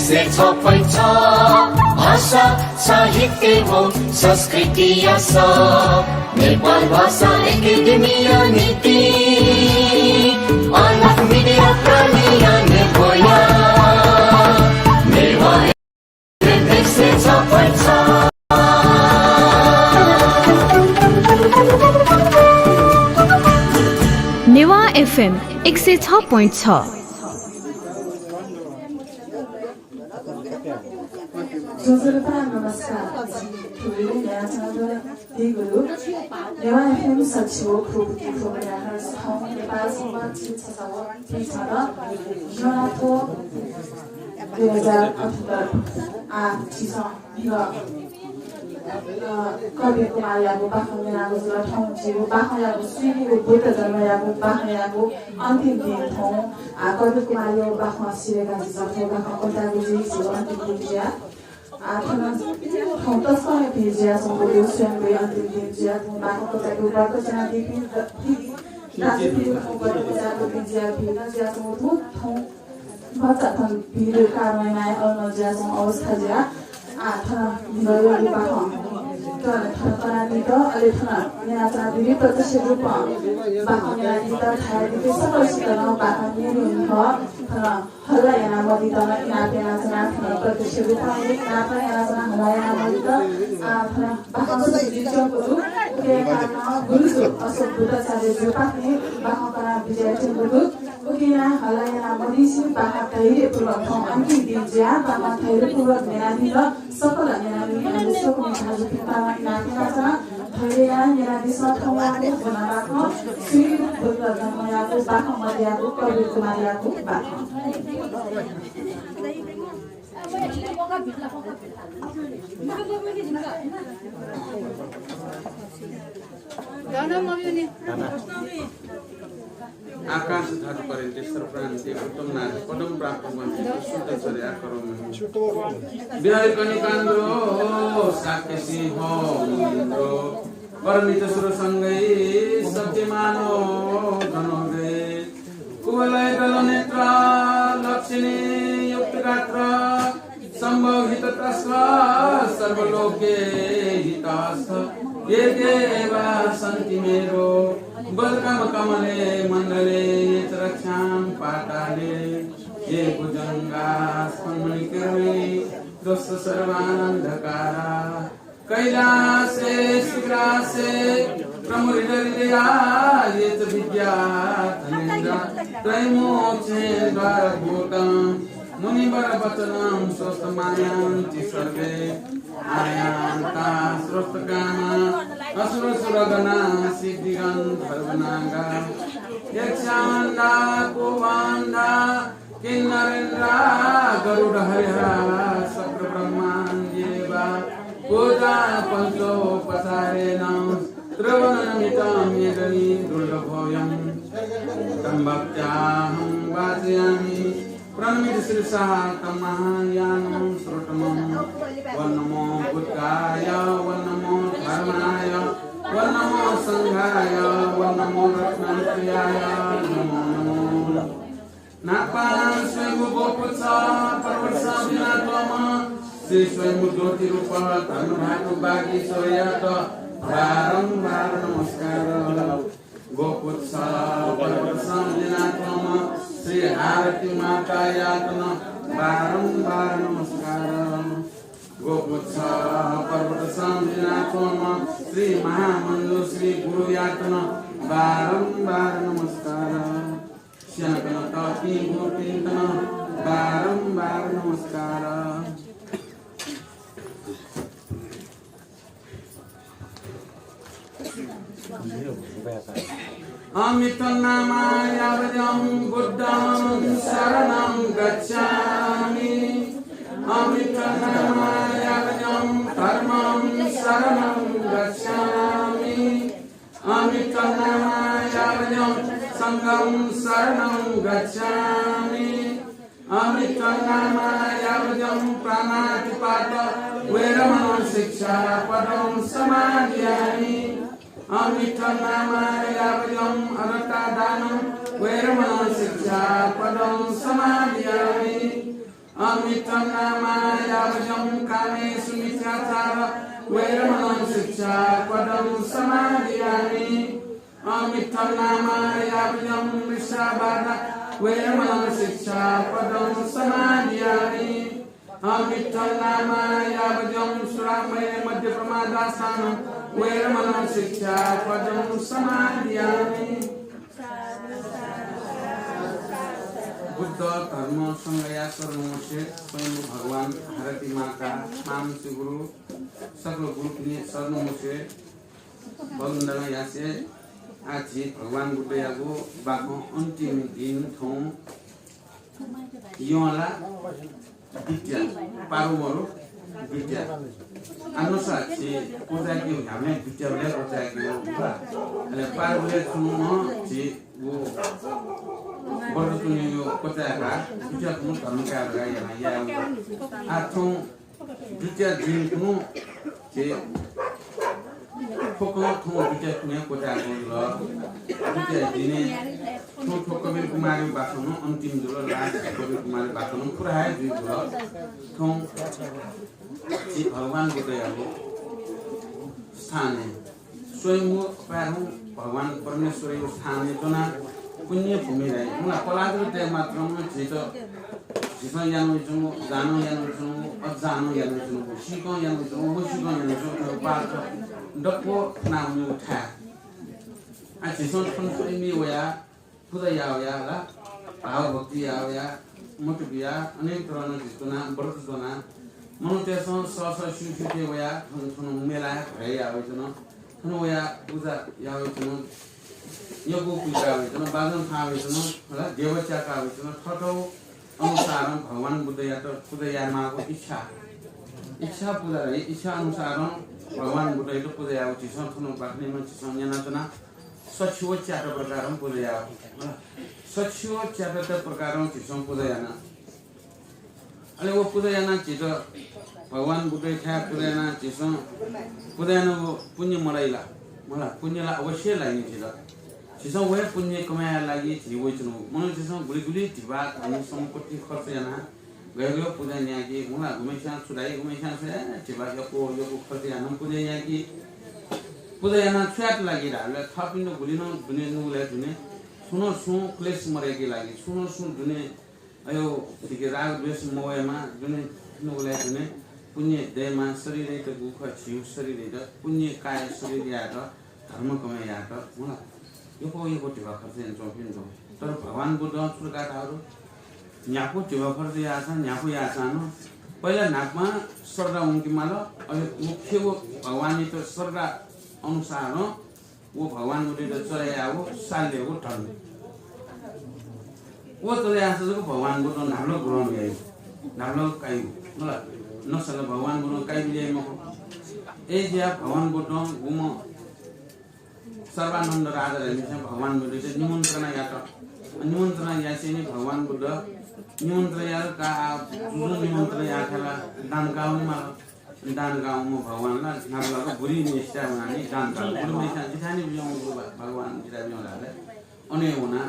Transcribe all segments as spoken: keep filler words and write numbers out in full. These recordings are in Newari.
एक सय छ point छ भाषा साहित्य व संस्कृतिया स नेपाल भाषा एकेडेमीया निति अलग मिडिया प्रालिया नेबोया नेवा एक सय छ point छ। नेवा एफएम एक सय छ point छ। ज्वजलपा, नमस्कार। थुलि न्यायचन्द्र दिगुलु। नेवाः एफएम सच्छि व ख्रुबुति ख्रुबुयाः थौं नेपाल संवत् झिंछसः व पीछदँ ज्वनाथ्व दुई हजार अठहत्तर। आ, झीसं भिगः, अ, कवि कुमारयागु बाखं न्यनागु जुल। थौं झीगु बाखंयागु स्वीनिगु बुद्ध जन्मयागु बाखंयागु अन्तिम दिं थौं, आ, कवि कुमारयागु बाखं सिधयेकाः झीसं थ्व बाखं क्वचायेगु जुइ, झीगु अन्तिम दिं जुयाः। आ, थन थौं तसकं हे भिड जुयाच्वंगु दु, स्वयम्भूया अन्तिम दिं जुयाः थौं बाखं क्वचायेगु बर्त च्वनादीपिं द-, दि-, दाजुपिं थौं बर्त क्वचायेगु दिं जुयाः भिड नं जुयाच्वंगु दु। थौं भचा थन भिडया कारणं यानाः अन जुयाच्वंगु अवस्था जुयाः, आ, थन भिडयागु बाखं, थन, थन कनादीत, अले थन न्यनाच्वनादीपिं प्रत्यक्ष रूपं बाखं न्यनादीत, धयादीपिं सकलसित नं बाखं न्यनेगु निंतिं थन हल्ला यानामदीत नं इनाप यानाच्वना। थन प्रत्यक्ष रूपं हे इनाप यानाच्वना, हल्ला यानामदीत, आ, थन बाखं सुरु जुइच्वंगु दु। उकिया कारणं गुरुजु अशोक बुद्धाचार्यजुपाखें बाखं कनाः बिज्यानाच्वंगु दु। उकिं नं हल्ला यानामदिसे बाखं धैर्यपूर्वक थौं अन्तिम दिं जुयाः बाखं धैर्यपूर्वक न्यनादीत सकल न्यनामि दाजुकिजा दाजुपिन्त नं इनाप यानाच्वना। धैर्य यानाः न्यनादिसँ। थौंयागु ब्वनाबाखं स्वीनिगु बुद्ध जन्मयागु बाखं मदयागु कवि कुमारयागु बाखं। आकाश धातु पर्यन्ते सर्वप्रान्ते उत्तम नाद पदम प्राप्त वंचित शुद्ध चर्या करोमि। बिहारी कनिकान्द्रो शाक्य सिंह मुनीन्द्रो परमित सुर संगै सत्यमानो धनोगै कुवलय गल नेत्र लक्षणी युक्त गात्र संभव हित त्रस्त सर्वलोके हितस्त ये देवा सन्ति मेरो बदकम कमले मण्डले ये च रक्षां पाताले ये भुजंगा स्मन्मणि कर्मणि ध्वस्त सर्वानन्धकारा कैलासे शिखरासे प्रमुदित हृदया ये च विद्या धनेन्द्रा त्रैमोक्षे द्वारभूतं मुनिवर वचनं स्वस्त मायान्ति सर्वे आयान्ता स्रोत कामा असुर सुरगणा सिद्धिगन्धर्व नागा यक्षान्दा कुवान्दा किन्नरेन्द्रा गरुड हरिहरा शक्र ब्रह्मान्देवा पूजा पञ्चोपचारेण त्रिभुवन नमितं मेदनी दुर्लभोऽयं तं भक्त्याहं वाचयामि प्रणमित शिरसा तं महायानं श्रोतमं। ॐ नमो बुद्धाय, ॐ नमो धर्माय, ॐ नमो संघाय, ॐ नमो रत्नत्रयाय नमो नमो। नापं स्वयम्भू गोपुच्छ पर्वतसं बिज्यानाच्वंम्ह श्री स्वयम्भू ज्योतिरूप धर्मधातु वागीश्वरयात बारम्बार नमस्कार। गोपुच्छ पर्वतसं बिज्यानाच्वंम्ह श्री आरती मातायात नं बारम्बार नमस्कार। गोपुच्छ पर्वतसं बिज्यानाच्वंम्ह श्री महामञ्जुश्री गुरुयात नं बारम्बार नमस्कार। स्यनाकनातःपिं गुरुपिन्त नं बारम्बार नमस्कार। अमितं नाम यावज्जं बुद्धं शरणं गच्छामि। अमितं नाम यावज्जं धर्मं शरणं गच्छामि। अमितं नाम यावज्जं संघं शरणं गच्छामि। अमितं नाम यावज्जं प्राणातिपात वेरमणं शिक्षापदं समादियामि। अमितं नाम यावज्जं अदत्तादानं वेरमणं शिक्षापदं समादियामि। अमित्थं नामा यावज्जं कामेसु मिच्छाचार वेरमणं शिक्षापदं समादियामि। अमित्थं नामा यावज्जं मृषावाद वेरमणं शिक्षापदं समादियामि। अमित्थं नामा यावज्जं सुरामेरय मद्यप्रमादास्थानं वेरमणं शिक्षापदं समादियामि। बुद्ध धर्म संघया शरणमसे, स्वयम्भू भगवान, हारती माता, मामसी गुरु, सकल गुरुपिनि शरणमसे, वन्दना यासे। आः झी भगवान बुद्धयागु बाखं अन्तिम दिं थौं यंला द्वितीया, पारु मरु द्वितीया। आः नुसा झी क्वचाय्केगु ह्याउँबलय् द्वितीयाबलय् क्वचाय्केगु खः। अले पारुबलय् छुं नं झी व व्रत तुंगु क्वचाय्काः द्वितीया तुं धर्म काये धकाः याना याये। आः थौं द्वितीया दिं थौं झी थ्व कं थौं द्वितीया तुं क्वचाय्केगु जुल। द्वितीया दिनय् थौं थ्व कपिल कुमारया बाखं नं अन्तिम जुल, last कपिल कुमारया बाखं नं पूरा हे जुइ जुल। थौं झी भगवान बुद्धयागु स्थानय्, स्वयम्भू अपाय्धं भगवान परमेश्वरयागु स्थानय् च्वनाः पुण्य भूमि धाइ। मुला पलाजु तये मात्रं झीत, झीसं यानावइच्वंगु, जानं यानावइच्वंगु, अजानं यानावइच्वंगु, सीकं यानावइच्वंगु, मसीकं यानावइच्वंगु, थ्व पाप दक्व फुनावनीगु थाय्। आः झीसं थन स्वयम्भू वयाः पुजा याः वयाः ला, भावभक्ति याः वयाः, मत बियाः, अनेक तरहं झी च्वनाः, व्रत च्वनाः, मनूतय्सं सः सः स्यू स्यू थें वयाः थन थन मेलाय् भ्रय् याः वइच्वन, थन वयाः पुजा याः वइच्वन, यक्व कुइका वइच्वन, बाजं थाः वइच्वन, होला, देव च्याका वइच्वन, थःथःगु अनुसारं भगवान बुद्धयात पुजा यायेमाःगु इच्छा, इच्छा पुजा धाइ, इच्छा अनुसारं भगवान बुद्धयात पुजा याःगु झीसं थन बाखनय् नं झीसं न्यनाच्वना। सछि व च्यात प्रकारं पुजा याः। सछि व च्यात प्रकारं झीसं पुजा याना। अले व पुजा यानाः झीत भगवान बुद्धयाथाय् पुजा यानाः झीसं पुजा यानागु पुण्य मलाइ ला? मला, पुण्य ला अवश्य लाइ नि झीत। झीसं व हे पुण्य कमाय् यायेगु लागि झी वइच्वनागु। मनूतय्सं गुलि गुलि धिबा धन सम्पत्ति खर्च यानाः गय् गय् पुजा यानाकी, मुला गुम्हस्यां छु धाइ, गुम्हस्यां छु धाइ, धिबा यक्व यक्व खर्च यानाः पुजा यानाकी। पुजा यानाः छु यायेत लागी धाःबलय् थःपिन्त गुलि नं दुने नुगलय् दुने, छुं नं छुं क्लेश मदयेके लागि, छुं नं छुं दुने अयो, झीके राग द्वेष मवयेमा, दुने नुगलय् दुने पुण्य दयेमा, शरीरयात गुगु खः, झीगु शरीरयात पुण्य काय शरीर यायेत, धर्म कमय् यायेत, मुला यक्व यक्व धिबा खर्च यानाच्वंपिं दु। तर भगवान बुद्धं छु धकाः धाःगु दु? न्ह्यागु धिबा खर्च याःसां, न्ह्यागु याःसां नं पहिला न्हापां श्रद्धा वंके माल। अले व खः व भगवानयात श्रद्धा अनुसारं व भगवान बुद्धयात चले याःगु साल्यगु धन। व चले याःसा जक भगवान बुद्धं न्हापालाक ग्रहण याइगु, न्हापालाक काइगु। मला, नसाला भगवान बुद्धं काइ बिज्याइ मखु। अय्‌जुयाः भगवान बुद्धं गुम्ह सर्वानन्द राजा धाःम्हय्‌सिनं भगवान बुद्धयात निमन्त्रणा यात। निमन्त्रणा यासेंलि भगवान बुद्ध निमन्त्रणा यात का, आ, जुजुं निमन्त्रणा याःथाय् ला दान काःवने माल। दान काःवंम्ह भगवान ला न्हापालाक बुरिम्हय्‌सिथाय् वनाः दान काल। बुरिम्हय्‌सिनं जिथाय् नं बिज्याहुँ भगवान, जिथाय् बिज्याहुँ धाःबलय् अन हे वनाः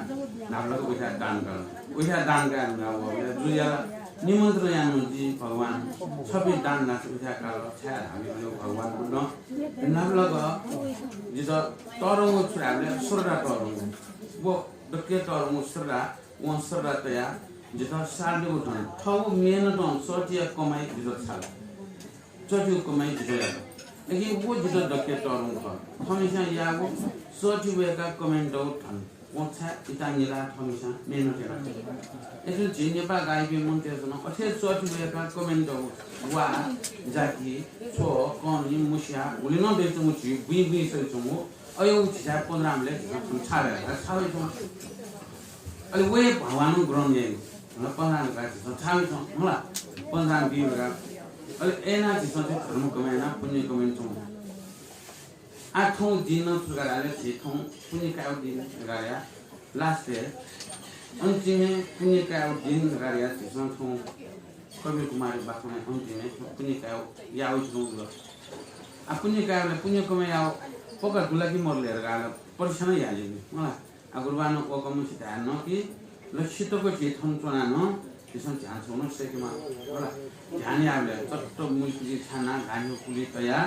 न्हापालाक वइथाय् दान काल। वइथाय् दान काये धुंकाः वःबलय् जुजुया ला निमन्त्रणा यानागु जुइ भगवान, छपिं दान धाःसा वइथाय् काल, छाय् धाःबलय् भगवान बुद्धं न्हापालाक जितः तःधंगु छु धाःबलय् श्रद्धा तःधंगु। व दक्व तःधंगु श्रद्धा, वं श्रद्धा तयाः जितः साल्यगु धन, थःगु मेहनतं सःतिया कमाइ जितः छाल। सःतिया कमाइ जितः यात। अले व जितः दक्व तःधंगु खः। थःम्हय्‌सिनं याःगु सःति वय्‌काः कमाइ तःगु धन। वं छाय् इतांगिला थःम्हय्‌सिनं मेहनत याना। अय्‌जूगुलिं झी नेपाः गाःयापिं मनूतय्‌सं नं अथे सःति वय्‌काः कमाइ तःगु वा, जाति, छ्व, कनी, मुस्या, गुलि नं दइच्वंगु झी बुँइ बुँइ सइच्वंगु अयो झीथाय् पँजरांबलय् झीसं थन छाय् वये, छाय् वइच्वं। अले व हे भगवानं ग्रहण याइगु। हला, पँजरां धकाः झीसं छाय् वइच्वं, हला, पँजरां बी धकाः। अले अय्‌नं झीसं थ्व धर्म कमाइ यानाः पुण्य कमाइ यानाच्वं। आः थौं दिं नं छु धकाः धाःबलय् झी थौं पुण्य कायेगु दिं धकाः धाःसा last-य् अन्तिमय् पुण्य कायेगु दिं धकाः धाःसा झीसं थौं कपिल कुमारया बाखनय् अन्तिमय् थौं पुण्य कायेगु याः वइच्वंगु जुल। आः पुण्य कायेबलय् पुण्य कमाइ याःगु पक्का दु ला कि मदु ले धकाः परीक्षण यानादी। मला, आः गुरुबानं वकम्हसित धाये नं कि लच्छि तक झी थन च्वनाः नं झीसं ध्यान छुं नं सय्‌केमाः, होला। ध्यान याःबलय् चट्ट मुइकुलि छानाः घाँय् कुलि तयाः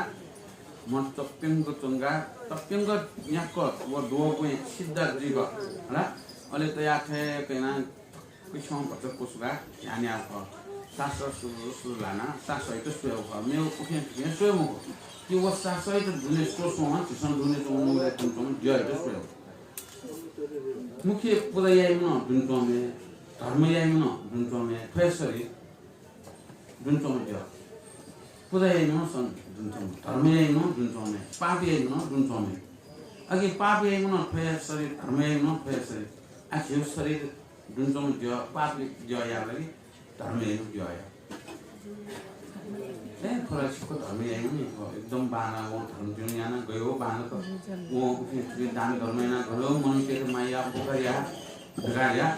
मन तप्यंक च्वंकाः तप्यंक न्याक्क व द्वःगुँइ सिद्धा जुइक, होला। अले तयाः थय्‌क यानाः कुछ्यं भचा क्वसुकाः ध्यान याःगु खः। सास सुरु सुरु ल्हानाः सासयात स्वयेगु खः। मेगु उखें थुखें स्वये मखु। कि व सासयात दुने स्वस्वं झीसं दुने च्वंगु नुगलय् दुने च्वंगु द्यःयात स्वयेगु। मुख्य पुजा याइम्ह नं दुने च्वंम्ह, धर्म याइम्ह नं दुने च्वंम्ह, थ्व हे शरीर दुने च्वंम्ह द्यः। पुजा याइम्ह नं सं दुने च्वंम्ह, धर्म याइम्ह नं दुने च्वंम्ह, पाप याइम्ह नं दुने च्वंम्ह। अकिं पाप याइम्ह नं थ्व हे शरीर, धर्म याइम्ह नं थ्व हे शरीर। आः झीगु शरीर दुने च्वंम्ह द्यः, पाप द्यः यायेगु लागि धर्म याइम्ह द्यः या। ए, थ्व ला छिक्क धर्म याइम्ह नि, एकदम बांलाः, वं धर्म ज्यू यानाः गयो बांलाक। वं उखें थुखें दान धर्म यानाः गयो, मनूतय्‌त माया उपकार या, उपकार या।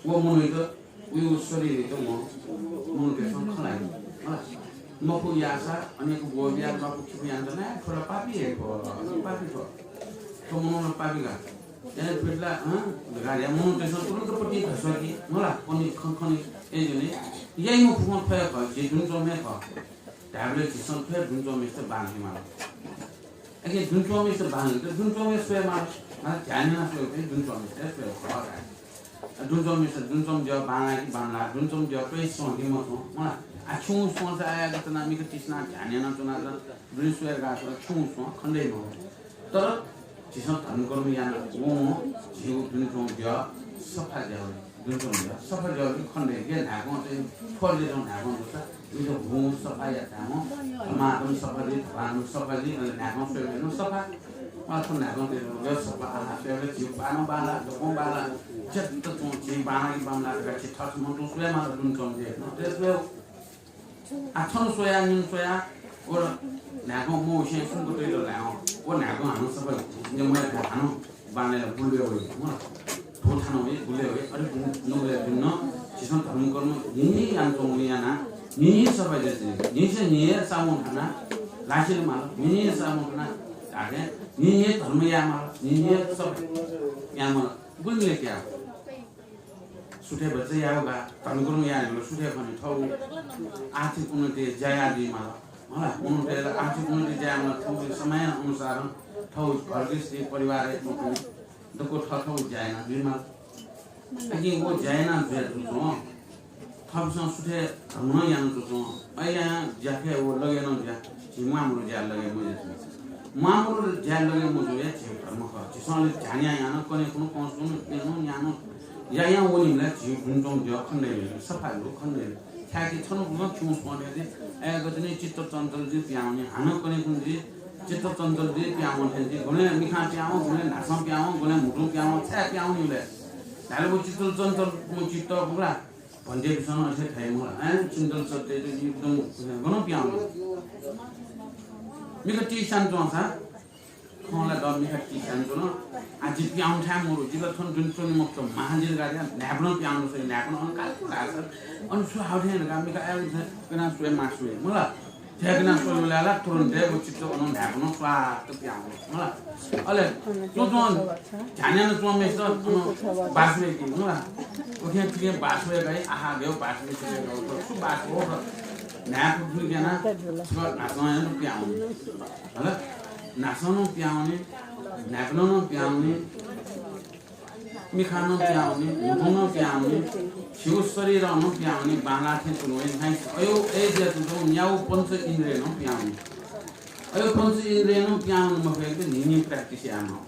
व मनूत उयो शरीरयात वं मनूतय्‌सं खँ ल्हाइ। होला। मखु याःसा अनेक ब्वः बियाः मखु खिपु यानाः च्वना, थ्व ला पापी हे खः, पापी खः। थ्व मनू ला पापी का। यानाः थुइत ला, हँ, धकाः धयाः मनूतय्‌सं तुरुन्त पति धस्वाकी, मला, पनि खँ खनी, अय्‌जूगुलिं याइम्ह फुक्कं थ्व हे खः, झी दुने च्वंम्ह हे खः। धायेबलय् झीसं थ्व हे दुने च्वंम्हय्‌सित बांलाकेमाल। अकिं दुने च्वंम्हय्‌सित बांलाकेत दुने च्वंम्ह हे स्वयेमाल। मला, ध्यान यानाः स्वयेगु दुने च्वंम्हय्‌सित हे स्वयेगु खः धाये। दुने च्वंम्हय्‌सित दुने च्वंम्ह द्यः बांलाः कि बांलाः, दुने च्वंम्ह द्यः त्वइसे स्वं कि मस्वं, मला। आः छुं स्वंसा आयागु तना मिखा तिसिनाः ध्यान यानाः च्वनाः दुने स्वये धकाः स्वल, छुं स्वं खने दइ मखु। तर झीसं धर्मकर्म यानाः वं झीगु दुने च्वंगु द्यः सफा जुयावनी। दुने च्वंगु द्यः सफा जुयावनी खने दइ। न्हाय्‌कं चाहिँ थ्व जुयाच्वंगु न्हाय्‌कं दुसा उइत हुं सफा यायेमाः, धमाधम सफा जुइ, धमाधम सफा जुइ, अले न्हाय्‌कं स्वयेबलय् नं सफा। अथवा न्हाय्‌कं चाहिँ द्यः सफा, आहा, स्वयेबलय् झीगु पाः नं बांलाः, दक्वं बांलाः, झ्यात च्वं, झी बांलाः कि बांलाः धकाः झी थःथःम्हं तुं स्वयेमाल दुने च्वंगु द्यः। आः थन स्वयाः, निन स्वयाः, व न्हाय्‌कं मवसें सुम्क तइत ला हँ। व न्हाय्‌कं हानं सफा जुइ, हानं बांलाः बुलय् वइ, हँ। धू थानाः वइ, बुलय् वइ, अले नुगलय् दुने नं झीसं धर्मकर्म न्हिं न्हिं यानाच्वंगुलिं यानाः न्हिं न्हिं सफा जुइ। न्हिंसे न्हिं हे साबुन थानाः, ल्हासें माल, न्हिं न्हिं हे साबुन थानाः धाःथें न्हिं न्हिं हे धर्म यायेमाल, न्हिं न्हिं हे सफा यायेमाल। गुलि मिले क्या? सुथय् भचा यायेगु का, धर्मकर्म यायेगु सुथय् खनी, थःगु आर्थिक उन्नति ज्या याये जुइमाल। मला, मनूतय्‌त आर्थिक उन्नति ज्या यायेमाल, थःगु समय अनुसारं थःगु घर गृहस्थी परिवारय् च्वंपिं दक्व थःथःगु ज्या याना जुइमाल। अकिं व ज्या याना जुया च्वंच्वं थःपिन्सं सुथय् धर्म नं याना च्वंच्वं, अय्‌यां ज्याखँय् व लगे नं जुया। झी म्वाःमदु ज्याय् लगे मजुइमा। म्वाःमदु ज्याय् लगे मजूगु हे झीगु धर्म खः। झीसं अले ध्यान यायां नं कन्हय् खुन्हु कंस खुन्हु प्यन्हु न्यान्हु यायां वनीबलय् झीगु दुने च्वंगु द्यः खने दइ, सफा जू, खने दइ। छाय्‌कि छन्हु गुलं छुं स्वं थें जुइ, अय्‌यागु दुने चित्त चञ्चल जुइ पिहां वनी, हानं कन्हय् खुन्हु जुइ, चित्त चञ्चल जुइ पिहां वने थें जुइ, गुबलें मिखां पिहां वं, गुबलें न्हासं पिहां वं, गुबलें म्हुतुं पिहां वं, छाय् पिहां वनीबलय् धायेबलय् व चित्त चञ्चल, व चित्त बुला भन्तेपिन्सं नं अथे धाइ मला, अँ, चञ्चल सत्य एकदम गनं पिहां वनी। मिखा तिस्यानाच्वंसा, थौं ला द मिखा तिस्यानाच्वन, आः जि पिहां वने थाय् मदु, जि ला थन दुने च्वने मखुत, महाजन गाडी न्हाय्‌पनं पिहां वने स्वइ, न्हाय्‌पनं अन काल धाःसा, अन छु हाउ थें धकाः मिखा आयु कना स्वये मास्ति वइ, मला। थ्याकनाः स्वयेबलय् ला तुरुन्त हे व चित्त अनं न्हाय्‌पनं स्वात्त पिहां वनी, मला। अले च्वंच्वं ध्यान याना च्वंम्हय्‌सित अनं बास वय्‌की, मला। उखें थुखें बास वय्‌काइ, आहा, गय् बास वय्‌की, छु बास वः, न्हाय्‌पनं थुइकाना, छकः न्हासं याना पिहां वनी, हला। न्हासं नं पिहां वनी, न्हाय्‌पनं नं पिहां वनी। मिखां नं पिहां वनी, म्हुतुं नं पिहां वनी, झीगु शरीरं नं पिहां वनी, बांलाः थें तुं वइ, नाइस। अयो, अय् जुया तुं न्यागू पञ्च इन्द्रियं नं पिहां वनी। अयो पञ्च इन्द्रियं नं पिहां वने मफयेकेत न्हिं न्हिं practice यायेमाः।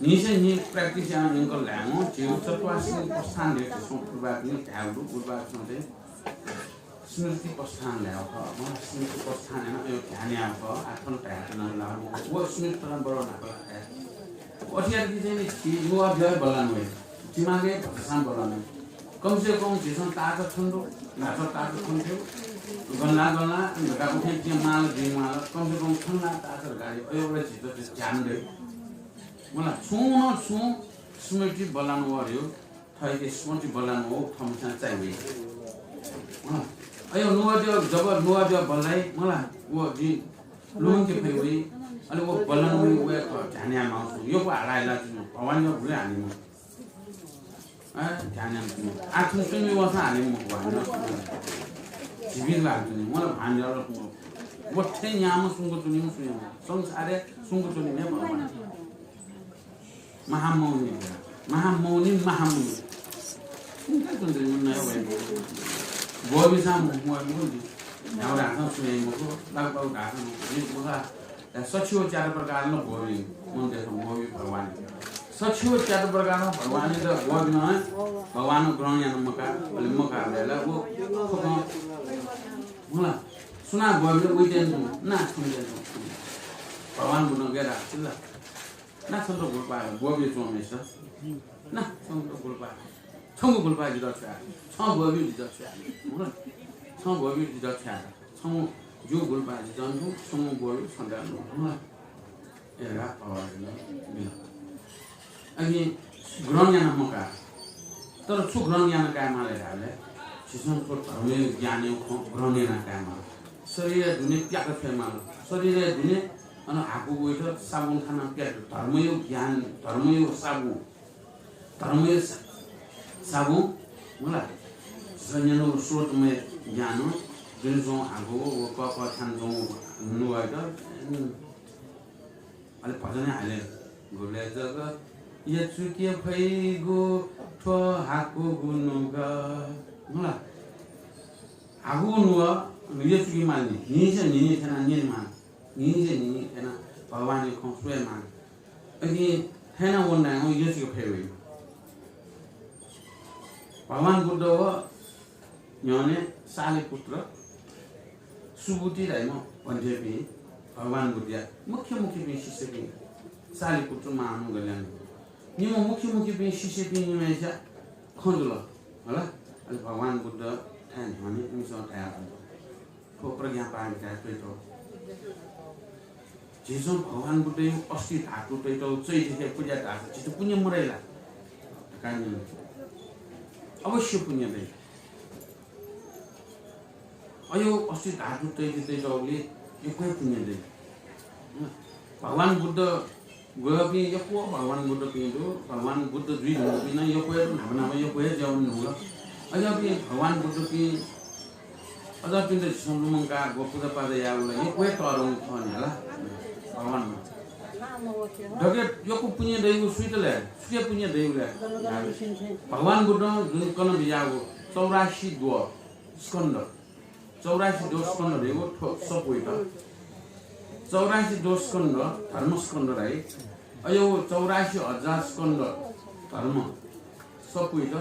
न्हिंसे न्हिं practice यानाः यंकल धायेवं झीगु चतुरास्योपस्थान धयागु झीसं पूर्वाग्नि धायेगु दु, पूर्वाग्नि चाहिँ स्मृति प्रस्थान धायेगु खः। मला स्मृति प्रस्थान याना अयो ध्यान यायेगु खः। आः थन धायेत्यनागु ला व स्मृति प्रस्थान बरं न्हापा ला धाये। अथे याःगुलिं चाहिँ नि झी नुगः द्यः बल्लां वइ। दिमागय् भचा सां बल्लां वइ। कम से कम झीसं ताःचा थन दु, न्हाचः ताःचा थन दु। गन ला गन ला धकाः उखें पिहां माल जुइ माल। कम से कम थन ला ताःचा धकाः अयो ला झीत ध्यान दइ। मला छुं नं छुं स्मृति बल्लां वःगु थःके स्मृति बल्लां वःगु थःम्हस्यां चाइ वइ। अँ, अयो नुगः द्यः, जब नुगः द्यः बल्लाइ, मला, व जि लुमंके फइ वइ, अले व बल्लां वइ, वया खः ध्यान यायेमाःगु छु। यक्व हालाः हालाः जुइ, भवानी व भुले हानि मखु। अँ, ध्यान यानाच्वनी। आः थुन स्वयम्भू वंसां हाले मखु, भान यानाच्वनी। झीपिं ला हाले च्वनी, वं ला भान यानाच्वनी। व थें याःम्ह सुंक च्वनीम्ह सुं याःम्ह। संसारय् सुंक च्वनीम्ह भगवान। महामौनी, महामौनी, महामुनि। सुंक च्वनीम्ह नया वय्। ब्वःबिसां मखु, मखु। न्ह्यागु धाःसां सुं याइ मखु, बागु बागु धाःसां मखु। ला सछि व च्यात प्रकारं ब्वःबी मनूतय्‌सं ब्वःबी भगवान। सछि व च्यात प्रकारं भगवानयात ब्वःबिनं भगवानं ग्रहण याना मकाः, अले मकाः धाःसा व थुकथं, मला, सुनां ब्वःबिल उइतें तुं, ना छुइतें तुं। भगवान बुद्धं गय् धाःगु ला? ना छन्त गुलपाः ब्वःबी च्वंम्हय्‌सित। ना छन्त गुलपाः। छंगु गुलपाः जितः छ्वया। छं ब्वःबी जितः छ्वया। मला, छं ब्वःबी जितः छ्वया। छंगु ज्यू गुलपाः जितः दु, छंगु ब्वःबी छन्त दु। मला। धकाः भगवानयात बिल। अकिं ग्रहण याना मकाः। तर छु ग्रहण याना कायेमाल धाःबलय् झीसं थ्व धर्मया ज्ञानया खँ ग्रहण याना कायेमाल। शरीरया दुने प्याक छ्वयेमाल। शरीरया दुने अन हाकु वइथाय् साबुन थानाः प्याक। धर्मया ज्ञान, धर्मया साबुन, धर्मया सा-, साबुन, मला। झीसं न्यनागु स्रोतमय ज्ञान, दुने च्वंगु हाकु व कःकःथ्यानाच्वंगु नुगःयात, अले भजन हाले, गुबलय् जक यचुके फइगु थ्व हाकुगु नुगः। मला, हाकुगु नुगः यचुके माल नि, न्हिंसे न्हिं थ्यनाः न्यनेमाल, न्हिंसे न्हिं थ्यनाः भगवानया खँ स्वयेमाल। अकिं थय्‌नं वन धायेवं यचुके फइ वइ। भगवान बुद्ध व न्ह्यःने सालिपुत्र, सुबुति धाइम्ह भन्तेपिं भगवान बुद्धया मुख्य मुख्यपिं शिष्यपिं सालिपुत्र महामौनी गल्यान। निम्ह मुख्य मुख्यपिं शिष्यपिं निम्हय्‌सिया खँ जुल, हला? अले भगवान बुद्ध थाय् न्ह्यःने इमिसं धयाहल। थ्व प्रज्ञा पारमिताय् तइतः। झीसं भगवान बुद्धया अस्थि धातु तइतः चैत्यया पुजा धाःसा झीत पुण्य मदइ ला धकाः न्यन। अवश्य पुण्य दइ। अयो अस्थि धातु तइतः तइतःगुलिं यक्व हे पुण्य दइ। भगवान बुद्ध ग्वःपिं यक्व भगवान बुद्धपिं दु, भगवान बुद्ध जुइ धुंकूपिं नं यक्व हे दु, न्हापा न्हापा यक्व हे ज्या वने धुंकल। अज्याःपिं भगवान बुद्धपिं, अज्याःपिन्त झीसं लुमंकाः ग्वः पुजापाजा यायेगु ला यक्व हे तःधंगु खः नि हला। भगवान दकले यक्व पुण्य दइगु सुइत लय्, सुके पुण्य दइगु लय्? भगवान बुद्धं जुन कना बिज्याःगु चौरासी द्वः स्कन्ध, चौरासी द्वः स्कन्ध धइगु थ्व सफूइत। चौरासी द्वः स्कन्ध धर्मस्कन्ध धाइ। अयो चौरासी हजार स्कन्ध धर्म सफूइत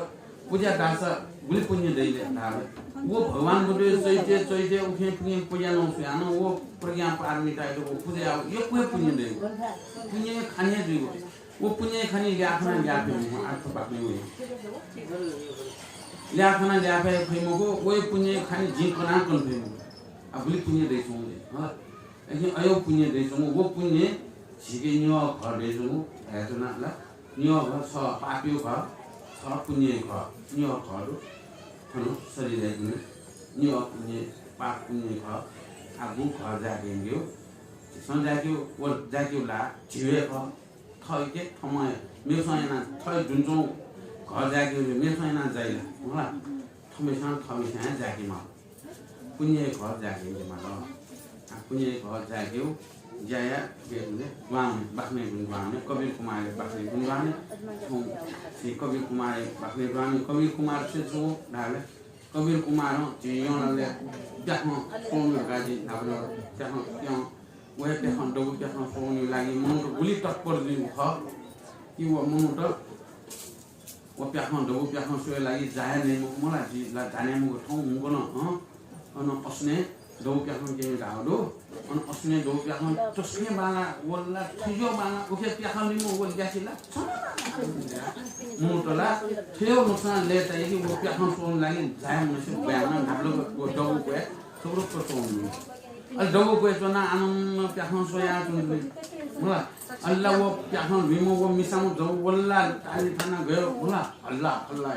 पुजा धाःसा गुलि पुण्य दइ ले धाःबलय् व भगवान बुद्धया चैत्य, चैत्य उखें फुखें पुजा नं स्वयाः नं व प्रज्ञा पारमितायात व पुजा याःगु यक्व हे पुण्य दइ। पुण्य खाने जुइगु। व पुण्य खानि ल्याखना ल्याफे मखु, आर्थ पापने वइ। ल्याखना ल्याफे फइ मखु, व पुण्य खानि जिं कना कन फइ मखु। आ, गुलि पुण्य दइच्वंगु दे, हला। अकिं अयो पुण्य दइच्वंगु, व पुण्य झीके निगः खः दइच्वंगु धयाच्वना ला। निगः खः, छ पापीयो खः, छ पुण्य खः, निगः खः दु। थन शरीरय् दुने निगः पुण्य, पाप पुण्य खः। आ, गु खः जाय्‌के यंकेगु। झीसं जाय्‌केगु, व जाय्‌केगु ला झीयो हे खः। थःके थःम्हं मेपिसं यानाः थः दुने च्वंगु घः जाय्‌केगु मेपिसं यानाः जाइ ला? मखु ला? थःम्हस्यां थःम्हस्यां हे जाय्‌के माल। पुण्यया घः जाय्‌के माल। आ, पुण्यया घः जाय्‌केगु ज्या यायेगुलिं ग्वाहालि, बाखनय् दुने ग्वाहालि, कबीर कुमारया बाखनय् दुने ग्वाहालि, थौं झी कबीर कुमारया बाखनय् ग्वाहालि, कबीर कुमार छु च्वं धाःबलय् कबीर कुमारं झी यंलाबलय् प्याखं स्वःगु धकाः झी न्हापा न्हापा प्याखं प्यं। व हे प्याखं दबू प्याखं स्वःगु लागि मनूत गुलि तत्पर जुइगु खः कि व मनूत व प्याखं दबू प्याखं स्वये लागि जाये नये मखु मला, झी ला जाने मखु थौं हुंकन, अँ, अन असनय् दबू प्याखं क्यने धाःगु दु। अन असनय् दबू प्याखं तसकं बांलाः, व ला थज्याःगु बांलाः, उखे प्याखं लिमं व ल्यासे ला छन। मनूत ला थज्याःगु नसां लय्ताइ कि व प्याखं स्वःगु लागि जाये मनसे ब्वाँय् नं न्हापालाक व दबू क्वय् सुरुक्क स्वःगु। अले दबू क्वय् च्वनाः आनन्द प्याखं स्वयाच्वंगु मला। अले ला व प्याखं लिमं व मिसाम्ह जव व ला ताली थाना गयो मला, हल्ला खल्ला।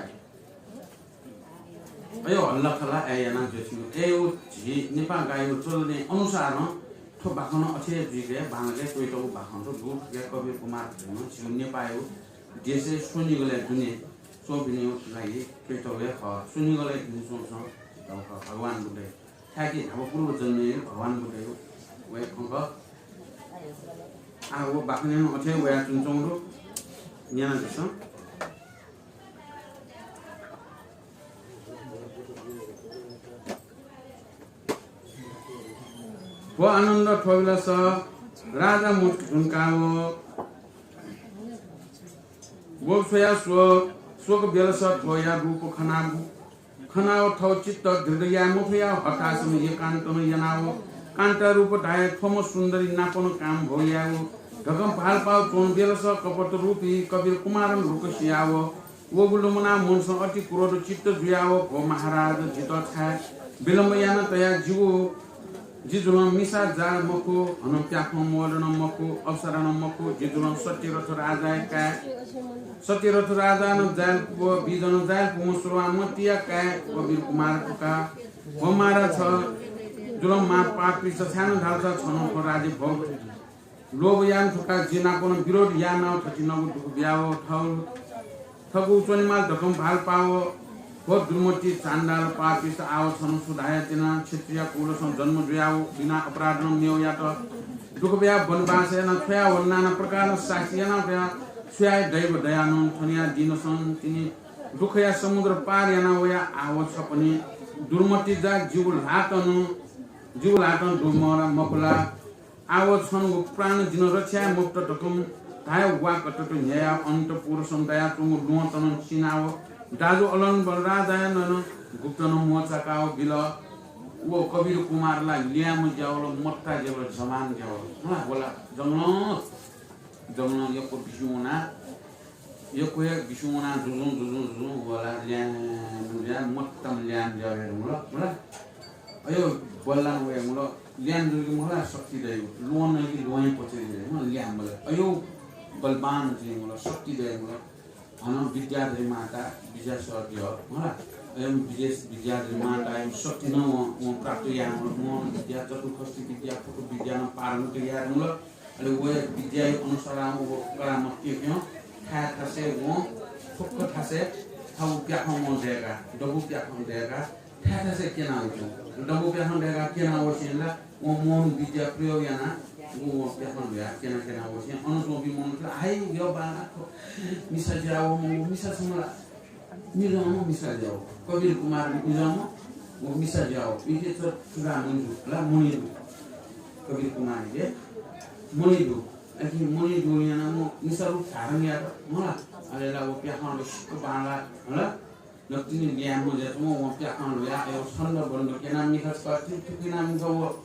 अयो हल्ला खल्ला अय् याना जुयाच्वंगु। अयो झी नेपाःगाःयो चलनय् अनुसारं थ्व बाखं अथे हे जुइके बांलाक त्वइतःगु बाखं दु। गुगु कबीर कुमार धइम्ह झीगु नेपाःयो देशय् स्वनिगलय् दुने स्वभिनयो लागि च्वय्‌तःगु हे खः। सुनिगलय् भिनसं च्वं दौ खः। भगवान बुद्धया थाय्‌के धाःगु पूर्व जन्मय् भगवान बुद्धया वया खँ खः। आ, व बाखनय् नं अथे वयाच्वंच्वंगु दु। न्यनादिसँ। व आनन्द थ्व बेलस राजा मोचक धुंकाव। व स्वया स्व-, स्वक बेलस थ्वया रूप खनाव, खनाव थव चित्त दृढ याये मफयाव हतासं एकान्तन यानाव कान्ता रूप धाये थ्वम्ह सुन्दरी नापन काम भव याव धकं भालपाव च्वं बेलस कपट रूपी कबीर कुमारन रूप सियाव वगु लुमनाव मनसं अति क्रोध चित्त जुयाव, भो महाराज, जितः छाय् विलम्ब याना तया? जिगु, जि जुलं मिसा जाल मखु, हनं प्याखं मोल नं मखु, अप्सरा नं मखु, जि जुलं सत्यरथ राजाया काय्। सत्यरथ राजा नं जायल पु, बिजन जायल पुम्ह सुरवामतिया काय् कबीर कुमार खः का। भो महाराज, छ जुलं महापापीस छाय् नं धाल छ, छनं थ्व राज्य भोग लोभ याना धुंकाव जि नापं विरोध यानाव थथिंगु दुःख बियाव थव, थकू च्वनेमाल धकं भालपाव। भो दुर्मति चाण्डाल पापीस, आव छनं छु धाये त्यना? क्षत्रिय कुलसं जन्म जुयाव बिना अपराधनं मेवयात दुःख बियाव वनवास याना छ्वया व नाना प्रकारं शास्ति याना तया। छु याये, दैव दयानं थनिया दिनसं तिनि दुःखया समुद्र पार याना वया। आव छपनि दुर्मति जा, जिगु ल्हातं, जिगु ल्हातं दुमरा मपुला। आव छंगु प्राण जिं रक्षा याये मफुत धकं धाये वाक्क तत न्ह्ययाव अनन्तपुरसं दयाच्वंगु ल्वहंतनं चिनाव दाजु अलंबल राजाया नं गुप्तनं म्वचाकाव बिल। व कबीर कुमार ला ल्याय्म्ह ज्यावल, मत्ता ज्यावल, जवान ज्यावल। मला, वला जंगलं, जंगलं यक्व बिस्युं वना, यक्व हे बिस्युं वना जुजुं, जुजुं, जुजुं वला ल्याय्म्ह ज्या, मत्ताम्ह ल्याय्म्ह ज्या वये धुंगल। मला, अयो बल्लां वये धुंगल। ल्याय्म्ह जुल कि मखु ला, शक्ति दइगु। ल्वहं नइ कि ल्वहंया पचय् जुल, मला, ल्याय्म्ह बल। अयो बलवान जुइगु, शक्ति दइगु। हनं विद्याधरी माता विजय सर दियो, मला। अयं विजय, विद्याधरी माताया शक्ति नं वं, वं प्राप्त याये धुंगल। वं विद्या, चतुष्षष्टि विद्या, फुक्क विद्या नं पारंगत याये धुंगल। अले व विद्याया अनुसार व करामती क्यं थाय् थासय् वं फुक्क थासय् थःगु प्याखं वं दय्‌का, दबू प्याखं दय्‌का थाय् थासय् क्यना वःगु। दबू प्याखं दय्‌का क्यना वःसें ला वं मनू विद्या प्रयोग याना व, वं प्याखं ल्हुया क्यना क्यना वःसें अन च्वंपिं मनूत ला, हाइ, यो बाला, मिसा ज्यावःम्ह, मिसा छम्ह ला, मिजंम्ह मिसा ज्यावः। कबीर कुमार मिजंम्ह, व मिसा ज्यावः। इके च-, चूडामणि दु, ला मणि दु। कबीर कुमारके मणि दु। अले मणि दु याना व मिसा रूप धारण यात, मला। अले ला व प्याखं ल्हुसिक बांला, मला। नकतिनि ल्याय्म्ह ज्याच्वं व प्याखं ल्हुया, अयो छन्द बन्द क्यना मिखा छकः थिक थिक याना मिखा व,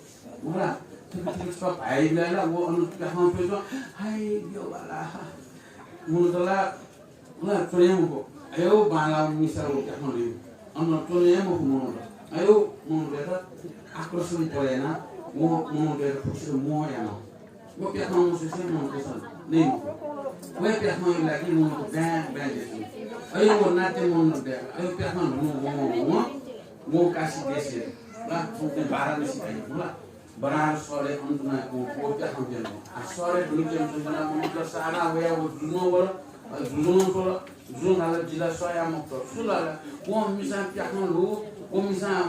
मला। थिक थिक छकः भाय् बिलाय् ला व अन प्याखं च्वय् च्वं, हाइ, यो बाला। मनूत ला, मला, च्वने मखु। अयो बांला मिसा व प्याखं ल्हुइ। अन च्वने मखु मनूत। अयो मनूतय्‌त आकर्षण परे याना, व मनूतय्‌त फुक्कसित मोह याना। व प्याखं मस्यूसें मनूत सन नइ मखु। व प्याखंया लागि मनूत ब्यां ब्यां जुयाच्वन। अयो व नाट्य मण्डल दय्‌काः अयो प्याखं ल्हुन वं वं वं काशी देशय् ला, वाराणसी धाइ, मला। बनारस शहरय् अन तुं वं व प्याखं क्यन। आ, शहरय् दुने क्यन च्वंबलय् मनूत सारा वया व जुजुं वल, अ, जुजुं स्वल, जुजुं धाल, जि ला सह याये मफुत। छु धाल? व मिसां प्याखं ल्हू, व मिसां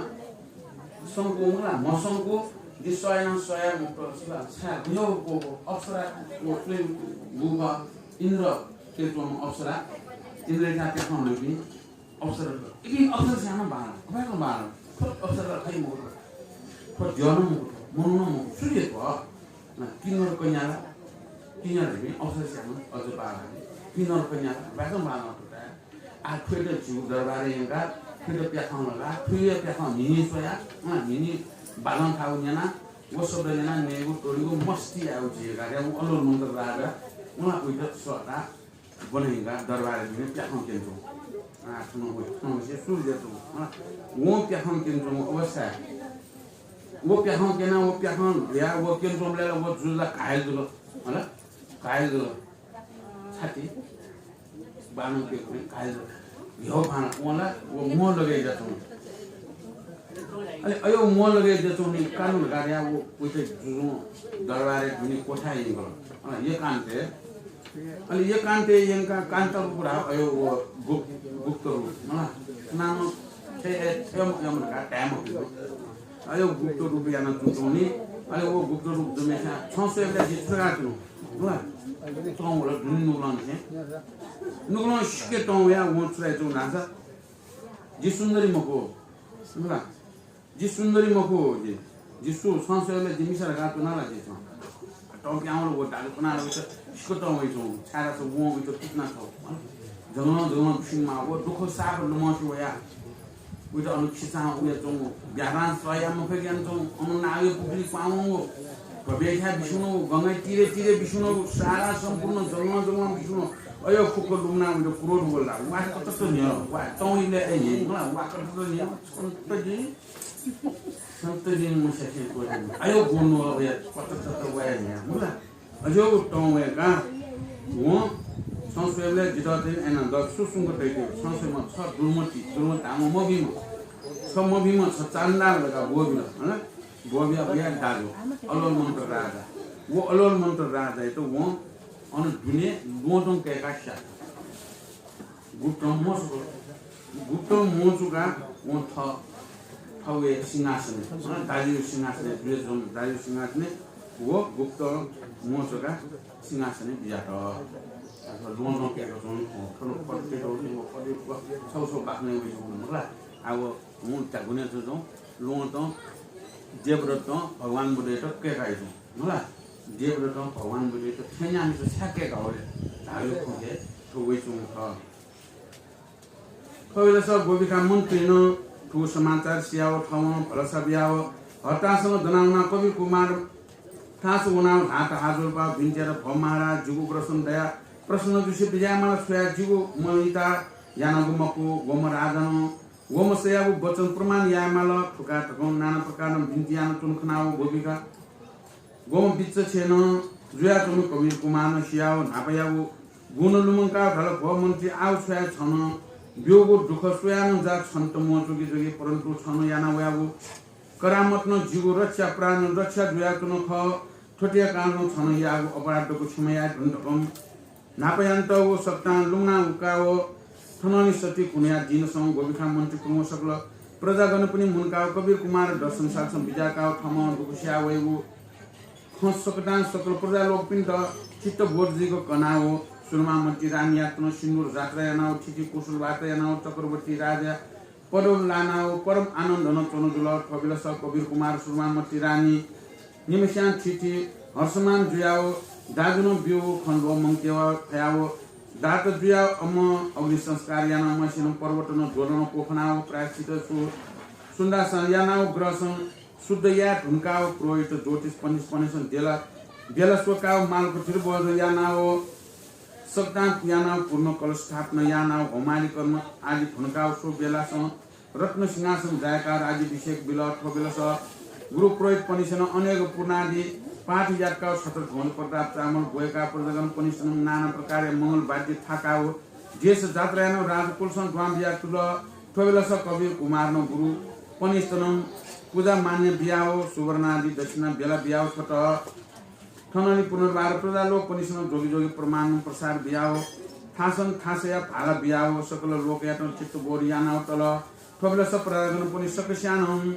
संकु, मला, म्हसंकु, जि सह याना सह याये मफुत। छु धाल? छाय्? व, व, व अप्सरा, व स्वयं गुगु इन्द्र, के च्वंम्ह अप्सरा, इन्द्रया प्याखं ल्हूपिं अप्सरा दु। इपिं अप्सरायात नं बांलाः, अपाय्‌सकं बांलाः। थ्व अप्सरा ला खइ मखु, थ्व द्यः नं मखु, थ्व मनू नं मखु, सु जुइ थ्व? न, किन्नर कन्या ला, किन्नर धइपिं अप्सरायात नं अझ बांलाः। किन्नर कन्या ला, अपाय्‌सकं बांलाः थ्व धाये। आ, थ्वयात झीगु दरबारय् यंकाः, थ्वयात प्याखं ल्ह्वकाः, थ्वया प्याखं न्हिन्हि स्वयाः, अँ, न्हिन्हि बालं थाःगु न्यनाः, व शब्द न्यनाः नयेगु, त्वनेगु, मस्ति यायेगु झी धकाः व अलोर मन्त्र राजा, वं ला वयात सःताः ब्वना यंकाः दरबारय् दुने प्याखं क्यने च्वं। आ, थन वइ, थन वइसे सुरु जुयाच्वं। आ, वं प्याखं क्यने च्वंगु अवस्थाय् व प्याखं क्यनाः व प्याखं ल्हुयाः व क्यने च्वंबलय् ला व जुजु ला घायल जुल। हला? घायल जुल। छाति बांनं प्यंगुलिं घायल जुल। ह्यः बांलाः। वं ला व म्वः लगय् जुयाच्वं। अले अयो म्वः लगय् जुयाच्वंगुलिं कानु धकाः धयाः व वयात जुजुं दरबारय् दुने क्वथाय् यंकल। अन एकान्तय् अले एकान्तय् यंकाः कान्ता रूप धाः अयो व गु-, यम, यम धकाः धाये मफुगु। अले व गुप्त रूप यानाच्वंच्वंनि। अले व गुप्त रूप जूम्हस्यां छं स्वयेबलय् जि छु धकाः च्वनु? नुगलं। च्वं वल दुने नुगलं निसें। नुगलं सिक्क तं वयाः वं छु धायाच्वंगु धाःसा, जि सुन्दरी मखु। नुगलं। जि सुन्दरी मखु, जि, जि सु, छं स्वयेबलय् जि मिसा धकाः च्वना ला जि छं? तं पिहां वल व दाजु कनाः वइत सिक्क तं वयाच्वंगु, छाय्धाःसा वं वइत कुतुना थ्व। जंगलं जंगलं बिस्युं माः, व दुःख साप लुमंसे वयाः वइत अन खिचां वयाच्वंगु, ब्याहा सह याये मफय्क यानाच्वंगु, अन नागया पुखुलिइ क्वहां वंगु, भव्य थाय् बिस्युं वंगु, गंगाया तीरय् तीरय् बिस्युं वंगु, सारा सम्पूर्ण जंगलं जंगलं बिस्युं वंगु। अय् फुक्क लुमनाः वइत क्रोध वल ला। वा कतत न्ह्यः, वा तं वइबलय् अय् न्ह्यः, वा कतत न्ह्यः, छन्त जिं छन्त जिं मस्यासें त्वःते मखु। अय् गुण व वया पत्ता तत्ता वया न्ह्याः मुला। अज्याःगु तं वय्काः वं छं स्वयेबलय् जितः थें यानाः द सुसुंक तइके। छं स्वयेमा छ दुर्मति, दुर्मति धाःम्ह मभिंम्ह, छ मभिंम्ह, छ चाण्डाल धकाः ब्वःबिल। हँ? ब्वःबिया वया दाजु अलोल मन्त्र राजा। व अलोल मन्त्र राजायात वं अन दुने ल्वहंतं कय्काः स्यात। गुप्तं म्वचुक, गुप्तं म्वचुकाः वं थ, थःगु सिंहासनय्, अँ, दाजुया सिंहासनय्, दुने च्वंम्ह दाजुया सिंहासनय् व गुप्तं म्वचुकाः सिंहासनय् बिज्यात। अथवा ल्वहंतं कय्काच्वंगु, थन पद कय्काच्वंगु, व पद, व छगू छगू बाखनय् वइच्वंगु मखु ला। आ, व हुँ, ता गुने च्वंच्वं ल्वहंतं देवदत्तं भगवान बुद्धयात कय्काः वइच्वं। मला, देवदत्तं भगवान बुद्धयात थ्यंयाः मिसा छाय् कय्काः वल धाःगु खँ हे थ्व वइच्वंगु खः। थ्व बेलस ग्वबिखा मन्त्रीनं थुगु समाचार सियाव थवं भलसा बियाव हतासं दनावनाः कबीर कुमार थास वनाव ल्हात हात जोडुपाव बिन्ति यात, भो महाराज, जिगु उग्रसेन दयाः प्रसन्न जुसे बिज्यायेमाल। छु याये, जिगु मयिता यानागु मखु, वम्ह राजानं वम्ह सयागु वचन प्रमाण यायेमाल। थुका धकं नाना प्रकारं बिन्ति यानाच्वनु खनाव ग्वबिखा ग्वम्ह बिच्चछेनं जुयाच्वंम्ह कबीर कुमारनं सियाव न्हापायागु गुण लुमंकाव धाल, भो मन्त्री, आव छु याये, छं ब्यूगु दुःख स्वयाः नं जा छन्त म्वचुके जूगु, परन्तु छं याना वयागु करामतं जिगु रक्षा प्राण रक्षा जुयाच्वन खः। थ्वतिया कारणं छं याःगु अपराध दक्व क्षमा याये धुन धकं न्हापा यानातःगु सकतां लुमना उकाव थनंलि सति कुन्हुया दिनसं ग्वबिखा मन्त्री कुरुम्ह सकल प्रजागणपिनि मुंकाव कबीर कुमार दर्शन साक्षात बिज्याकाव थःम्हं दुःख सिया वइगु खँ सकतां सकल प्रजालोकपिन्त चित्तबोध जुइक कनाव सुरमा मन्त्री रानीयात नं सिन्दूर जात्रा यानाव थीथी कुशल वार्ता यानाव चक्रवर्ती राजा पदव लानाव परम आनन्दनं च्वनु जुल। थ्व बेलस कबीर कुमार सुरमा मन्त्री रानी निम्हस्यां थीथी हर्षमान जुयाव दाजुनं ब्यूगु खँ ल्वःमंकेव फयाव दात जुयाव अम्ह अग्नि संस्कार यानाव म्हसिनं पर्वतं ज्वलं क्वफनाव प्रायश्चित सु-, सुन्दासं यानाव ग्रहसं शुद्ध याये धुंकाव पुरोहित ज्योतिष पण्डितपनिसं देला, देला स्वकाव मालको त्रिभोज यानाव सकतां यानाव पूर्ण कलश स्थापना यानाव होमादि कर्म आदि धुंकाव सु बेलासं रत्न सिंहासन जाय्काव राज्याभिषेक बिल। थ्व बेलस गुरु पुरोहितपनिसनं अनेक पूर्णादि पाठ याकाव छत्र ध्वज प्रताप चामल ब्वय्काव प्रजागणपनिसनं नाना प्रकारया मंगल वाद्य थाकाव देश जात्रा यानाव राजकुलसं दुहां बिज्यातुल। थ्व बेलस कबीर कुमारनं गुरुपनिसनं पूजा मान्य बियाव सुवर्णादि दक्षिणा बेला बियाव छ्वत। थनंलि पुनर्वार प्रजालोकपनिसनं जोगी जोगी प्रमाणं प्रसाद बियाव थासं थासया भाला बियाव सकल लोकयात चित्तबोध यानाव तल। थ्व बेलस प्रजागणपनि सकस्यानं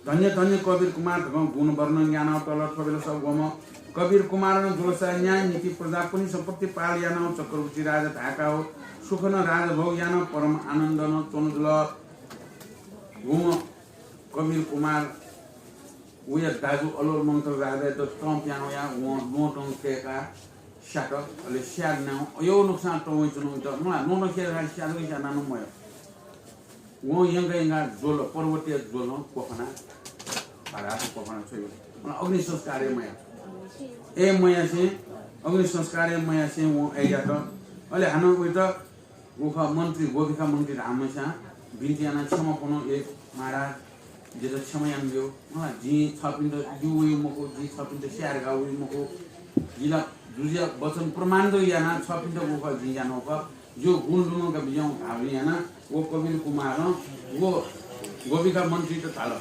धन्य धन्य कबीर कुमार धकं गुण वर्णन यानाव तल। थ्व बेलस वम्ह कबीर कुमारनं जुलसा न्याय नीति प्रजापनिसं प्रतिपाल यानाव चक्रवर्ती राजा धाय्काव सुखनं राजभोग यानाव परम आनन्दनं च्वनु जुल। वम्ह कबीर कुमार वया दाजु अलोल मन्त्र राजायात तं पिहां वयाव वं ल्वहंतं कय्काः स्यात। अले स्यानाव अय् नुकसां तं वइच्वंगु, मला, ल्वहंतं कय्काः स्यात कि स्यात नं मयः। वं यंका यंकाः ज्वलं, पर्वतया ज्वलं क्वफना, भारात क्वफना छ्वइ। मला, अग्नि संस्कार हे मयाः। अय् मयासें, अग्नि संस्कार हे मयासें वं अय् यात। अले हानं वइत व खः मन्त्री, ग्वबिखा मन्त्री धाःम्हस्यां बिन्ति यानाः क्षमा फ्वनाव, ए महाराज, जितः क्षमा यानादियो। मला, जिं छःपिन्त ज्यू वयागु मखु, जिं छःपिन्त स्याये धकाः वयागु मखु। जिं ला जुजुया वचन प्रमाण जक यानाः छःपिन्त व खः जिं यानागु खः। जिगु गुण लुमंका बिज्याहुँ धाःगुलिं यानाः व कबीर कुमारं व ग्वबिखा मन्त्रीत धाल,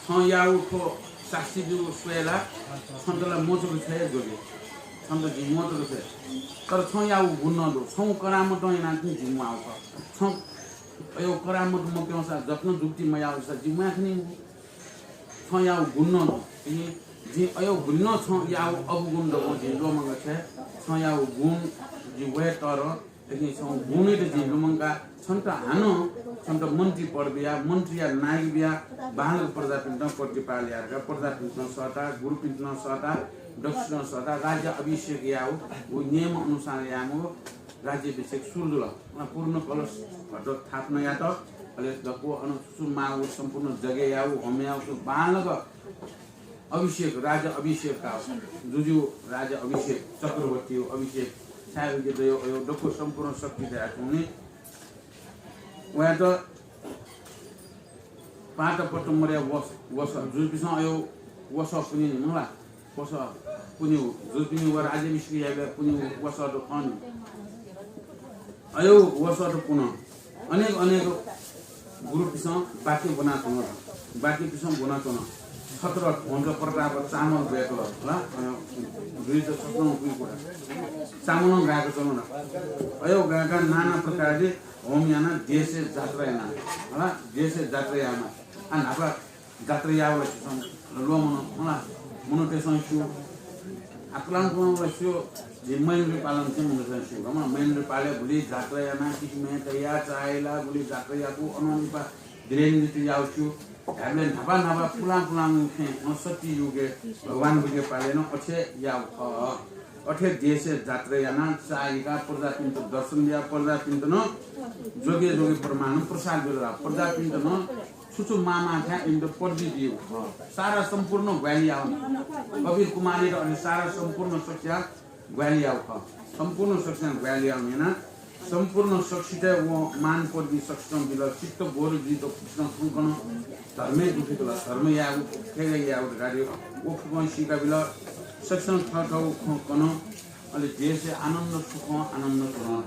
छं याःगु थ्व सास्ती ब्यूगु स्वये ला छन्त ला म्वचुक छ्वये हे ज्वगे। छन्त जिं म्वचुक छ्वये। तर छं याःगु गुण नं दु। छं करामतं यानाः तुं जिं म्वाःगु खः। छं अयो करामत मक्यंसा, जतन जुक्ति मयाःसा जि म्वाये खनी मखु। छं याःगु गुण नं दु। तिनि जिं अयो गुण नं छं याःगु अवगुण दु, जिं लुमंका छ्वये। छं याःगु गुण जि वये तर, लेकिन छं गुणयात जिं लुमंका। छन्त हानं छन्त मन्त्री पद बिया, मन्त्रीया नायक बिया, बांलाक प्रजापिन्त प्रतिपाल यायेका, प्रजापिन्त सःता, गुरुपिन्त सःता, दक्षिण सःता, राज्य अभिषेक याःगु, व नियम अनुसार याःगु राज्याभिषेक सुरु जुल। अन पूर्ण कलश घट स्थापना यात। अले दक्व अन सुमाउ सम्पूर्ण जगे याउ, होम याउ, सु बांलाक अभिषेक, राज्य अभिषेक का, जुजु राज्य अभिषेक, चक्रवर्ती अभिषेक, छाय् उके दयो, अयो दक्व सम्पूर्ण शक्ति दया तुंनि। वयात पाटपट्ट मर्या वस, वस, जुजुपिसं अयो वस पुनि नि मला। वस पुनि हो, जुजुपिनि व राज्याभिषेक याबे पुनि हो, वस दु अन। अयो वस दु पुन। अनेक, अनेक गुरुपिसं बाकी ब्वनाच्वन, बाकीपिसं ब्वनाच्वन। छत्र ध्वज प्रताप चामल ब्वय्कल, हला, अ, दुई त छत्रं उइकुरा। चामलं गाय्क च्वन। अयो गाय्का नाना प्रकारले होम याना देशय् जात्रा याना, हला, देशय् जात्रा याना। आ न्हापा जात्रा यावल छिसं लुमन, मला, मनूतय्सं स्यू। आ पुलां पुलां वल स्यू, जे महेन्द्र पालं चाहिँ मनूतय्सं स्यू। गम महेन्द्र पालय् गुलि जात्रा याना, किसिमय् तया चायला गुलि जात्रा याकु अननिपा दिरेन्द्र याउ स्यू। धाबले न्हापा न्हापा पुलां पुलां उखें, अ, सत्य युगे भगवान बुके पालय् नं अथे याउ खः। अथे देशय् जात्रा याना, चाय्का प्रजापिन्त दर्शन दिया, प्रजापिन्त नं जोगे जोगे प्रमाण प्रसाद बिल। प्रजापिन्त नं छु छु मामा थ्या इमित पदवी दियो। सारा सम्पूर्ण ग्वाहालि याउ। कबीर कुमारयात अले सारा सम्पूर्ण शक्तिया ग्वाहालि याउ खः। सम्पूर्ण शक्तिया ग्वाहालि याउ न्यना, सम्पूर्ण शक्तित व मान पदवी शक्तिं बिल। चित्त बोध जुइत फुक्कं खँ कन, धर्मय् दुखित ला, धर्म याउ, खेल याउ धकाः व फुक्कं सीका बिल। शक्तिं थःथः खँ कन, अले देशय् आनन्द सुखं आनन्द च्वन।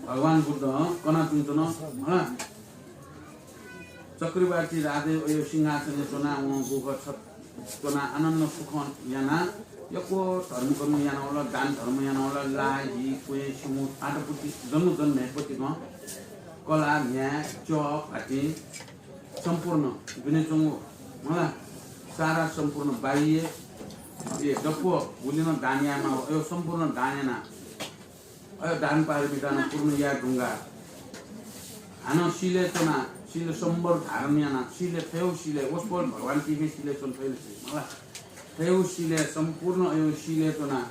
भगवान बुद्ध कना तुंतन, हला। चक्रवर्ती राजा अयो सिंहासनय् च्वना वं गुगः छ च्वना आनन्द सुखं याना यक्व धर्म कर्म याना वल, दान धर्म याना वल, ला, हि, क्वय्, सिमु, आटपति, जन्म जन्मय् पतिकं कला, म्ह्याय्, च्यः, भातिं सम्पूर्ण दुने च्वंगु, मला, सारा सम्पूर्ण बाह्य, ए, दक्व गुलिनं दान याना वल, अयो सम्पूर्ण दान याना अयो दान पारमिता नं पूर्ण याये धुंकाः हानं सिलय् च्वनाः, सिल सम्बर धारण यानाः, सिलय् थय् सिलय्, वसपोल भगवान तीखे सिलय् च्वन थय् सिलय्, मला। थय् सिलय्, सम्पूर्ण अयो सिलय् च्वनाः,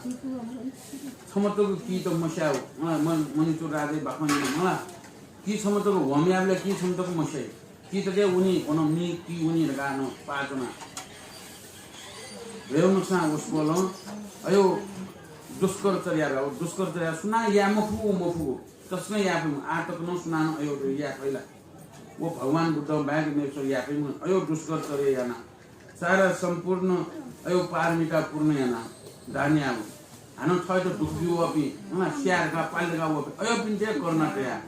छम्ह तक कीत मस्याउ, मला, मन-, मणिचूड राजाया बाखं यानाः, मला। की छम्ह तक होम याबलय् की छम्ह तक मस्याइ। की तक वनी, वन मी की वनी धकाः नं पाः च्वना। वय् मखुसां वसपोलं अयो दुष्कर चर्या, दुष्कर चर्या सुनां याये मफुगु, मफुगु, तसकं याये फइम्ह, आः तक नं सुनानं अयो याये फइ ला? व भगवान बुद्धं बाहेक मेगु याये फइम्ह अयो दुष्कर चर्या याना। सारा सम्पूर्ण अयो पारमिता पूर्ण याना दान याउ। हानं थःत दुःख ब्यू वःपिं, अँ, स्याये धकाः पाले धकाः वःपिं, अयोपिन्त करुणा तया,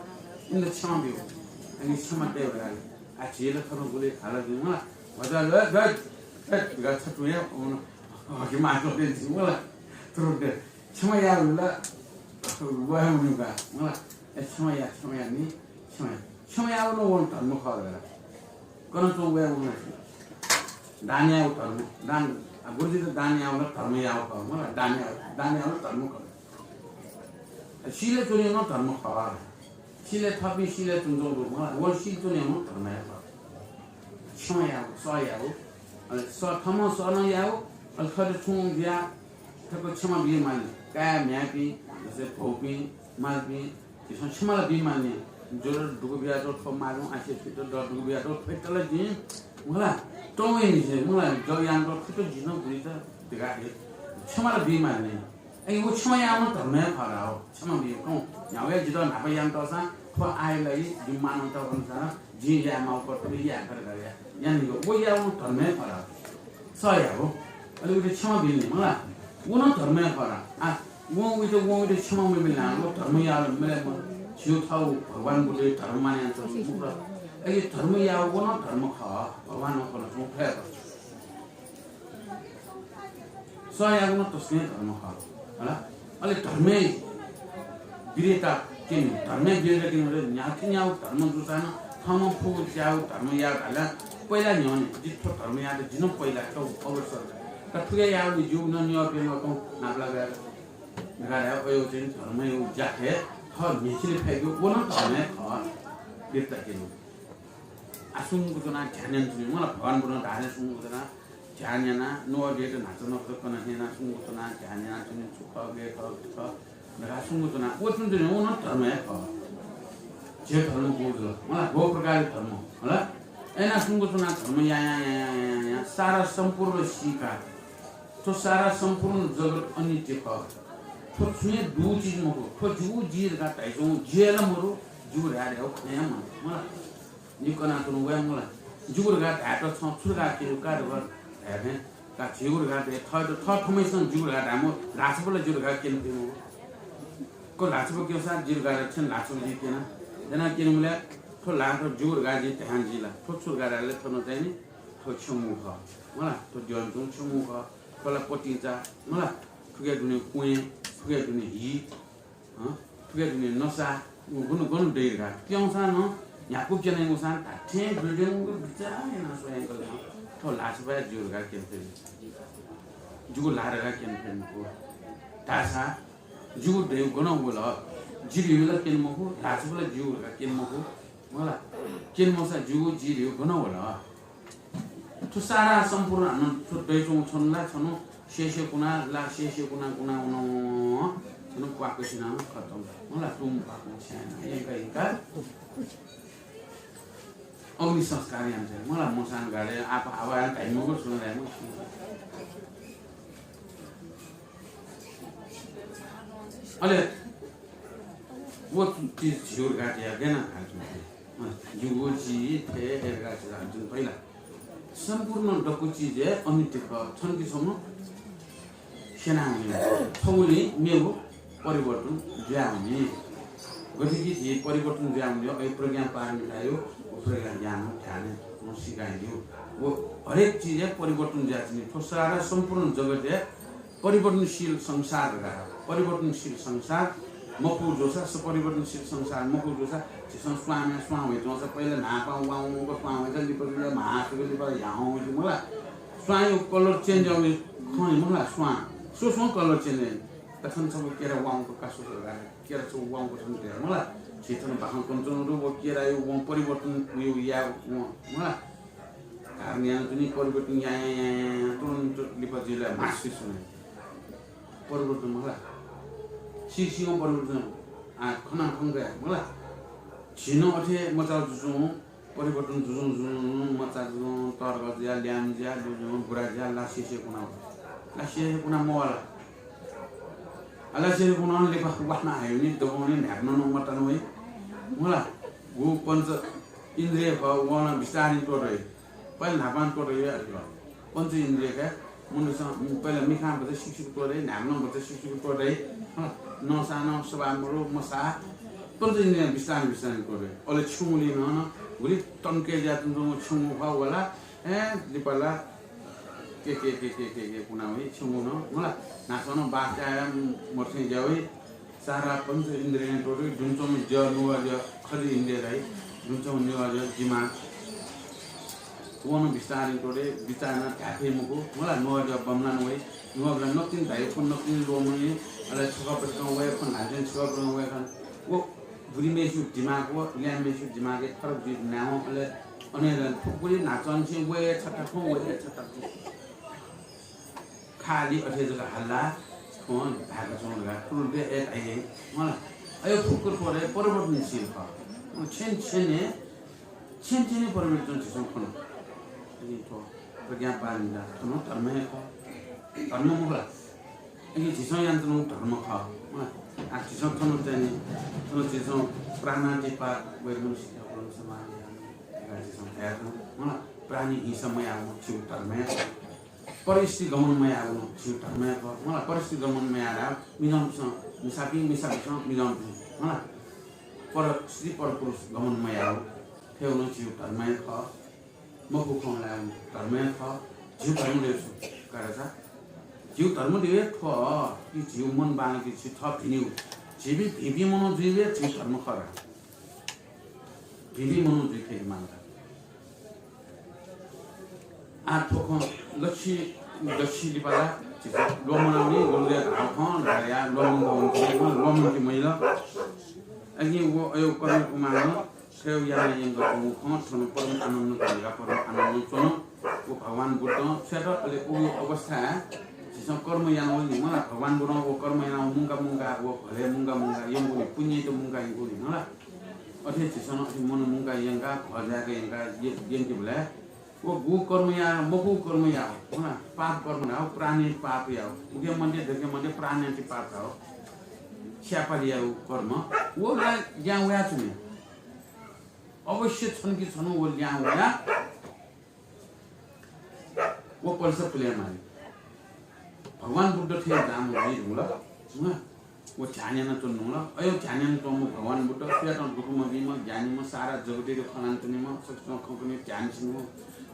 इमित क्षमा ब्यू। अनि क्षमा तये धकाः। आ, झीत थन गुलि हाला जुइ मला। भचा ल, ल, ल, ल, छतुया, अन, हकि मातो देन छि मला। तुरुन्त क्षमा याउ ला, वहे उनुका, मला। ए, क्षमा या, क्षमा या नि, क्षमा या। क्षमा याउ नं वन धर्म खः धकाः। कन च्वं वया उनुका। दान याउ धर्म, दान, आ, गुरुजीत दान याउ ला धर्म याउ खः, मला। दान याउ, दान याउ ला धर्म खः। सिलय् च्वने नं धर्म खः। सिलय् थःपिं सिलय् च्वंच्वं दु, मला, व सिल च्वने नं धर्म हे खः। क्षमा याउ, सह याउ, अले सह, थःम्हं सह नं याउ, अले थःत छुं जुया, थःत क्षमा बी मानि। काय् म्ह्याय्‌पिं, जस्तै भौपिं, मालपिं, झीसं क्षमा ला बी मानि। ज्वरय् दुःख बियातल थ्व मालुं आसे फित, दः दुःख बियातल थ्व तल जिं, मला, तंगु हे निसें, मला, जग यानातल थ्व जिं गुलित धकाः हे क्षमा ला बी मानि। अय्, व क्षमा याउ नं धर्म हे खः ला हो। क्षमा बिउ कौं। न्ह्यावया जितः न्हापा यानातःसां थ्व आःया लागि जिमि मानवता अनुसार जिं याये माउ कर्तव्य याये खः धकाः यानागु। व याउ नं धर्म हे खः ला हो। सह याउ। अले उइत क्षमा बिल नि, मला। व नं धर्म हे खः ला। आ, वं उइत, वं उइत क्षमा मबिल ला, व धर्म याउ ला, मला, म, झीउ थःउ भगवान बुद्धया धर्म माने यानातःगु मखु ला। अले धर्म याउ व नं धर्म खः। भगवान नं खः, थ्व खः। सह याउ नं तसकं धर्म खः, हला। अले धर्मय् वीरता, क्यने, धर्मया विरोधय् क्यने मते, न्ह्याथे न्ह्यागु धर्म जूसां नं थःम्हं फुगु ज्याःगु धर्म या धाःसा पहिला न्ह्यःने जि थ्व धर्म यायेत जि नं पहिला थ्व अग्रसर का। का थुके याःगु ज्यू नं न्यः प्यंगु कं नापलाक यायेत धकाः धाये, अयो चाहिँ धर्मया ज्याखँय् थः न्ह्यचिले फय्केगु व नं धर्म हे खः। वीरता क्यने। आ सुंगु च्वनाः ध्यान यानाच्वनी, मला भगवान बुद्धं धाःथें सुंगु च्वनाः ध्यान यानाः, नुगः देय्‌त न्हाचः नखःत कना थें यानाः सुंगु च्वनाः ध्यान यानाच्वनी, छु खः, गय् खः, गय् खः धकाः सुंगु च्वनाः, व च्वनाच्वनी, व नं धर्म हे खः। झी धर्म गु जुल, मला गु प्रकारया धर्म, मला। अय्‌नं सुंगु च्वनाः धर्म यायां, यायां, यायां, यायां, सारा सम्पूर्ण सीकाः, थ्व सारा सम्पूर्ण जगत अनित्य खः। थ्व छुं हे दुगु चिज मखु, थ्व जिगु, जि धकाः धाइच्वंगु जि हे ला मदु, जिगु धयाः धयागु खँ हे मदु, मला। नि कनाच्वनु वया मला। जिगु धकाः धायेत छं छु धकाः क्यनेगु का धकाः धाये थें का, झीगु धकाः धाये, थःत थः थम्हैसं जिगु धकाः धायेमाः, ल्हाःछापं ला जिगु धकाः क्यने फइ मखु। को ल्हाःछापं क्यंसां जिगु धकाः धाये, छं ल्हाःछापं जिं क्यना। यानाः क्यनेबलय् थ्व ल्हाःछापं जिगु धकाः जिं धायेगु जुइ ला? थ्व छु धकाः धाये ले थन चाहिँ नि, थ्व छ्यंगू खः। मला, थ्व द्यःने च्वंगु छ्यंगू खः। थ्व ला पतिंचा, मला, थुके दुने क्वँय्, थुके दुने हि, हँ, थुके दुने नसा, गन गन दइ धकाः क्यंसां नं न्ह्याक्व क्यनागुसां धात्थें दुर्जंगु बिचाः यानाः स्वयां कल थ्व ल्हाःछापं जिगु धकाः क्यने फइ। जिगु ल्हाः धकाः क्यने फइ मखु। धाःसा जिगु धइगु गन वल? जि धइगु ला क्यने मखु, ल्हाःछापं ला जिगु धकाः क्यने मखु। मला, क्यने मखुसा जिगु, जि धइगु गन वल? थ्व सारा सम्पूर्ण हानं थ्व दइच्वंगु छन्हु ला छन्हु सेसे कुना ला सेसे कुना कुना वन छन्हु क्वाक सिनाः खतम। मला तुम पाकं स्याना यंका यंका अग्नि संस्कार याना चाहिँ। मला मसान गाडे आप आवा धाइमगु सुन धाइमगु। अले व चिज झिउर गाते या गेना धाल। जिगु जि थे एरगा चिज जुन पहिला सम्पूर्ण दक्व चिज हे अनित्य खः। छन्हु कि छन्हु स्यनावनी। छगुलिं मेगु परिवर्तन जुयावनी। गथे कि झी परिवर्तन जुयावनी, अय् प्रज्ञा पारमिताया व प्रज्ञा ज्ञान ध्यान नं सिकाइदियो। व हरेक चिज हे परिवर्तन जुयाच्वनी। थ्व सारा सम्पूर्ण जगत हे परिवर्तनशील संसार धकाः। परिवर्तनशील संसार मखु जूसा, स परिवर्तनशील संसार मखु जूसा, झीसं स्वांम्ह स्वां वइच्वंसा, पहिला न्हापां वाउँक स्वां वइसा, लिपा लिपा म्हासुक लिपा ह्याउँ वइसा, मला। स्वांया colour change यावनी खँ मला, स्वां। स्वस्वं colour change याइ। कथं छगू केरा वाउँक का स्वस्व धकाः, केरा छगू वाउँक छन्हु धयाः, मला। झी थन बाखं कनाच्वनागु दु, व केराया वं परिवर्तन यायेगु वं, मला। धारण यानाच्वनी, परिवर्तन यायां यायां यायां तुरुन्त लिपा जुइ ला म्हासुक स्वने। परिवर्तन मला। सिसिं परिवर्तन। आ, खना खंका मला। झी नं अथे मचा जुजुं परिवर्तन जुजुं जुजुं मचा जुजुं तःधंगु जुयाः, ल्याय्म्ह जुयाः, जुजुं बुरा जुयाः ला सेसे कुना वल। ला सेसे कुना मवल। आ, ला सेसे कुना लिपा वासना हयावनी, दबुनी, न्हाय्पनं नं मतन वइ। मला। गु पञ्च इन्द्रिय खः, वं नं बिस्तारं त्वःते। पहिला न्हापां त्वःते अथे खः। पञ्च इन्द्रिय का, मनूसं पहिला मिखां भचा सिक्क सिक्क त्वःते, न्हाय्पनं भचा सिक्क सिक्क त्वःते। हँ, नसां नं सवाः मरु, मसाः। पञ्च इन्द्रियं बिस्तारं बिस्तारं त्वःते। अले छ्यंगुलिं नं, नं गुलि तन्के जुयाच्वंगु छ्यंगू खः वला। ए, लिपा ला के, के, के कुना वइ, छ्यंगू नं, मला। न्हाचः नं बास याये मरुथें जुया वइ। सारा पञ्च इन्द्रियं त्वःते, दुने च्वंम्ह ज्या, नुगः ज्या, खलि इन्द्रिय धाइ, दुने च्वंम्ह नुगः ज्या, दिमाग। वं नं बिस्तारं त्वःते, बिचाः यानाः धाये फइ मखु, मला। नुगः ज्या बमलाना वइ, नुगः ज्या नकतिनि धाइ, खँ नकतिनि ल्वःमनी, अले छकः पतिकं वये, खँ ल्हानाच्वनी, छकः पतिकं वये खन। व बुरिम्हेसिगु दिमाग व ल्याय्म्हेसिगु दिमागय् फरक जुइ नावं, अले अन हे फुक्कं न्हाचःनिसें वये छता खँ, वये छता खँ। खालि अथे जक हल्ला, खँ धायेका च्वं धकाः तुरुन्त हे धाइ हे, मला। अय् फुक्क थ्व हे परिवर्तनशील खः। छेन छेन हे, छेन छेन हे परिवर्तन झीसं खन। अले थ्व प्रज्ञा पारमिता थन धर्म हे खः। धर्म मखु ला? अले झीसं यानाच्वनागु धर्म खः। मला। आ, झीसं थन चाहिँ नि, थन झीसं प्राणातिपात वैमनस्यता उपरम समाधि याना, झीसं धयाच्वना। मला। प्राणी हिंसा मयाःगु झीगु धर्म हे खः। परस्थिति गमन मयाःगु झीगु धर्म हे खः। मला, परस्थिति गमन मयाः ला मिजंपिसं मिसापिं, मिसापिसं मिजंपिं। मला, परस्थिति परपुरुष गमन मयाःगु थेगु नं झीगु धर्म हे खः। मखु खँ ल्हायेगु धर्म हे खः। झीगु धर्म धइगु छु का धाःसा, झीगु धर्म धइगु हे थ्व कि झीगु मन बांलाक झी थः भिनिगु, झीपिं भिंभिं मनू जुइबलय् झी धर्म खः ला? भिंभिं मनू जुइ फय्के माल का। आः थ्व खँ लच्छि दच्छि लिपा ला झीसं ल्वःमनावनी, गुरुया धाःगु खँ धाःया ल्वःमंकावनी, ल्वःमंके मजिल। अकिं व अय् कर्म कुमारं थ्व याना यंकाच्वंगु खँ थन परम आनन्द घलिका परम आनन्द च्वन। व भगवान बुद्धं स्वयात, अले व अवस्थाय् झीसं कर्म यानावल नि, मला भगवान बुद्धं व कर्म यानाव मुंका मुंका व घलय् मुंका मुंका यंगु नि, पुण्ययात मुंका यंगु नि, मला। अथे झीसं अथे मन मुंका यंका, घः जाय्‌क यंका, य-, यंकेबलय् व गु कर्म याः, मखु कर्म याः, मला, पाप कर्म धाः, प्राणया पाप याः, उके मते, दके मते, प्राणया पाप धाः, स्यापालि याः कर्म, व ला ज्यां वयाच्वनी। अवश्य छन्हु कि छन्हु व ल्याहां वयाः व पलेसा पुले माली। भगवान बुद्ध थें जाःम्ह जुइ धुंकल, हँ, व ध्यान यानाच्वने धुंकल। अय् ध्यान यानाच्वंम्ह भगवान बुद्ध स्वयातं दुःख मबीम्ह, ज्ञानीम्ह, सारा जगतय् खँ ल्हानाच्वनीम्ह, सकसितं खँ कने ध्यान स्यनीम्ह,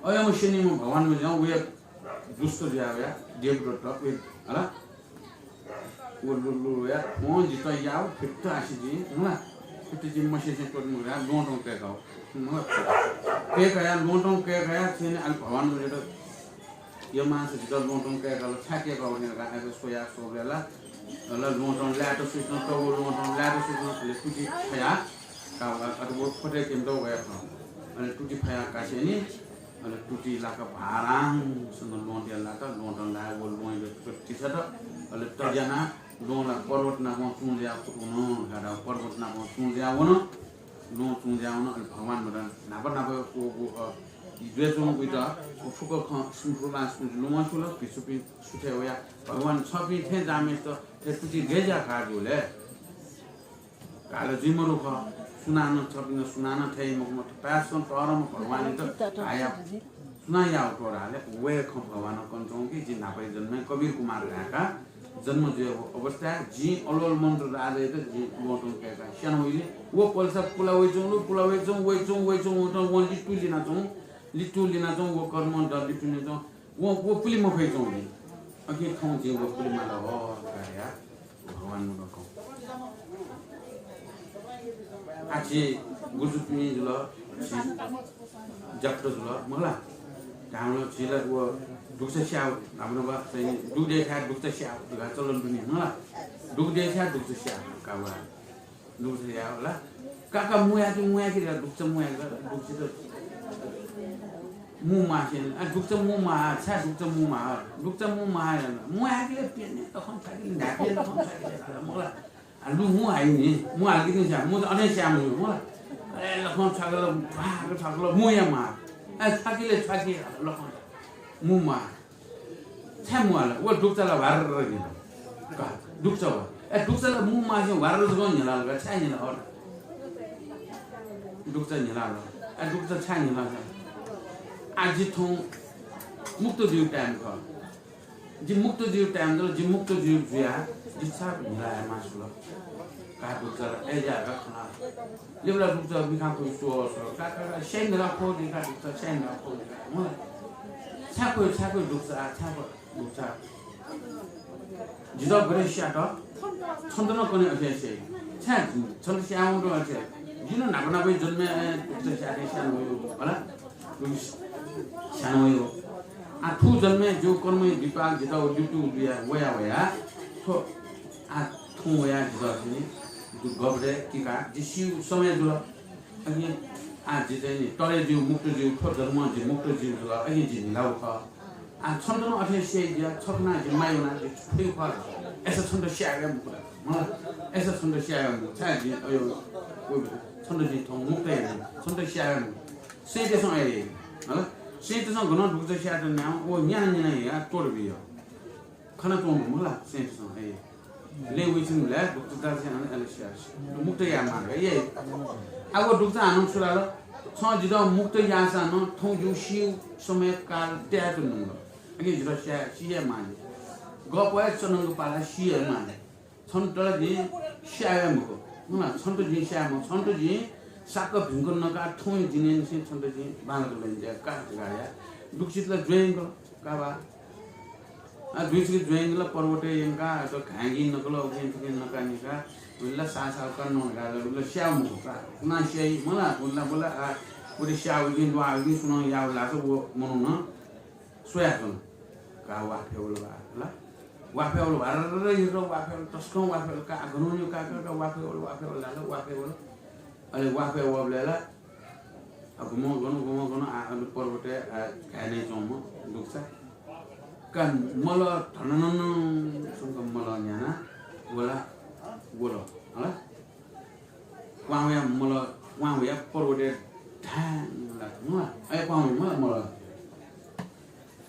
अय्‌म्ह स्यनीम्ह भगवान बुद्ध वया दुष्ट जुयाः वयाः देवदत्त वया, हला? व लु-, लु-, वया थ्वं जितः याः, फित्त आसे जिं, हला? फित्त जिं मस्यसें त्वःते मखु धकाः ल्वहंतं कय्‌काः, हला? कय्‌काया, ल्वहंतं कय्‌काया, थें अले भगवान बुद्धयात यमांस जितः ल्वहंतं कय्‌काल, छाय् कय्‌काव थें धकाः अले स्वयाः स्वःबलय् ला, अले ल्वहंतं लायेत सुइच्वन, तःगु ल्वहंतं लायेत सुइच्वन, अले तुति फयाः का, अथे व ख्वदय् क्यनेत वया खः। अले तुति फयाः कासेंलि, अले तुति लाक भारांसं ल्वहंतय् लात, ल्वहंतं लाय् व ल्वहंया तिछ्यात, अले तज्यानाः ल्वहं ला पर्वत नापं चुं जुयाः वन, गादा पर्वत नापं चुं जुयाः वन, ल्वहं चुं जुयाः वन, अले भगवान बुद्ध न्हापा न्हापा व, व, अ, द्वय् च्वंगु वइत, व फुक्क खँ स्मृति ला स्मृति ल्वहं स्यू ला, भिक्षुपिं सुथय् वयाः भगवान छपिं थें जाःम्हय्‌सित थ्व तुति गय् ज्याः का जू ले? काल जुइ मरु खः। सुनानं छपिं सुनानं थथे मखु, मखु, थपाय्‌सकं तःधंम्ह भगवानयात धाःया सुनां याः त्वःता ले? व हे खँ भगवानं कने च्वंगु कि जिं न्हापाया जन्मय् कबीर कुमार धाय्‌का जन्म जुयागु अवस्थाय् जिं अलोल मन्त्र राजायात जिं ल्वहंतं कय्‌काः स्यानावइलि। व पलेसा पुला वइच्वंगु, पुला वइच्वंगु, वइच्वंगु, वइच्वंगु, वं लितुलिनाच्वंगु, लितुलिनाच्वंगु, व कर्मं द लितुलिनाच्वंगु। व, व पुले मफइच्वंगु। अकिं थौं जिं व पुले माल हः धकाः धयाः भगवान बुद्धं कं। आः झी गुरुजुपिं जुल, झी ज्यापुत जुल, मखु ला? धाःम्ह झी ला व दुगुचा स्याः, न्हापा न्हापा चाहिँ दुगु देछाय् दुगुचा स्याः धकाः चलन दु नि, मखु ला? दुगु देछाय् दुगुचा स्याः का वा। दुगुचा याः हला। का का, मू याकि, मू याकि धकाः दुगुचा मू याकि धकाः दुगुचा त मू मासें, आ, दुगुचा मू माः, छाय् दुगुचा मू माः, दुगुचा मू माः याना। मू याकि ले प्यने लखं छाकि ले, न्हाय्‌पे लखं छाकि ले, मखु ला? आ, लु मू हाइ नि, मू हाल कि नि स्याः, मू त अथे स्याः मू, मखु ला? अरे लखं छाकि ले, भाग छाकि ले, मू या माः। आ, छाकि ले, छाकि लखं, मू माः। छाय् मू हाल? व दुगुचा ला ह्वार्र न्हिल का। दुगुचा व। ए, दुगुचा ला मू मासें ह्वार्र जक न्हिलाल का, छाय् न्हिलाल? दुगुचा न्हिलाल। ए, दुगुचा छाय् न्हिलाल? आः जि थौं मुक्त जुइगु time खः। जि मुक्त जुइगु time जुल, जि मुक्त जुइगु जुयाः जि छाय् न्हिला हे मास्ति जुल? का दुगुचा ला, अय्‌ज्या का खला। लिपा ला दुगुचा मिखां खुइ स्व स्व। का, का, का, स्याइ न्हिला खः नि का दुगुचा, स्याइ न्हिला खः नि का। मखु ला? छाय् खुइ, छाय् खुइ दुगुचा, छाय् खुइ दुगुचा। जितः गथे स्यात, छन्त नं कन्हय् अथे स्याइ। छाय् छन्त स्यायेवं तुं अथे। जि नं न्हापा न्हापाया जन्मय् दुगुचा स्याःथें स्यानावयागु, हला? स्यानावयागु। आः थ्व जन्मय् जिगु कर्मया विपाक जितः व लितुं वया, वया, वया। थ्व आः थौं वयाः जितः चाहिँ नि गबलय् किका जि सीगु समय जुल। अकिं आः जि चाहिँ नि तले जिगु मुक्त जुइगु, थ्व जन्मं जि मुक्त जुइगु जुल, अकिं जि न्हिलागु खः। आः छन्त नं अथे स्याइ जुयाः छ खनाः जि माया वनाः जि फुइगु खः। अय्‌सा छन्त स्याये मखु ला? मखु ला? अय्‌सा छन्त स्याये मखु। छाय् जि अय्, व, छन्त जिं थौं मुक्त याना, छन्त स्याये मखु। सैंतय्‌सं अय्, हला? सैंतय्‌सं गनं दुगुचा स्यायेत न्याः, व न्याना न्याना हे त्वःता बिया। खनाच्वंगु मखु ला, सैंतय्‌सं, हे। लँय् वइच्वंबलय् दुगुचा दाःसा अन अले स्याः। मुक्त यायेमाः धकाः, हे। आः व दुगुचा हानं छु धाल? छं जितः मुक्त याःसां नं थौं जिगु सीगु समय काल तयाच्वने धुंकल। अकिं जितः स्याये, सी हे माःनि। गःपः हे च्वनागु पाला सी हे माःनि। छन्त जिं स्याये मखु। हँ, छन्त जिं स्याये मखु। छन्त जिं साक्क भिंक नकाः थौं दिनय्‌निसें छन्त जिं बांलाक लँ ज्या का धकाः धयाः दुगुचित ला ज्वय् यंकल। का बा। आ, दुगुचित ज्वय् यंकल, पर्वतय् यंकाः, अथे घाँय् गिं नकल, उकिं थुकिं नका निका, उल्ला साल साल कन्नं गाल, उल्ला स्याउ मखु का। कुना स्याइ मला, उल्ला मला, आ, उरे स्याउ दिन, वा दिन, सुनं याउ लास, वो मनुन स्वया कन। का वाफे वल बा, ला? वाफे वल बा, र, र, र, हिरो वाफे वल, तस्कं वाफे वल, का, घनुन्यु का, का, का, वाफे वल, वाफे वल, ला, ला, वाफे वल। अले वाफे वबले ला, अ, गुम्ह गन, गुम्ह गन, आ, अन पर्वतय्, आ, घाय् नये च्वंम्ह दुगुचा। का मल धननन सुंक मल न्याना वला, वल, हला? क्वां वया मल, क्वां वया पर्वतय् ढाङ लात, हला? अय् क्वां वया मल, मल।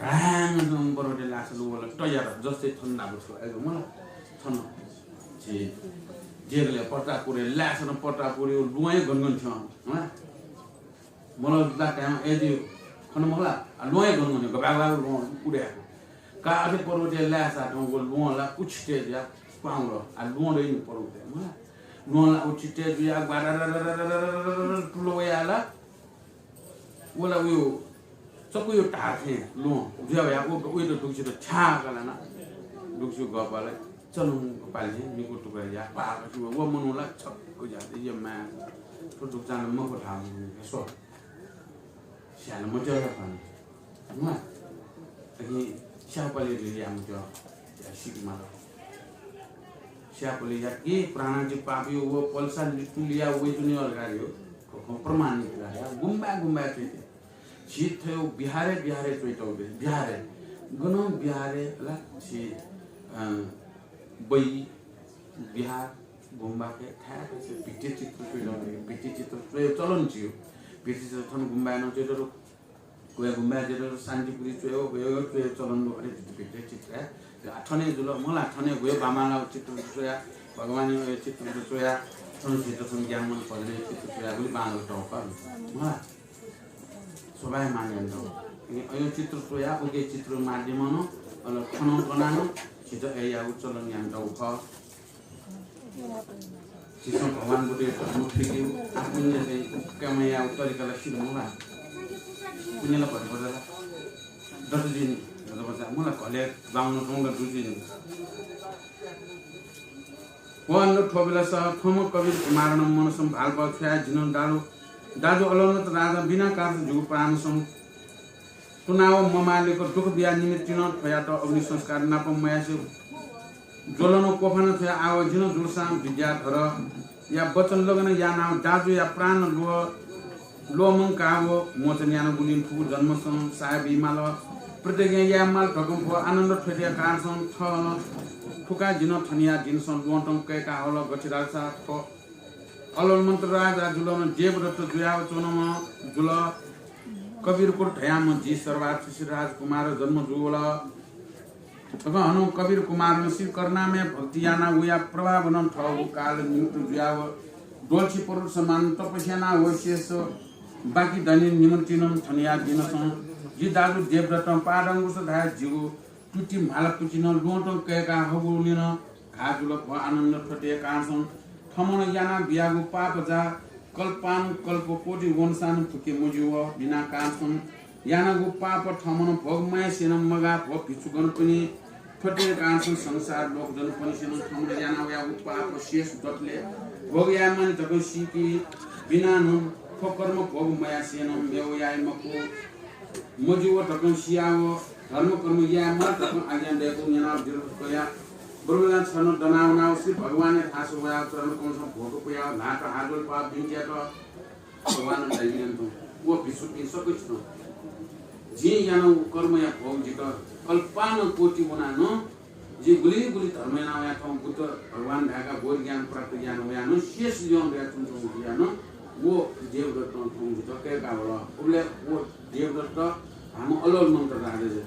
ढाङ पर्वतय् लासा वल तयार, जस्तै थन नाप छ, अय् मला थन। झी देगलय् प्रतापपुरय् लासा न प्रतापपुरय् लुवां गनगन थ्यं, हला? मल ला कायं एदि खन मखला, आ, ल्वहं गन गन गबा गबा ल्वहं उडे। का अथे पर्वतय् लाय् साथं व ल्वहं ला उछिटे ज्या पाउल, आ, ल्वहं दइनि पर्वतय् मला। ल्वहं ला उछिटे जुया ग्वारा तुलो वया ला। व ला उयो चकुयो धार थें ल्वहं जुया वया, व, व दुगुसित छ्या कलाना। दुगुसियो गपाला चलुं पालि निकु टुक्रा या पाक व मनू ला छक्क ज्या, ये माया। थ्व दुगुचां मखु धाल, स्व। स्याल मज्याः खन। नुहां। अकिं स्याःपलि जुइ या मज्याः। या सिक माल। स्याःपलि या कि प्राणादि पापी व पलसा लितुलिया वैतुनि अलगारियो। खो खो प्रमाणित गारिया। गुम्बा गुम्बा चुइते। झी थयो बिहारे बिहारे चुइतौ बे। बिहारे। गनं बिहारे ला झी, अ, बइ बिहार गुम्बाके थाय् भित्ति चित्र चुइतौ बे। भित्ति चित्र चुयो चलन चियो। भित्ति चित्र थन गुम्बाय् नं चुइतौ। गुया गुम्बाय् जेत शान्तिपुरी च्वयो, गुयो च्वयो चलन दु, अरे भित्ति भित्ति चित्र हे। आ, थने जुल, मला थने गुयो बामाला चित्र च्वया, भगवान चित्र च्वया, थन झीत थन ज्ञान मन भजन चित्र च्वया, गुलि बांलाक तौ कर। मला। सबाय मान्यन दौ। अयो चित्र च्वया, उके चित्र माध्यमन, अन खन कनान, झीत अयागु चलन यान दौ ख। झीसं भगवान बुद्धया धर्म थुइकेगु, आफूले चाहिँ कमाइयागु तरिका ला सिधु मला। पुण्य ला भरे भरे ला। दत जुइनि, दत भचा, मला घले बाहुन तोंग दु जुइनि। व अन्त थ्व बेलास थम कबीर कुमारन मनसं भालपा छ्वया जिन दाजु, दाजु अलौनत राजा बिना कारण जुगु प्राणसं तुनाव ममालेक दुःख बिया निमित्तिन थ्वयात अग्नि संस्कार नाप मयासे ज्वलन कोफान थ्वया आव जिन जुलसां विद्याधरया वचन लगन यानाव दाजुया प्राण ल्व-, ल्वमंकाव मोचन यानागुलिं थुगु जन्मसं साय बीमाल, प्रतिज्ञा यायेमाल धकं भो आनन्द थ्वया कारणसं थल। थुका जिन थनिया दिनसं ल्वहंतं कय्का हल गथिरालसा थ्व अलौनत राजा जुलन देवदत्त जुयाव च्वनम्ह जुल। कबीरकुल धयाम्ह जि सर्वार्थसिद्धि राजकुमार जन्म जुवल। थुकथं हनं कबीर कुमारन श्री करुणामय भक्ति यानाव वया प्रभावनं थःगु काल निमित्त जुयाव द्वलछि पर्वत समान तपस्या यानाव शेष बाकी दनि निमित्तिनं थनिया दिनसं जि दाजु देवदत्तं पादंगुस धाये जिगु तुति म्हाला पुचिनं ल्वहंतं कय्का हगुलिनं घाः जुल। भो आनन्द थ्वया कारणसं थमनं याना बियागु पाप जा कल्पानुकल्प कोटि वंसानं फुके मज्यू। बिना कारणसं यानागु पाप थमनं भोग मयासेनं मगाः। भो भिक्षुगणपनि थ्वया कारणसं संसार लोकजनपनिसेनं थमनं याना वयागु पाप शेष दतले भोग यायेमानि धकं सीकि। बिनानं थ्व कर्म भोग मयासेनं मेव याये मखु। मज्यू धकं सियाव धर्म कर्म यायेमाल धकं आज्ञा दयेकूगु न्यनाव देवदत्तया ब्रह्मजान छन दनावनाव श्री भगवानया थासय् वयाव चरण कमलसं भोक पुयाव न्हाय्त हात जोडे पाव बिन्ति यात। भगवान धयादिल, व भिक्षुपिं सकसितं जिं यानागु कर्मया भोग जितः कल्पानुकोटि वनानं जि गुलि गुलि धर्म याना वया थौं बुद्ध भगवान धायेकाः बोधि ज्ञान प्राप्त याना वयानं शेष ल्यं दया च्वंच्वंगु जुयानं व देवदत्तं थौं जितः कय्का वल। उबलय् व देवदत्त हानं अलौनत राजा जुल।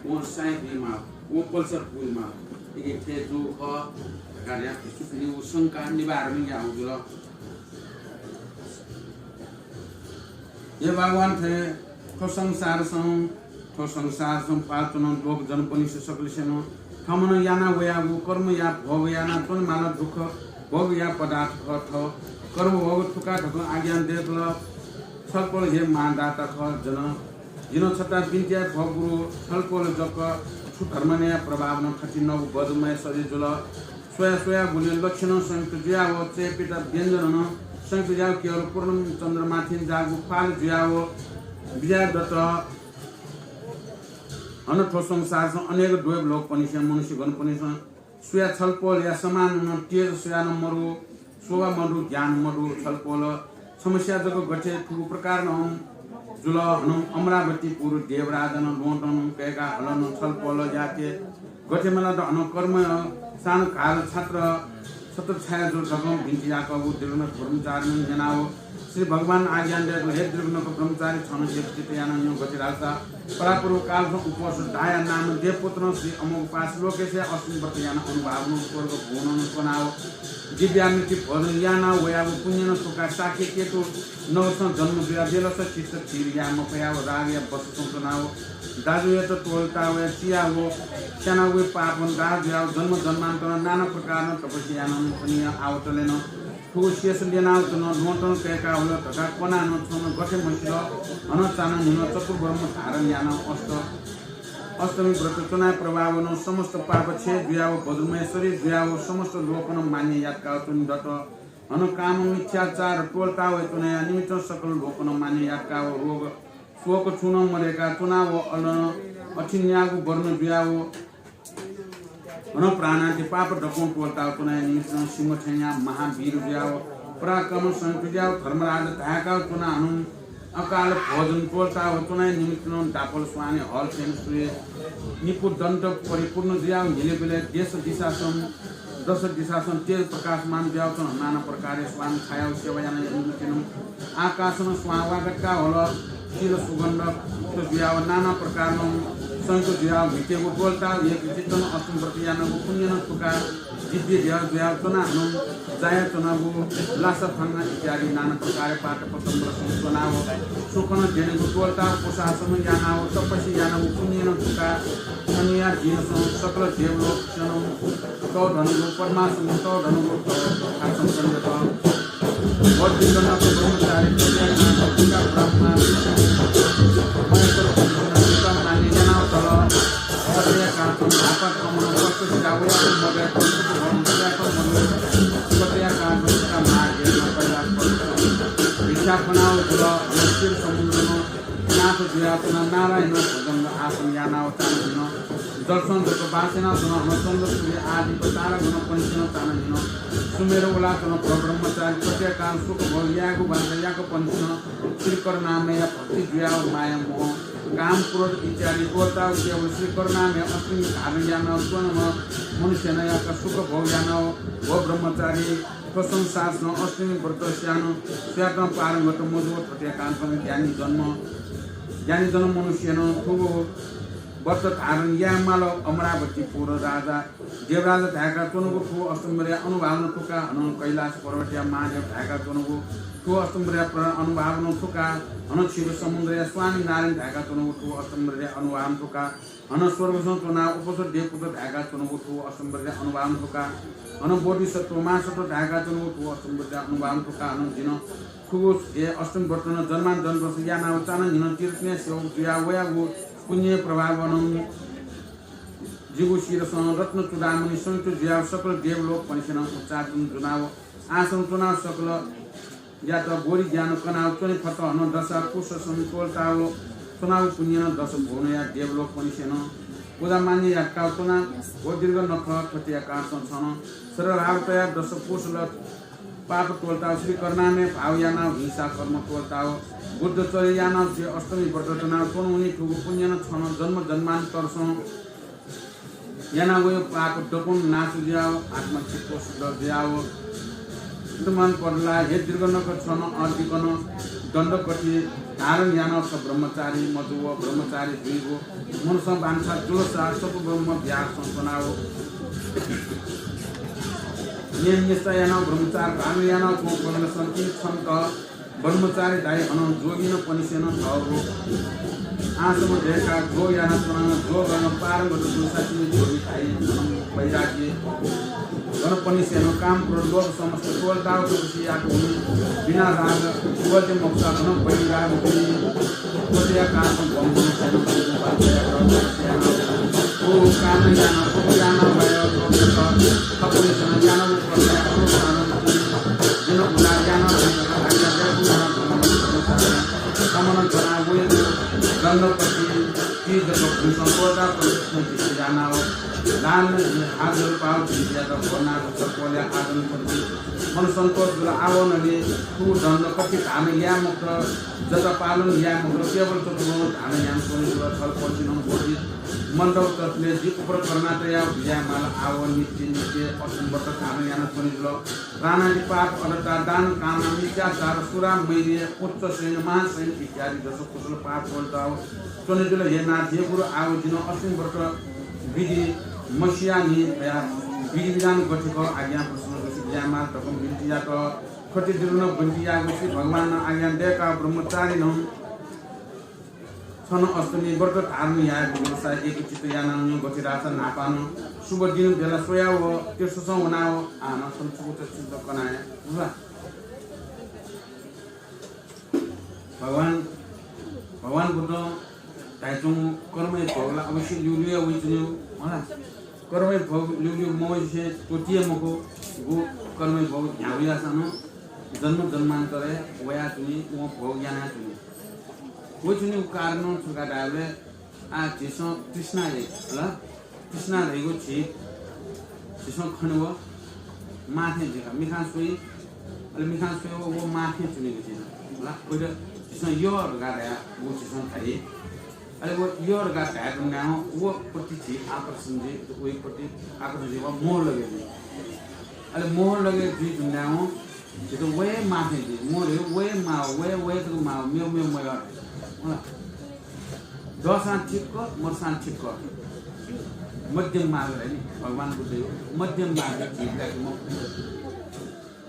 वं साय बीमाः, वं पलसा पुइमाः, इके थथे जूगु खः धकाः धयाः भिक्षुपिनिगु शंका निवारण याःगु जुल। हे भगवान, थ्व संसारसं, थ्व संसारसं पाल्चुनं लोकजनपनिसें सकलसेनं थमनं याना वयागु कर्मया भोग याना च्वनेमाल दुःख भोगया पदार्थ खः। थ्व कर्म भोग थुका धकं आज्ञा दयेकल। छलपोल हे महादाता खः जन। जिन छता बिन्ति याये भो गुरु, छलपोल जक छु धर्म नया प्रभावनं थथिंगु बज्रमय शरीर जुल। स्वया स्वयागुलिं लक्षणं संयुक्त जुयाव चय्‌पिता व्यञ्जनं संयुक्त जुयाव केवल पूर्णचन्द्रमाथिं जाःगु ख्वाल जुयाव बिज्याये दत। हनं थ्व संसारसं अनेक द्वैप लोकपनिसें मनुष्यगणपनिसें स्वया छलपोलया समान नं तेज स्वयानं मदु, शोभा मदु, ज्ञान मदु, छलपोल समस्या जक गथे थुगु प्रकारनं जुल। हनं अमरावतीपुर देवराजनं ल्वहंतं कय्‌काः हलं छलपोल याके गथे मला द हनं कर्म सान काल छात्र छत्र छाया जुल धकं बिन्ति याकःगु दृगनक ब्रह्मचारिनं न्यनाव श्री भगवान आज्ञा दयेकल, हे दृगनक ब्रह्मचारी, छनं एक चित्त यानाव न्यँ गथे धालसा परापूर्व कालसं उपोषण धाया नाम देवपुत्रं श्री अमोघपाश लोकेशया अष्टमी व्रत यानाव अनुभावनं स्वर्ग भुवनं च्वनाव दिव्यामृति भोजन यानाव वयाव पुण्यनं थुका साक्य केतु नगरसं जन्म जुया बेलस चित्त थिर याये मफयाव रागया बससं च्वनाव दाजुयात त्वलताव चियाव स्यानाव पापनं दाह जुयाव जन्म जन्मान्तरं नाना प्रकारनं तपस्या यानाव पुण्य आवतलेनं थुगु शेष ल्यनाव च्वन, ल्वहंतं कय्‌काः हुल धकाः कनाः नं छनं गथे मसिल। हनं चानं न्हिनं चतुर्ब्रह्म धारण यानाव अष्ट अष्टमी व्रत च्वनाया प्रभावनं समस्त पाप क्षय जुयाव वज्रमय शरीर जुयाव समस्त लोकनं मान्य यातकाव च्वने दत। हनं काम मिथ्याचार त्वलताव च्वनाया निमित्तं सकल लोकनं मान्य यातकाव रोग शोक छुं नं मदय्‌काः च्वनाव अलं अथिन्यागु वर्ण जुयाव हनं प्राणान्ति पाप दक्वं त्वलताव च्वनाया निमित्तं सिंह थेंया महावीर जुयाव पराक्रम संयुक्त जुयाव धर्मराज धाय्‌काव च्वनाः हनं अकाल भोजन त्वलताव च्वनाया निमित्तं दापल स्वाने हल थें सूर्य निपु दण्ड परिपूर्ण जुयाव न्हिलेबेले देश दिशासं दश दिशासं तेज प्रकाशमान जुयाव च्वन। नाना प्रकारया स्वान छायाव सेवा यानाया निमित्तं आकाशनं स्वां वागतकाः हल। तिल सुगन्ध युक्त जुयाव नाना प्रकारनं संयुक्त जुयाव म्हितेगु त्वलताव एक चित्तनं अष्टमी व्रत यानागु पुण्यनं थुका दिव्य देह जुयाव च्वनाः हनं जाया च्वनागु लासा फांगा इत्यादि नाना प्रकारया पाटपतंगलसं च्वनाव सुखनं द्यनेगु त्वलताव पुसासनं यानाव तपस्या यानागु पुण्यनं थुका शनिया दिनसं सकल देवलोकसनं तःधंगु पद्मासनं तःधंगु तः तथा संचंगत वज्रगणक ब्रह्मचारी कन्या ब्राह्मण महेश्वर मान्य यानाव तल। कन्या कांचन धापा कमन वस्तु जावया मदय कन्या कांचन का मागे न पैला भिक्षा फनाव जुल। स्थिर समुद्रन नाथ जुयाव च्वनाव नारायण भुजंग आसन यानाव चानं न्हिन। जलसं जक बास यानाव च्वन। हनं चन्द्र सूर्य आदि तारागणपनिसेनं चानं न्हिन। सुमेर वलाच्वन। ब्रह्मचारी प्रत्येक काल सुख भोग यायेगु भाषा याकपनिसेनं श्री करुणामयया भक्ति जुयाव माया मोह काम क्रोध इत्यादि त्वलताव केवल श्री करुणामय अष्टमी धारण यानाव च्वंम्ह मनुष्यनं याक सुख भोग यानाव व ब्रह्मचारी थ्व संसारसं अष्टमी व्रत स्यानं स्वयातं पारंगत मजू। थथे कांचन ज्ञानी जन्म ज्ञानी जन मनुष्यनं थुगु व्रत धारण याये माल। अमरावतीपुर राजा देवराज धाय्‌का च्वंगु थुगु अष्टमी व्रतया अनुभावनं थुका। हनं कैलाश पर्वतया महादेव धाय्‌का च्वंगु थुगु अष्टमी व्रतया प्र-, अनुभावनं थुका। हनं क्षीर समुद्रया स्वामी नारायण धाय्‌का च्वंगु थुगु अष्टमी व्रतया अनुभावनं थुका। हनं स्वर्गसं च्वनाव उपोषण देवपुत्र धाय्‌का च्वंगु थुगु अष्टमी व्रतया अनुभावनं थुका। हनं बोधिसत्व महासत्व धाय्‌का च्वंगु थुगु अष्टमी व्रतया अनुभावनं थुका। हनं जिनं थुगु हे अष्टमी व्रतनं जन्मान्तरं यानाव चानं न्हिन तीर्थया सेवक जुयाव वयागु पुण्य प्रभावनं जिगु शिरसं रत्न चूडामणि संयुक्त जुयाव सकल देवलोकपनिसेनं उच्चाटन जुनाव आसन च्वनाव सकलयात बोधि ज्ञान कनाव च्वने फत। हनं दशा कुशसं त्वलताव च्वनाव पुण्यनं दश भुवनया देवलोकपनिसेनं पूजा मान्य यातकाव च्वना। व दृगनक थथे याकासं छनं सर्वभाव तयाव दश कुशल पाप त्वलताव श्री करुणामय भाव यानाव हिंसा कर्म त्वलताव बुद्धचर्या यानाव श्री अष्टमी व्रत च्वनाव च्वंगुलिं थुगु पुण्यनं छनं जन्म जन्मान्तरसं यानाव वया पाप दक्वं नाश जुयाव आत्मा चित्त शुद्ध जुयाव विद्यमान पदला। हे दृगनक छनं अधिकनं दण्डकथि धारण यानाव छ ब्रह्मचारी मजू व ब्रह्मचारी जुइगु मनसं बांछा जुलसा सतु ब्रह्म विहारसं च्वनाव नियम निष्ठा यानाव ब्रह्मचारी धारण यानाव च्वंपिं छन्त ब्रह्मचारी धाइ। हनं जोगिनपनिसेनं थःगु आश्रम दय्‌काव जोग यानाच्वनाव जोगनं पारंगत जूसां तिनि जोगी धाइ। हनं वैराग्यगणपनिसेनं काम क्रोध लोभ समस्त त्वलताव तपस्या याकूगुलिं बिना राग त्वःते मफुसा। हनं वैराग्य जुइ। त्वःते याकाव बंगुनसेनं दण्डपति ती जक भूसंतोषा प्रदक्षिण चित्त यानाव लाल हाजर पाव झिंसियात भोनाथ सकोल्या आदन पति मन संतोष जुल। आवनले थु दण्डपति धारण याये मखुत, जता पालन याये मखुत, केवल चतुर्भुवन धारण यानाच्वने जुल। थलपतिनं बोधि मण्डप तत्ले जि उपरकरणा तया बिज्यायमाल। आव नित्य नित्य अष्टमी व्रत धारण यानाच्वने जुल। प्राणादि पाप अदता दान काम मिथ्याचार सुरा मैरे उच्च सैन महासैन इत्यादि दश कुशल पाप वल दाव च्वने जुल। हे नाथ, हे गुरु, आव जिनं अष्टमी व्रत विधि मसियानि धया विधि विधान गथे खः आज्ञा प्रसन्न गसी बिज्यायमाल धकं बिन्ति यात। खति दिरुन बिन्ति यागुसी भगवान आज्ञा दयका ब्रह्मचारी नं छन अष्टमी व्रत धारण यायेगु व्यवसाय एक चित्त यानाव गथे राजा नापान शुभ दिन बेला स्वया व तेसोसं वनाव आन संचुकुत चिन्त कनाया। भगवान, भगवान बुद्धं धाइच्वंगु कर्मया भोग ला अवश्य ल्यूल्यूया वइच्वनीगु, होला। कर्मया भोग ल्यूल्यू मवइसे त्वःतिये मखु, गु कर्मया भोग न्ह्यागु याःसां नं जन्म जन्मान्तरय् वयाच्वनी, वं भोग यानाच्वनी। वइच्वनीगु कारणं छु का धायेबलय् आ, झीसं तृष्णा हे, होला? तृष्णा धइगु झी, झीसं खनेव माथें झीका मिखां स्वइ, अले मिखां स्वयेव व माथें च्वनीगु झीसं, होला? वइत झीसं यः धकाः धयागु झीसं धाइ। अले व यः धकाः धाये धुनावं व प्रति झी आकर्षण जुइ, वइ प्रति आकर्षण जुइ व मोह लगे जुइ। अले मोह लगे जुइ धुनावं झीत वये माथें जुइ, मोह धइगु वये माव, वये, वये तक माव, मेव, मेव मयः। होला? दःसां ठिक्क, मदुसां ठिक्क। मध्यम मार्ग धाइ नि, भगवान बुद्धया मध्यम मार्ग झीत काय्‌के मखु।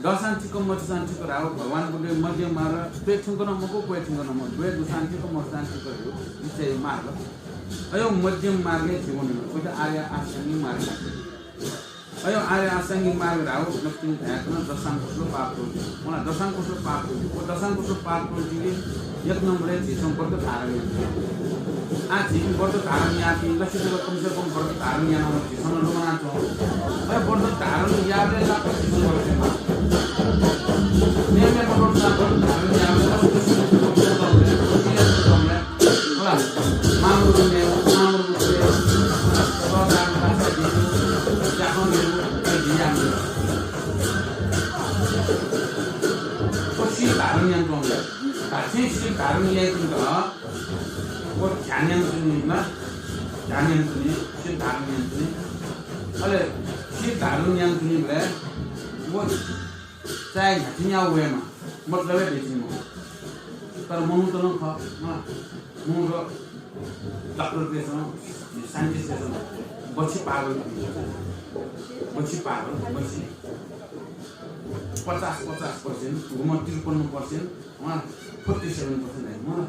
दःसां ठिक्क, मदुसां ठिक्क धाःगु भगवान बुद्धया मध्यम मार्ग त्वये थुंक नं मखु, क्वये थुंक नं मखु। द्वये दुसां ठिक्क, मदुसां ठिक्क धइगु निश्चय मार्ग। अय् मध्यम मार्गय् झी वनेमाः। वइत आर्य अष्टाङ्गिक मार्ग धाइ। अय् आर्य अष्टाङ्गिक मार्ग धाःगु नकतिनि धायेधुन दशांकुशल पाप त्वःति। होला, दशांकुशल पाप त्वःति। व दशांकुशल पाप त्वःतिके एक नम्बरय् झीसं व्रत धारण याये। आ, झीपिं व्रत धारण याःपिं लसित ला कम से कम व्रत धारण यानाव झीसं नं लुमनाच्वँ। अय् व्रत धारण याःबलय् ला झीसं व्रत यायेमाः। मेमेगु व्रत धारण याःबलय् ला होला, मामूलु मेगु, मामूलु मेगु, सदाचार भाषा दिनु, ज्याखँ मेगु, ज्याखँ मेगु। व शील धारण यानाच्वंगु। धात्थें शील धारण याइपिन्त व ध्यान यानाच्वनीम्ह, ध्यान यानाच्वनी, शील धारण यानाच्वनी। अले शील धारण यानाच्वनीबलय् व चाय् न्ह्याथुनिया वयेमा, मतलब हे दइच्वनी मखु। तर मनूत नं खः, मला। मनूत डाक्टरतय्सं, साइन्टिस्टतय्सं बच्छि पागल, बच्छि पागल, बच्छि पचास, पचास percent, गुम्ह त्रिपन्न percent, मला, forty seven percent है, मला।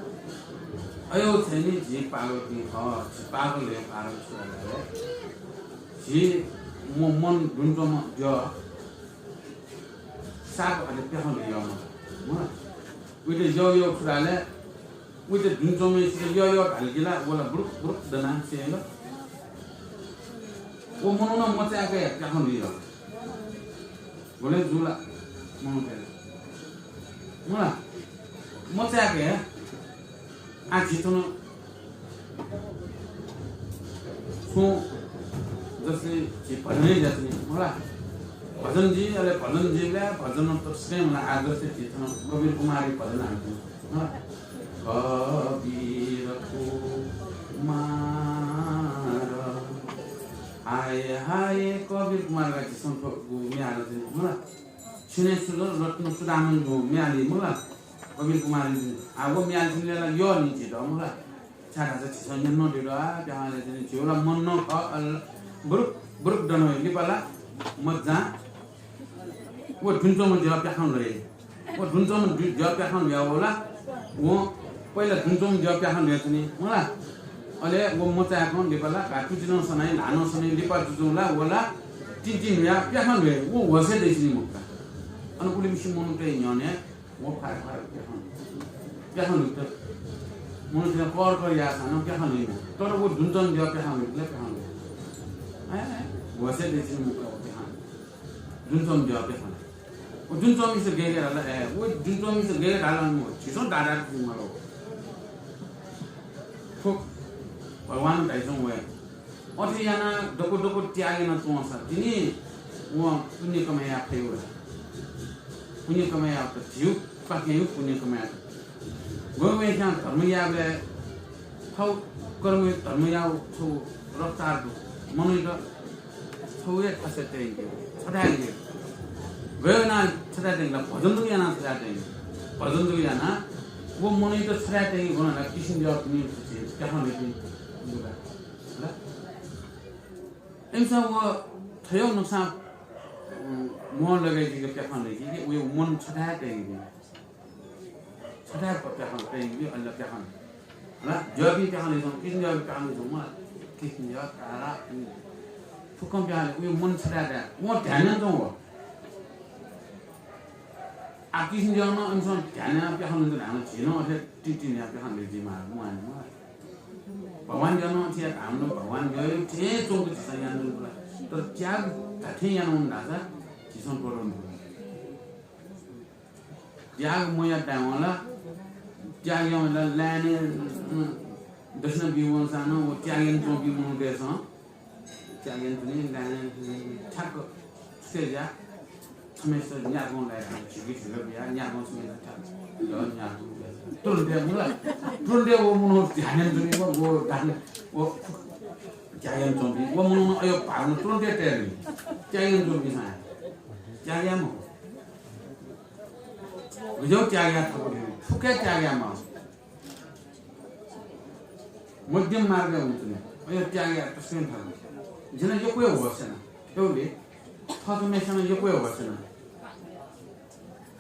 अय् चाहिँ नि झी पागलपिं खः, झी पागल हे पागल छु धाःसा झी म-, मन दुने च्वंम्ह द्यः साप अले प्याखं ल्हुइ यः मला। मला। उइत यः यः छु धाःसा उइत दुने च्वंम्हय्सित यः यः धाल कि ला, व ला बुरुक बुरुक दनाः स्यं ला। व मनू नं मचाय्क हे प्याखं ल्हुइ यः। गबलें जू ला मनूतय्त। मला। मचाय्क हे आ, झी थन छुं जस्तै झी भजन हे ज्याच्वनी, मला। भजन जुइ, अले भजन जुइबलय् भजन तसकं, मला। आ, जस्तै झी थन कबीर कुमारया भजन हालाच्वनी, मला। कबीर कुमार, हाय हाय कबीर कुमार धकाः झीसं थ्व गु म्ये हालाच्वनी, मला। छिने सुध रत्न चूडामणि गु म्ये हाली, मला। कबीर कुमारया, आ, व म्ये हालाच्वनीबलय् ला यः नि झीत, मला। छाय्धाःसा झीसं न्यने नं दइ ला, प्याखं ल्हुइ यः नि, झीगु ला मन नं खः, अले बुरुक बुरुक दन वइ, लिपा ला मज्जां व दुने च्वंम्ह द्यः प्याखं ल्हुइ। व दुने च्वंम्ह द्यः प्याखं ल्हुयावल ला, वं पहिला दुने च्वंम्ह द्यः प्याखं ल्हुयाच्वनी, मला। अले व मचाय्कं लिपा ला घातुति नं सनाइ, ल्हाः नं सनाइ, लिपा जुजुं ला, व ला तिंतिं न्हुयाः प्याखं ल्हुइ, व होश हे दइच्वनी मखु का। अन उलिमछि मनूतय् न्ह्यःने व फार फार प्याखं, प्याखं ल्हुइ। मनूतय्सं कर कर याःसां नं प्याखं ल्हुइ। तर व दुने च्वंम्ह द्यः प्याखं ल्हुइ, प्याखं ल्हुइ। ए, होशय् दइच्वनी मखु व प्याखं। जुन च्वंम्ह द्यः प्याखं। व जुन च्वंम्हय्‌सित गय् गय् धाल, ए, व जुन च्वंम्हय्‌सित गय् गय् धाल, व झीसं धाधार तुं माल। थ्व भगवान धाइच्वं वया। अथे यानाः दक्व दक्व त्याग याना च्वंसा तिनि वं पुण्य कमाय् याये फइ व। पुण्य कमाय् यात, झीगु पाखें हे पुण्य कमाय् यात। वं वयां धर्म याःबलय् थःगु कर्म धर्म याःगु छगू रफ्तार दु। मनूत छगू हे थासय् तयंके, छथाय् तयंके। गय् यानाः छथाय् तयंके ला, भजन जक यानाः छथाय् तयंके। भजन जक यानाः व मनूत छथाय् तयंके गन ला, किसिम द्यः तिनि प्याखं दइच्वनी। हला? इमिसं व थज्याःगु नुकसां, उम्, मोह लगय् जुइक प्याखं दइकी, वया मन छथाय् तयंकी। छथाय् प्याखं तयंकी, अले प्याखं। हला, द्यःपिं प्याखं दइच्वं, किसिम द्यःपिं प्याखं दइच्वं, मला, किसिम द्यः, तारा, उम्, फुक्कं प्याखं दइ, वया मन छथाय् तयं। वं ध्यान यानाच्वं व। आः किसिम द्यःनं इमिसं ध्यान यानाः प्याखं दइच्वं धाःसा झी नं अथे तिनि तिनि न्ह्याः प्याखं दइ जुइमाः, म्वाः नि म्वाः। भगवान द्यःनं अथे यात धाःसा नं भगवान द्यःया थें च्वंक झीसं यानाच्वंगु ला। तर त्याग धात्थें यानावन धाःसा झीसं त्वःता मखु। त्याग मयात धायेवं ला, त्याग यायेवं ला लाइनय्, अँ, दक्षिणा बी वंसां नं व त्याग यानाच्वंपिं मनूतय्‌सं त्याग यानाच्वनी, लाइनय् ठ्याक्क छुटे ज्या, छम्हय्‌सित न्याद्वः लाय्, झिगू झिगू बियाः न्याद्वः, छम्हय्‌सित ठ्याक्क न्याद्वः बियाः। तुरुन्त हे मुला, तुरुन्त हे व मनू ध्यान यानाच्वनी, व, व ध्यान, व त्याग यानाच्वंपिं, व मनूनं अय् भावना तुरुन्त हे तये नि। त्याग यानाच्वंपिं सां त्याग याये मखु। गज्याःगु त्याग याये थाकु नि, फुक्क हे त्याग याये माः। मध्यम मार्गय् हुन्छु नि। अय् त्याग याये तसकं थाकु। जिं नं यक्व हे होश याना। थ्व ले, थःम्हय्‌सिनं यक्व हे होश याना।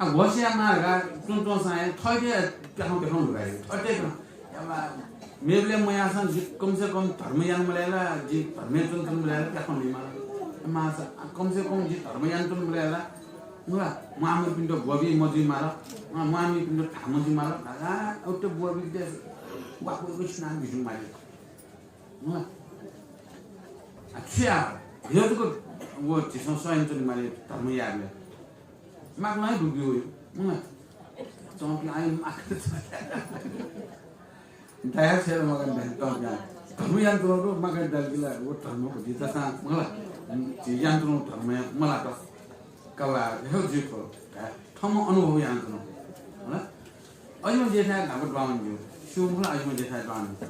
आ, होश याये माः धकाः च्वं च्वंसां हे थःत हे प्याखं प्याखं लुगाइ। थःत हे प्याखं। या बा, मेबलय् मयाःसां जि कम से कम धर्म यानाबलय् ला, जि धर्मय् च्वनाच्वनाबलय् ला प्याखं लुइमाल। माःसा, आ, कम से कम जि धर्म यानाच्वनाबलय् ला, मला, म्वाःमूपिन्त ब्वःबी मजुइमाल, म्वाःमूपिन्त धाः मजुइमाल धकाः उत ब्वःबी दे वाक्व उछिना बिजुमाली। मला। आ, छु याये? यो जक व झीसं सह यानाच्वनेमाली धर्म यायेबलय्। माकलं हे दुःख ब्यू वइ। मला। च्वंपिं आः माक दाया छेर मगन दाइ, तँ ब्यां। धर्म यानाच्वनागु दु, मगन दाइ ला, व धर्म भति तसां, मला, झी यानाच्वनागु धर्म या, मला त। कला, हे जुइ थ्व, थःम्हं अनुभव यानाच्वनागु, मला। अजिमा जेठाय् न्हापा दुहां वने ज्यू, स्यू मला, अजिमा जेठाय् दुहां वने।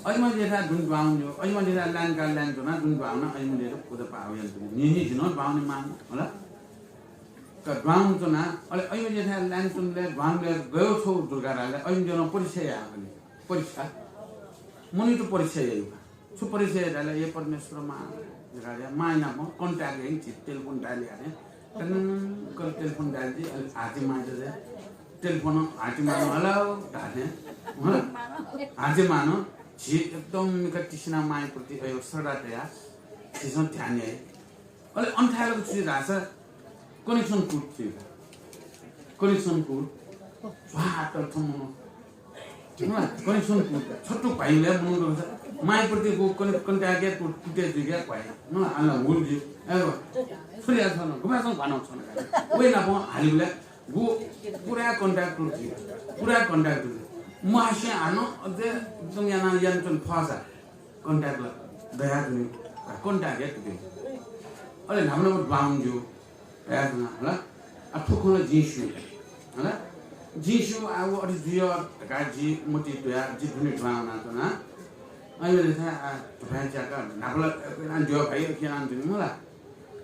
अजिमा जेठाय् दुने दुहां वने ज्यू, अजिमा जेठाय् लाइन का लाइन च्वना, दुने दुहां वना, अजिमा जेठाय् पुजा पाः यानाच्वना। न्हिं न्हिं झिन्हु दुहां वने माःम्ह, मला। का दुहां वने च्वना, अले अजिमा जेठाय् लाइन च्वनबलय्, दुहां वनबलय् गय् छगू दुर्गा धाःसा अजिमा जेनं परीक्षा याः हनी। परीक्षा। मनूत परीक्षा याइ का। छु परीक्षा याइ धाःसा, हे परमेश्वर मां धकाः या, मां नाप contact याइ, झी telephone dial याये। टन कर telephone dial जि, अले हाति मां जि, telephone हाति मां, hello धाःथें। हँ? हाति मां, झी एकदम मिखा तिसिना मां प्रति अयो श्रद्धा तया, झीसं ध्यान याइ। अले अन थाय् लक छु धाःसा connection cut थी। Connection cut। स्वाहा तर थम्म। मला, connection cut। छत्तु भाइले मनू दःसा मां प्रति गु कने-, contact या cut, कुटे जुइके भाइ। मला, आला हुल ज्यू। ए, छु याः छन, गुमासं भानं छन। वइ नाप हालिबले गु पुरा contact cut थी। पुरा contact थी। मासे हानं अझै एकदम याना यानाच्वन फसा। Contact ला दया दुनि, contact हे तुति। अले न्हापा न्हापा दुहां वने ज्यू, दया दुना, हला? आ, थ्व खँ ला जिं स्यू, हला? जिं स्यू, आ, व अथे जुइ धकाः जि मति तया, जि दुने दुहां वनाच्वना। अले ला, आ, थुपाय् च्याका, न्हापा ला, अ, द्यः भाइ, अ, खियां दुनि, मला?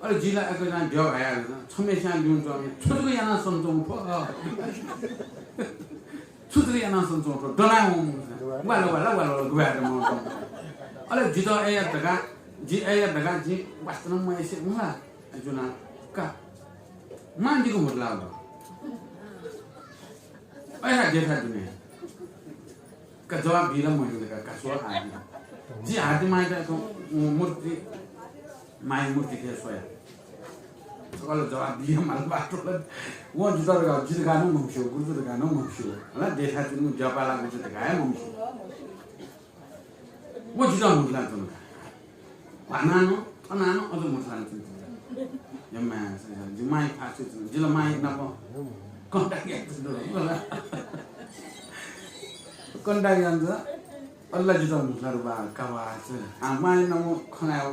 अले जि ला अय्‌कूगुलिं द्यः भाया, छम्हस्यां ल्यूने च्वंम्ह, छु जक यानाः सनाच्वंगु थ्व? छु जक यानाः सनाच्वंगु थ्व? दनाः वंम्ह। वाला, वाला, वाला, वाला, गुबाय् दनाः वंम्ह। अले जितः अय् यात धकाः, जि अय् यात धकाः, जिं वास्तवं मयासें मला। अय्‌जूगुलिं का। मां दिगु म्हुतुलाः वल। अय्‌सा देछाः दुने। का जवाफ बी ला मखु का, का स्व हाति। जि हाति मांयात मूर्ति, मांया मूर्ति थें स्वया। सकल जवाफ बी माल बाटो ला। वं जितः धकाः, जि धकाः नं मम्हस्यू, गुरुजु धकाः नं मम्हस्यू। हला, देछाः तिनि ज्यापाला गुरुजु धकाः हे मम्हस्यू। व जितः म्हुतुलाच्वन का। भानां नं अन हानं अझ मुठलान चिन्तित। या माया, जि माया फास्टि चिन्तित। जिला माया नाप contact यात। Contact यात। अल्ला जित मुठलार बा, काबा, आ, माया नाम खनायो।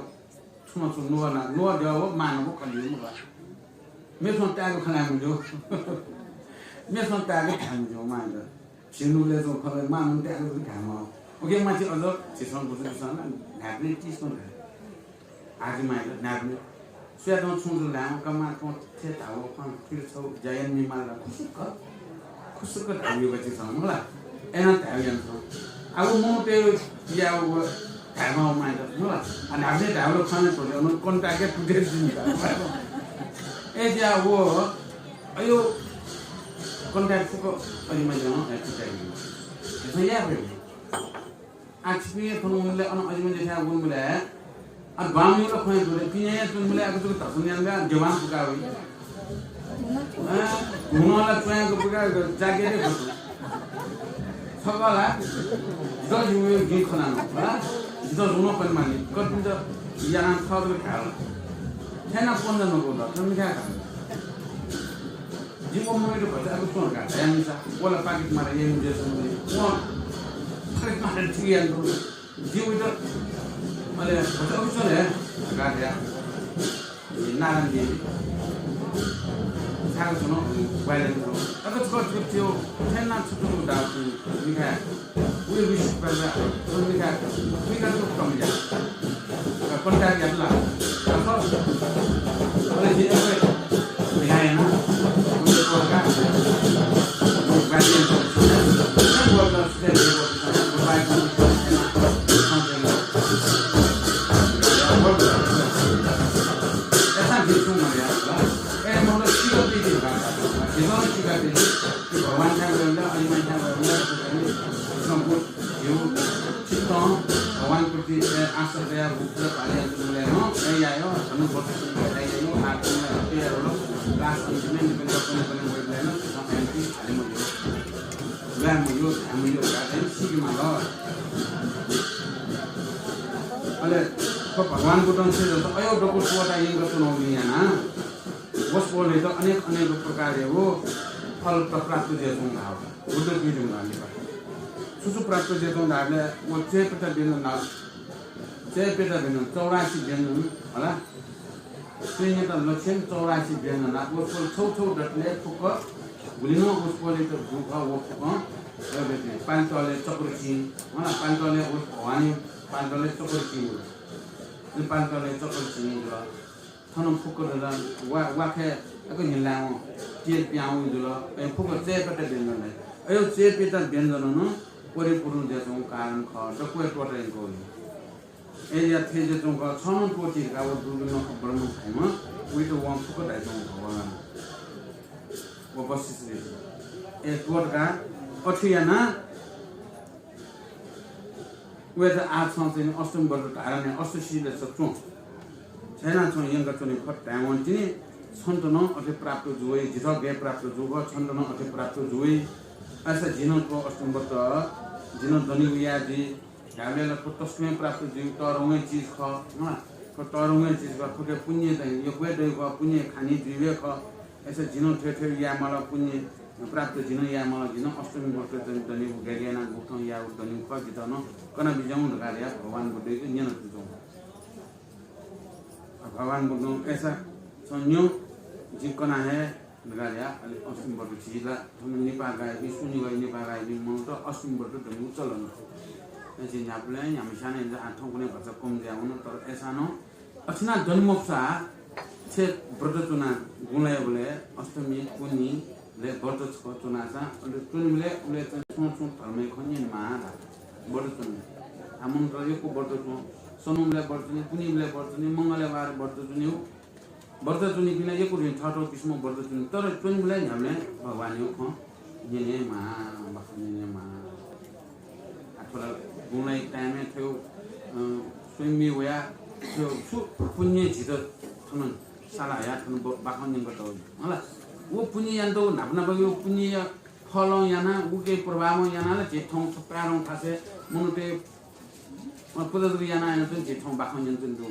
छुन छु नुवा ना, नुवा देवा वो, माया नाप खलियो मुला। मेसं तायेगु खनायो मुजो। मेसं तायेगु खनायो मुजो, माया। झिंगुलय् च्वं खलय् मां मन त्यागु धायेमाः। उकिं माथि अझ झीसं गुजु झीसं न्हाय्पनय् तिसं धाये। हाजि माइला न्हाय्पनय्। सुयातं छुं जु लायेमाः का मां थ्वं थथे धाःगु खँ थुलि छगू ज्या यानामि माल ला खुसुक्क। खुसुक्क धायेगु झीसं मला। अय्नं धायेगु याना थ्वं। आः व मनूतय् याःगु धायेमाः माइला मला। आ न्हाय्पनय् धाःगु खँ नं थ्वले अन contact हे तुटे जिमि धायेमाः। अय् ज्या व अयो, contact फुक्क अजिमा जं हे कुचाइ। झीसं याये फइ। आ छिपिं थन वंबलय् अन अजिमा जथाय् वंबलय्, आ बांमय् ला खँ हे दु रे, पिने हे च्वंबलय् अकचुक धसन यानाः देवां पुका वइ। आ, हुनं ला च्वय्‌क पुका जागे रे खतु। छकः ला, जितः जिमि जिं खना नं, आ, जितः जुनं पनि मानि, कतिमित यानाः थःत धाल। थेना पन्जा नगु ला, थन मिखाय् धाल। जिं व मनूयात भचा अथे च्वं धकाः धयाम्ह मिसा, व ला पाकिट मारा याइम्ह जुयाच्वंगु दु। वं पाकिट मारा ठीक यानातःगु। जिं वयात अले भचा अथे च्वं हे धकाः धया। नारायण देवी। छाय् च्वन, ग्वाहालि यानातःगु। अकचुक थ्व थेना छुतुकु दाः मिखाय्। We wish you well, we got, we got to come here. Contact यात ला। अले जिं अथे मिखाय् याना। उनले बोलका, बाजी बोलका, बोलका, सुझाव दिएको छ, बोलका, बोलका, बोलका। ऐसा देखूं मैं यार, ए, मतलब, सिगरेट पीती है, सिगरेट पीती, कि भगवान क्या बोलता है, अरे मैं क्या बोलता है, भगवान प्रति, ए, आश्रय दया, भूख, पानी, अंत में लेनो, ए, आयो, हमें बहुत सुंदर है, ये नो, आत्मा में, ये नो, लास्ट अंत में निकल जाओ, कोने, कोने, वही लेनो, तो हम एमपी, खाली में यो, वह में यो, हम यो, क्या करें, सीख मारो। अले, तो भगवान को तो से, तो अयो, डोको सुवता, ये तो सुनो नहीं है ना। वसपोलयात अनेक अनेक प्रकारया फल त प्राप्त जुयाच्वंगु धाःगु। बुद्ध जुइधुंकाः लिपा छु छु प्राप्त जुयाच्वंगु धाःबलय् व चय्‌प्यता व्यञ्जन धाःगु। चय्‌प्यता व्यञ्जन चौरासी व्यञ्जन होला। स्वयंयात लक्ष्यं चौरासी व्यञ्जन धाःगु। वसपोल छौ छौ दतले फुक्क गुलिनं वसपोलयात दुगु खः व फुक्कं पानीतले चक्र चिं होला। पानीतले वस भवानी पानीतले चक्र चिं। पानीतले चक्र चिं जुल। थन फुक्क दत वा, वाखय् अक न्हिलावं तेल पिहां वइ जुल। अय् फुक्क चय्‌प्यता व्यञ्जन हे। अय् चय्‌प्यता व्यञ्जन नं परिपूर्ण जुयाच्वंगु कारण खः। दक्वं त्वःता यंकल। अय्‌या थें जुयाच्वंगु खः। छं नं त्वःति धकाः व दुर्गुण ब्रह्म धाइम्ह वइत वं फुक्क धाइच्वंगु खः। व वशिष्ठ ऋषि। अय् त्वःता का अथे याना वयात आः छं चाहिँ अष्टमी व्रत धारण या, अष्टशीलय् च्वँ। छ्यना छं यंका च्वने फत धायेवं तिनि छन्त नं अथे प्राप्त जुइ, जितः गय् प्राप्त जूगु खः, छन्त नं अथे प्राप्त जुइ। अय्‌सा जि नं थ्व अष्टमी व्रत, जि नं दनेगु याये जुइ। धायेबलय् ला थ्व तसकं प्राप्त जुइ, तःधंगु चिज खः, हँ, थ्व तःधंगु चिज खः, थुकी पुण्य चाहिँ यक्व हे दइगु खः, पुण्य खानि जुइगु हे खः। अय्‌सा जि नं थथे थथे याये माल, पुण्य प्राप्त जि नं याये माल, जि नं अष्टमी व्रत दनेगु, गय् गय् यानाः गुकथं यायेगु दनेगु खः, जितः नं कना बिज्याहुँ धकाः धयाः भगवान बुद्धयात न्यनाच्वंगु। भगवान बुद्धं अय्‌सा छं न्यँ, जिं कना हे धकाः धयाः अले अष्टमी व्रत झी ला थन नेपाः गाःयापिं, स्वनिगःया नेपाः गाःयापिं मनूत अष्टमी व्रत दनेगु चलन दु। अले झी न्ह्याबलें न्ह्याम्हस्यां नं आः थौंकन्हय् भचा कम जुयावन, तर अय्‌सां नं अथे यानाः दने मफुसा छेँ व्रत च्वनाः गुँलाइबलय् अष्टमी, पुन्हिलय् व्रत छकः च्वनाः चाहिँ अले च्वनीबलय् उबलय् चाहिँ छुं छुं धर्मया खँ न्यनेमाः धाः। व्रत च्वनीबलय्। आः मनूत यक्व व्रत च्वं। सनुबलय् व्रत च्वनी, पुन्हिबलय् व्रत च्वनी, मंगलबार व्रत च्वनी। व्रत च्वनीपिं ला यक्व थें थःथः किसिमं व्रत च्वनी, तर च्वनीबलय् न्ह्याबलें भगवानया खँ न्यनेमाः, बाखं न्यनेमाः। आः थ्व ला गुँलाइगु time-य् थ्व, अ, स्वयम्भू वयाः थ्व छु पुण्य झीत थन साला हयाः थन ब-, बाखं न्यंकं तःगु। हला, व पुण्य यानातःगु न्हापा न्हापाया पुण्यया फलं यानाः, उकिया प्रभावं यानाः ला झी थौं छपाय्‌धंगु थासय् मनूतय्, अ, पुजा जक यानाः यानाच्वनी, झी थौं बाखं न्यनाच्वनी दु।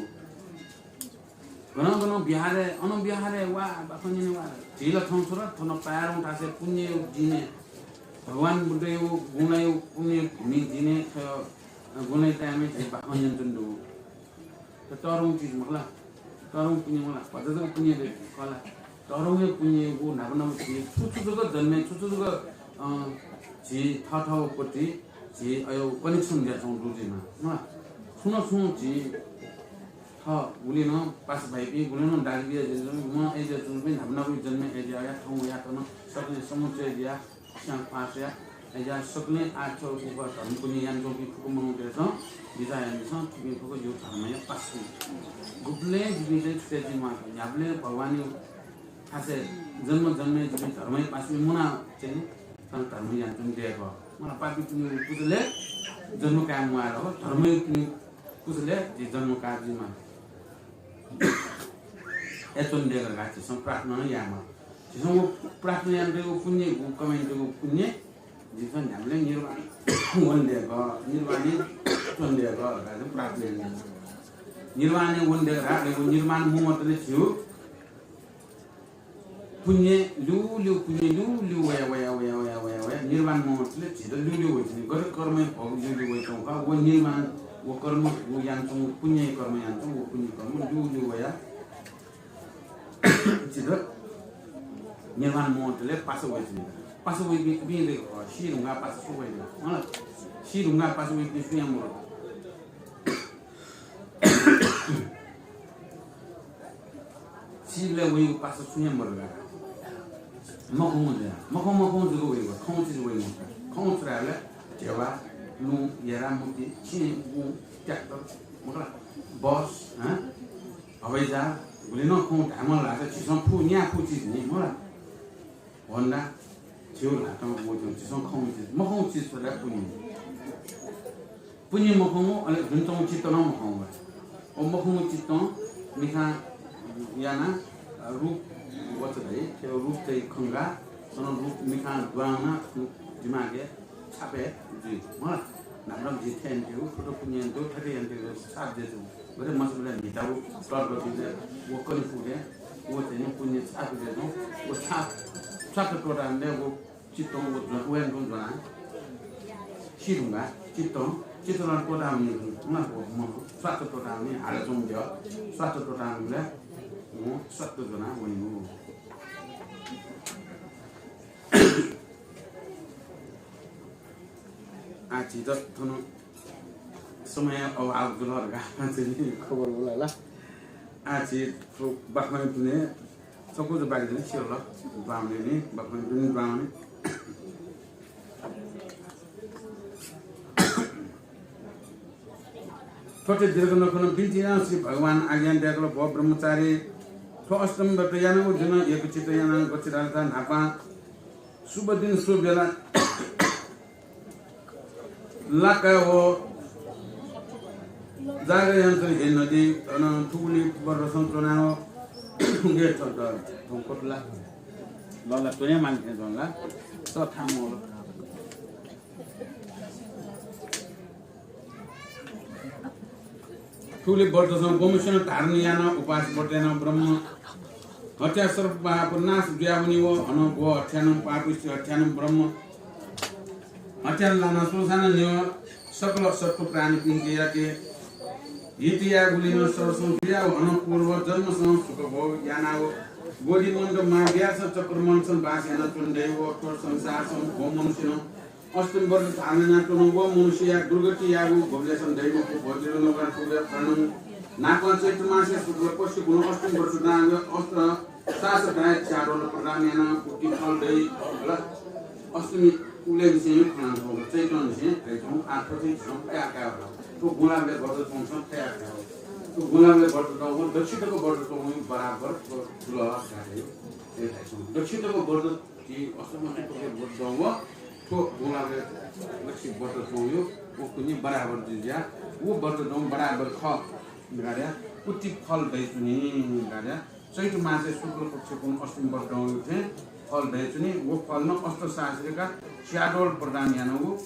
गनं गनं बिहारय्, अन बिहारय् वा, बाखं न्यने वा। झी ला थौं छु र, थन पाय्‌रं थासय् पुण्यया दिनय्, भगवान बुद्धया गुणया पुण्यया भूमि दिनय्, थ्व गुणया time-य् झी बाखं न्यनाच्वने दु। थ्व तःधंगु चिज मखु ला, तःधंगु पुण्य मखु ला, भचा जक पुण्य दइ खः ला। तःधंगु पुण्ययागु न्हापा न्हापा झी छु छु जक जन्मय्, छु छु जक, अँ, झी थःथःपति झी अयो connection जुयाच्वंगु दु जुइमाः, मखु ला। छुं न छुं झी थः गुलि नं पासा भाइपिं, गुलि नं दाजुकिजा, जिजुपिं, अय्‌जुयापिं न्हापा न्हापा जन्मय् अय्‌जुयाः थौं वयाः थन सकलें समुच्चय जुयाः स्यां पास या, अय्‌जुयाः सकलें आः थ्व उप धर्म पुण्य यानाच्वंपिं फुक्क मनूतय्‌सं बिचाः यानादिसँ, थुपिं फुक्क जिगु धर्मया पासापिं। गुबलें जिपिं चाहिँ छुटे जुइमाः, न्ह्याबलें भगवानया थासय् जन्म जन्मय् जिपिं धर्मया पासापिं मुना चाहिँ थन धर्म यानाच्वने दयेक। मला पापीपिनिगु पुचलय् जन्म काये म्वाः, धर्मयापिनिगु पुचलय् झी जन्म काये जुइमाः। अय् च्वने दयेक धकाः झीसं प्रार्थना नं यायेमाः। झीसं व प्रार्थना यानातःगु पुण्य, व कमाइ यानातःगु पुण्य झीसं न्ह्याबलें निर्वाण वने दयेक, निर्वाणय् च्वने दयेक धकाः झीसं प्रार्थना यानातःगु। निर्वाणय् वने दयेक धकाः, अले व निर्वाण मवंतले झीगु पुण्य ल्यूल्यू, पुण्य ल्यूल्यू वया, वया, वया, वया, वया, वया, निर्वाण मवंतले झीत ल्यूल्यू वइच्वनी। गथे कर्मया भोग ल्यूल्यू वइच्वंगु खः, व निर्वाण, व कर्म, व यानाच्वंगु पुण्य कर्म यानाच्वंगु, व पुण्य कर्म ल्यूल्यू वया झीत निर्वाण मवंतले पासा वइच्वनी। पासा वइपिं, पिं दय्‌क खः, सी धुंकाः पासा सु वइ दय्‌क, मला? सी धुंकाः पासा वइपिं सुयां मरु। सीबलय् वइगु पासा सुयां मरु ला? मखंगु जुया। मखं, मखंगु जक वइगु, खंगु चिज वइगु मखु। खंगु छु धायेबलय् ध्यबा, लुँ, यारा, मुति, छेँ, गुँ, ट्र्याक्टर, मखु ला, बस, हँ? हवाईजहाज, गुलि नं खंगु धायेमाल धाःसा झीसं फु, न्याय् फु चिज नि, मखु ला? होन्डा, झीगु ल्हातं वःच्वंगु, झीसं खंगु चिज, मखंगु चिज छु धाःसा पुण्य। पुण्य मखंगु, अले जुन च्वंगु चित्त नं मखंगु। व मखंगु चित्तं मिखां यानाः रूप वच धइ, थ्व रूप चाहिँ खंकाः, थन रूप मिखां दुहां वनाः दिमागय् छाप हे जुइ। मला, न्हापा न्हापा झी थथे यानातःगु, थ्व पुण्य यानातःगु, थथे यानातःगु छाप जुयाच्वंगु। गथे मचाबलय् म्हितागु तर्क जुइबलय् व कने फुबलय् व चाहिँ नि पुण्य छाप जुयाच्वंगु। व छाप स्वात त्वःताः वने दय्‌क व चित्तं व ज्व-, वयां तुं ज्वनाः सी धुंकाः चित्तं, चित्तं त्वःताः वनी, व मन स्वात त्वःताः वनी, हालाच्वंगु द्यः स्वात त्वःताः वनीबलय् वं सत्त ज्वनाः वनीगु। आः झीत थन समय अभाव जुल धकाः चाहिँ नि खबर वल ला। आः झी थ्व बाखं तुने सकूचा बाकी दनि सिल। बाखं तुने बाखं। थ्व थे दीर्घ नखन बिन्ति यानाः श्री भगवान आज्ञा दयेकल, भो ब्रह्मचारी, थ्व अष्टमी व्रत यानागु जुन एकचित्त यानाः गथे धाल न्हापां शुभ दिन शुभ बेला लाकाः व जागर यानाच्वनी हे नदी, अन थुगुली व्रतसं च्वनाव गे थ्व द-, थ्व कोटला लला त्वने मानखे च्वनला। त थामोल। थुगुली व्रतसं गोमसिनं धारण यानाः उपास व्रत यानाः ब्रह्म हत्या सर्प पाप नाश जुयावनी व हनं गो हत्यानं पापिष्ट हत्यानं ब्रह्म हत्यानं लानाः संसारं न्ह्यः सकल सत्त्व प्राणीपिन्के याके हित यायेगुलिनं सरसं जुयाः हनं पूर्व जन्मसं सुख भोग यानाः व बोधिमण्ड महाव्यास चक्रमण्डसं बास यानाच्वने दइ व थ्व संसारसं गोमसिनं अष्टमी व्रत धारण यानाच्वंगु व मनुष्यया दुर्गति याःगु गुबलेसं दइ मखु। भोजन नगरान पूजा प्राणं नापं चैत्र मासय् शुक्ल पक्ष गुण अष्टमी व्रत धारण अष्ट सहस्र दाय च्यादोल प्रदान यानाः उति फल दइ। अष्टमी उलेंसें खनाच्वंगु चैत्रंसें धइच्वंगु आठ पति झं फया कायेगु। थ्व गुँलाबलय् व्रत च्वंगु फया कायेगु। थ्व गुँलाबलय् व्रत च्वंगु दक्ष तक व्रत च्वंगु बराबर जुल धायेगु। दक्ष तक व्रत झी अष्टमी व्रत च्वंगु, थ्व गुँलाबलय् लक्ष्मी व्रत च्वंगु, व पुण्य बराबर जुइ जुया, व व्रत च्वंगु बराबर खः धकाः उति फल दइच्वनी धकाः। चैत्र मासय् शुक्ल पक्षकुन अष्टमी व्रत च्वंगु थें फल दइच्वनी, व फल नं अष्ट सहस्रका च्यादोल प्रदान यानागु।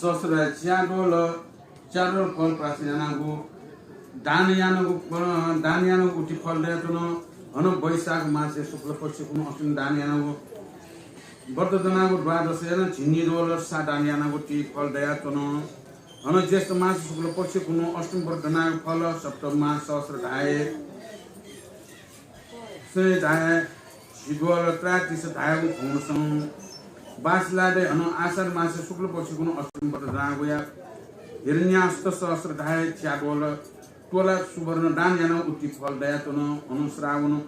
सहस्र च्यादोल, च्यादोल फल प्राप्त यानागु दान यानागु, अ, दान यानागु उति फल दयाच्वन। हनं वैशाख मासय् शुक्ल पक्षय् कुन्हु अष्टमी दान यानागु, व्रत दनागु द्वादश यानाः झिंनिद्वल सा दान यानागु उति फल दयाच्वन। हनं ज्येष्ठ मास शुक्ल पक्षय् कुन्हु अष्टमी व्रत दनागु फल सप्तमी मास सहस्र धाये। सय धाये, झिद्वल त्रायतिस धायेगु भौंसं बासिलादे। हनं आषाढ मास शुक्ल पक्षय् कुन्हु अष्टमी व्रत दनागुया हिरण्याष्ट सहस्र धाये च्याद्वल तोला सुवर्ण दान यानागु उति फल दयाच्वन। हनं श्रावण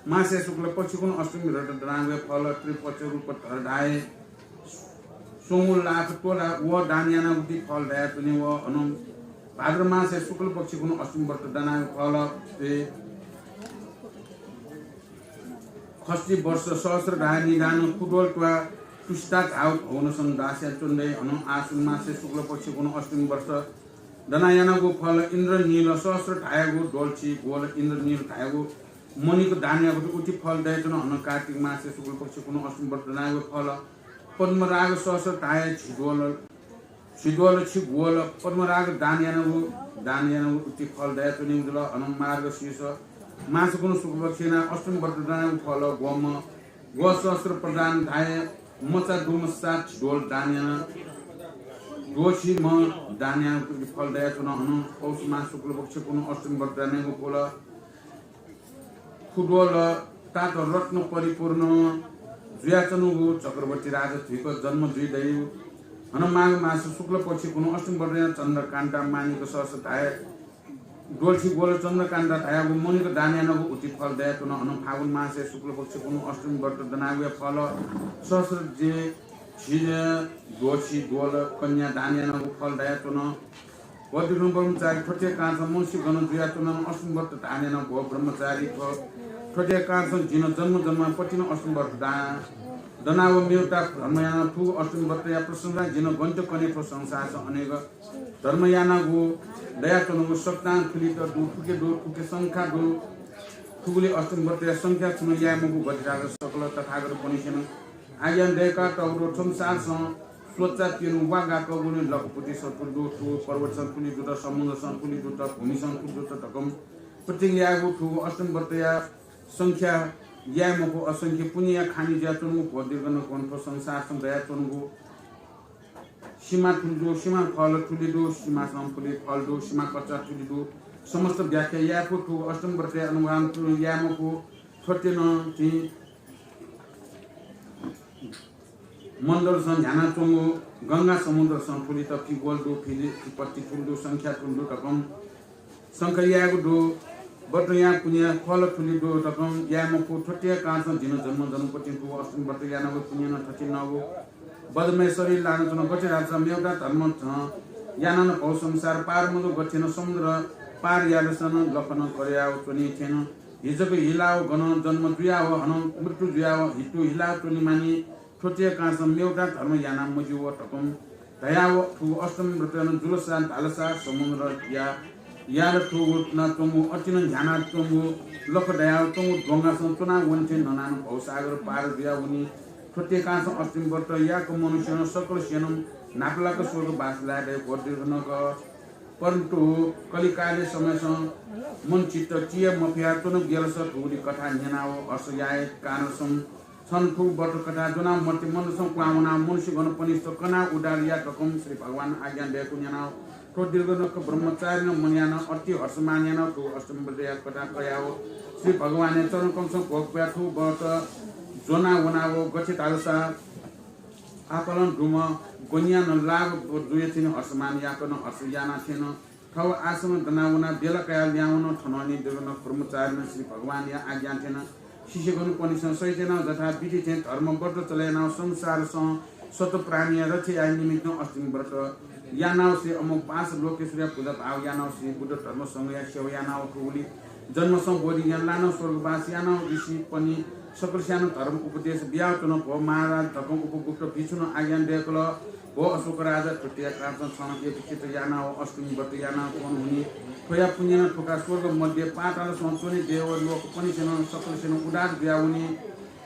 मासय् शुक्ल पक्षय् कुन्हु अष्टमी व्रत दनागुया फल त्रिपक्ष रूप धर धाये स्वंगू लाख तोला व दान यानागु उति फल दयाच्वनी। व हनं भाद्र मासय् शुक्ल पक्षय् कुन्हु अष्टमी व्रत दनागु फल ते खष्टी वर्ष सहस्र धाये निदान खुद्वल त्वा तुष्टा धाव भौनसं दास्या चुन्दे। हनं आश्विन मासय् शुक्ल पक्षय् कुन्हु अष्टमी व्रत दना यानागु फल इन्द्रनील सहस्र धायेगु द्वलछि ग्वल इन्द्रनील धायेगु मणिक दान यानागु उति फल दयाच्वन। हनं कार्तिक मासय् शुक्ल पक्षय् कुन्हु अष्टमी व्रत दनागु फल पद्मराग सहस्र धाये झिद्वल, झिद्वल छि ग्वल पद्मराग दान यानागु, दान यानागु उति फल दयाच्वनीगु जुल। हनं मार्गशीर्ष मास कुन्हु शुक्ल पक्षय् यानाः अष्टमी व्रत दनागु फल ग्वम्ह ग्व सहस्र प्रदान धाये मचा दुम्ह सात झिद्वल दान याना द्वछि म्ह दान यानागु उति फल दयाच्वन। हनं पौष मास शुक्ल पक्षय् कुन्हु अष्टमी व्रत दनागु फल खुद्वल तात रत्न परिपूर्ण जुयाच्वंगु चक्रवर्ती राजा धुइक जन्म जुइ दइगु। हनं माघ मास शुक्ल पक्षय् कुन्हु अष्टमी व्रत यानाः चन्द्रकान्ता माणिक सहस्र धाये द्वलछि ग्वल चन्द्रकान्ता धायागु मणिक दान यानागु उति फल दयाच्वन। हनं फागुन मासय् शुक्ल पक्षय् कुन्हु अष्टमी व्रत दनागुया फल सहस्र जे झिद्वछि द्वल कन्या दान यानागु फल दयाच्वन। वज्रगण ब्रह्मचारी थ्वते कांचं मनुष्य गण जुयाच्वन अष्टमी व्रत दान यानागु ब्रह्मचारी थ्व थ्वते कांचं जिं जन्म जन्मापतिं अष्टमी व्रत दान दनाव मेवता धर्म यानाव थुगु अष्टमी व्रतया प्रशंसा जिं गन्त्य कने थ्व संसारसं अनेक धर्म यानागु दयाच्वनागु सकतां थुलित दु, थुके दु, थुके संख्या दु। थुगुलि अष्टमी व्रतया संख्या छुं याये मखु गथे धाःसा सकल तथागतपनिसेनं आज्ञा दय्कातःगु दु। थ्व संसारसं स्वचा प्यन्हु वा गाकःगुलिं लखपतिसं थुलि दु, थुगु पर्वतसं थुलि दुत, समुद्रसं थुलि दुत, भूमिसं थुलि दुत धकं प्रतिज्ञा यायेगु थुगु अष्टमी व्रतया संख्या याये मखु। असंख्य पुण्यया खानि जुयाच्वंगु भो दीर्घनखं थ्व संसारसं दयाच्वंगु सिमा थुलि दु, सिमा फल थुलि दु, सिमासं थुलि फल दु, सिमा कच्चा थुलि दु। समस्त व्याख्या याये फु थुगु अष्टमी व्रतया अनुमान याये मखु। थ्वतेनं झी मण्डलसं न्ह्यानाच्वंगु गंगा समुद्रसं थुलित फि ग्वल दु, फि, फि पत्ति थुलि दु, संख्या थुलि दु धकं संख्या यायेगु दु। व्रत यानाः पुण्य फल थुलि दु धकं याये मखु। थ्वते कांचं जिं जन्म जन्मपतिं थुगु अष्टमी व्रत यानागु पुण्यं थथे नःगु बदमय् शरीर लानाच्वन। गथे धाःसा मेवता धर्म झं यानानं भव संसार पार मजू। गथेनं समुद्र पार याःसानं लखं कदयाव च्वनी थें हिजक हिलाव गनं जन्म जुयाव हनं मृत्यु जुयाव हितु हिलाव च्वनी मानि। थ्वते कांचं मेवता धर्म याना मज्यू व धकं धयाव थुगु अष्टमी व्रतं जुलसा धालसा समुद्रया याल थुगु नं च्वंगु अतिनं न्ह्यानाच्वंगु लख दयाव च्वंगु द्वंगासं च्वना वने थें ननानं भवसागर पार जुया वनी। थ्वते कांचं अष्टमी व्रत याक मनुष्यनं सकलसेनं न्हापालाक स्वर्गवास लाये दइ। भो दीर्घनख परन्तु कलिकालय् समयसं मनचित्त चिया मफया च्वन गेलस थुगुलि कथा न्यनाव हर्ष याये कारणसं छन थुगु व्रत कथा ज्वनाव मर्त्य मण्डलसं क्वहां वनाव मनुष्यगणपनिस्त कनाव उद्धार या धकं श्री भगवान आज्ञा दयेकु न्यनाव थ्व दीर्घनख ब्रह्मचारिनं मन यानाव अति हर्षमान यानाव थुगु अष्टमी व्रतया कथा कयाव श्री भगवानया चरणकमलसं भोग पुयाव थुगु व्रत ज्वना वनाव गथे धालसा आकलं दुम्ह गनियानं लाभ जुया थें हर्षमान याकनं हर्ष याना थें थव आश्रम दना वनाव बेला कयाव ल्याहां वन। थनंलि दीर्घनख ब्रह्मचारिनं श्री भगवानया आज्ञा थें शिष्यगणपनिसें सहित यानाव जथाविधि थें धर्म व्रत चले यानाव संसारसं सत प्राणीया रक्षा याये निमित्तं अष्टमी व्रत यानाव श्री अमोघपाश लोकेश्वरया पूजा भाव यानाव श्री बुद्ध धर्म संघया सेवा यानाव थुगुलि जन्मसं बोधि यानाव स्वर्गवास यानाव ऋषिपनि सकलस्यानं धर्म उपदेश बियाव च्वन। भो महाराज धकं उपगुप्त भिक्षुनं आज्ञा दयेकल। भो अशोक राजा, थुकिया कारणसं छं यदुकित यानाव अष्टमी व्रत यानाव च्वन हुनि। थ्वया पुण्यं थुका स्वर्ग मध्य पातालसं च्वनी देवलोकपनिसेनं सकलसेनं उद्धार जुया वनी।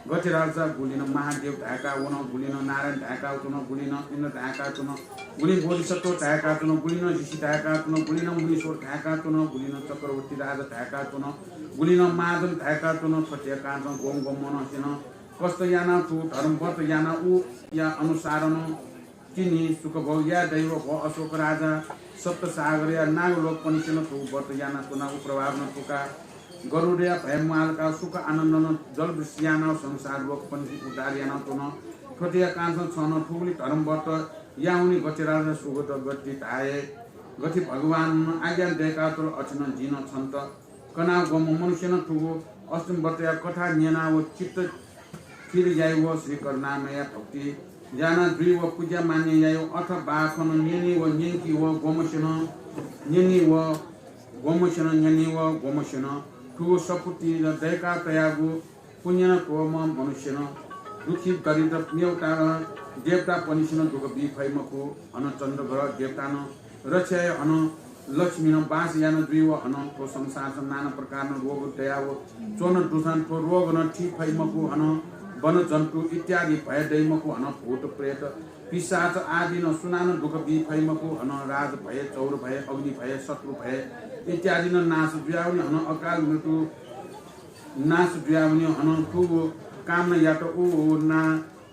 गतिराज गुलिनं महादेव धाय्‌का वन, गुलिनं नारायण धाय्‌का च्वन, गुलिनं इन्द्र धाय्‌का च्वन, गुलिनं बोधिसत्व धाय्‌का च्वन, गुलिनं ऋषि धाय्‌का च्वन, गुलिनं मुनीश्वर धाय्‌का च्वन, गुलिनं चक्रवर्ती राजा धाय्‌का च्वन, गुलिनं महाजन धाय्‌का च्वन। थथे कान्तं गं गं मनसेनं कष्ट यानाः थ्व धर्मव्रत यानाः उया अनुसारनं तिनि सुखभोग याये दइव भो अशोक राजा। सप्तसागरया नागलोकपनिसेनं थ्व व्रत यानाच्वनागु प्रभावनं थुका गरुडया भय म्वालकाः सुख आनन्दनं जलवृष्टि यानाः संसार लोकपनिसेनं उद्धार यानाच्वन। थ्वतेया कान्तं छनं थुगुलि धर्मव्रत यावनी गतिराज सुगत गति धाये। गति भगवानं आज्ञा दय्‌कातल अथेनं जिनं छन्त कनाः गम्ह मनसेनं थुगु अष्टमी व्रतया कथा न्यनाव चित्त थिर याइव श्री करुणामयया भक्ति यानाः जुइव पूजा मान्य याइव अथ बाखनं न्यनीव न्यंकीव गम्हसेनं न्यनीव गम्हसेनं न्यनीव गम्हसेनं थुगु सफूति दय्‌का तयागु पुण्यनं थ्वम्ह मनसेनं दुःखी दरिद्र नेवता देवतापनिसेनं दुःख बी फइ मखु। हनं चन्द्रग्रह देवतानं रक्षा याइ, हनं लक्ष्मीनं बास याना जुइव हनं थ्व संसारसं नाना प्रकारनं रोग दयाव च्वन दुसां थ्व रोगनं थी फइ मखु। हनं वनजन्तु इत्यादि भय दइ मखु। हनं भूत प्रेत पिशाच आदिनं सुनानं दुःख बी फइ मखु। हनं राज भय, चौर भय, अग्नि भय, शत्रु भय इत्यादिनं नाश जुयावनी। हनं अकाल मृत्यु नाश जुयावनी। हनं थुगु कामना यात उ ना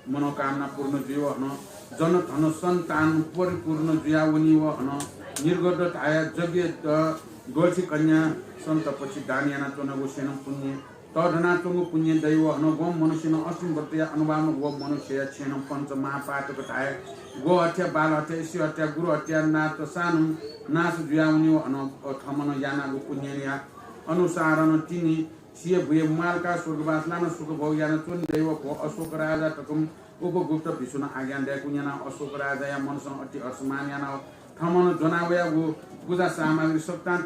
मनोकामना पूर्ण जुइव हनं जनधन सन्तान परिपूर्ण जुयावनीव हनं निर्गत धाया यज्ञ द-, दोलसी कन्या सन्तपछि दान यानाच्वनागु सेनं पुण्य तःधनाच्वंगु पुण्य दइव हनं गम्ह मनसेनं अष्टमी व्रतया अनुभावनं व मनसेया छेनं पञ्च महापातक धाया गो हत्या, बाल हत्या, स्त्री हत्या, गुरु हत्या, नात सानं नाश जुयावनीव हनं थमनं यानागु पुण्यया अनुसारनं तिनि सिया भुया म्वालकाः स्वर्गवास लानाः सुखभोग यानाच्वने दइव भो अशोक राजा धकं उपगुप्त भिक्षुनं आज्ञा दय्‌कूगु न्यनाः अशोक राजाया मनसं अति हर्षमान यानाः थमनं ज्वनावयागु पूजा सामग्री सकतां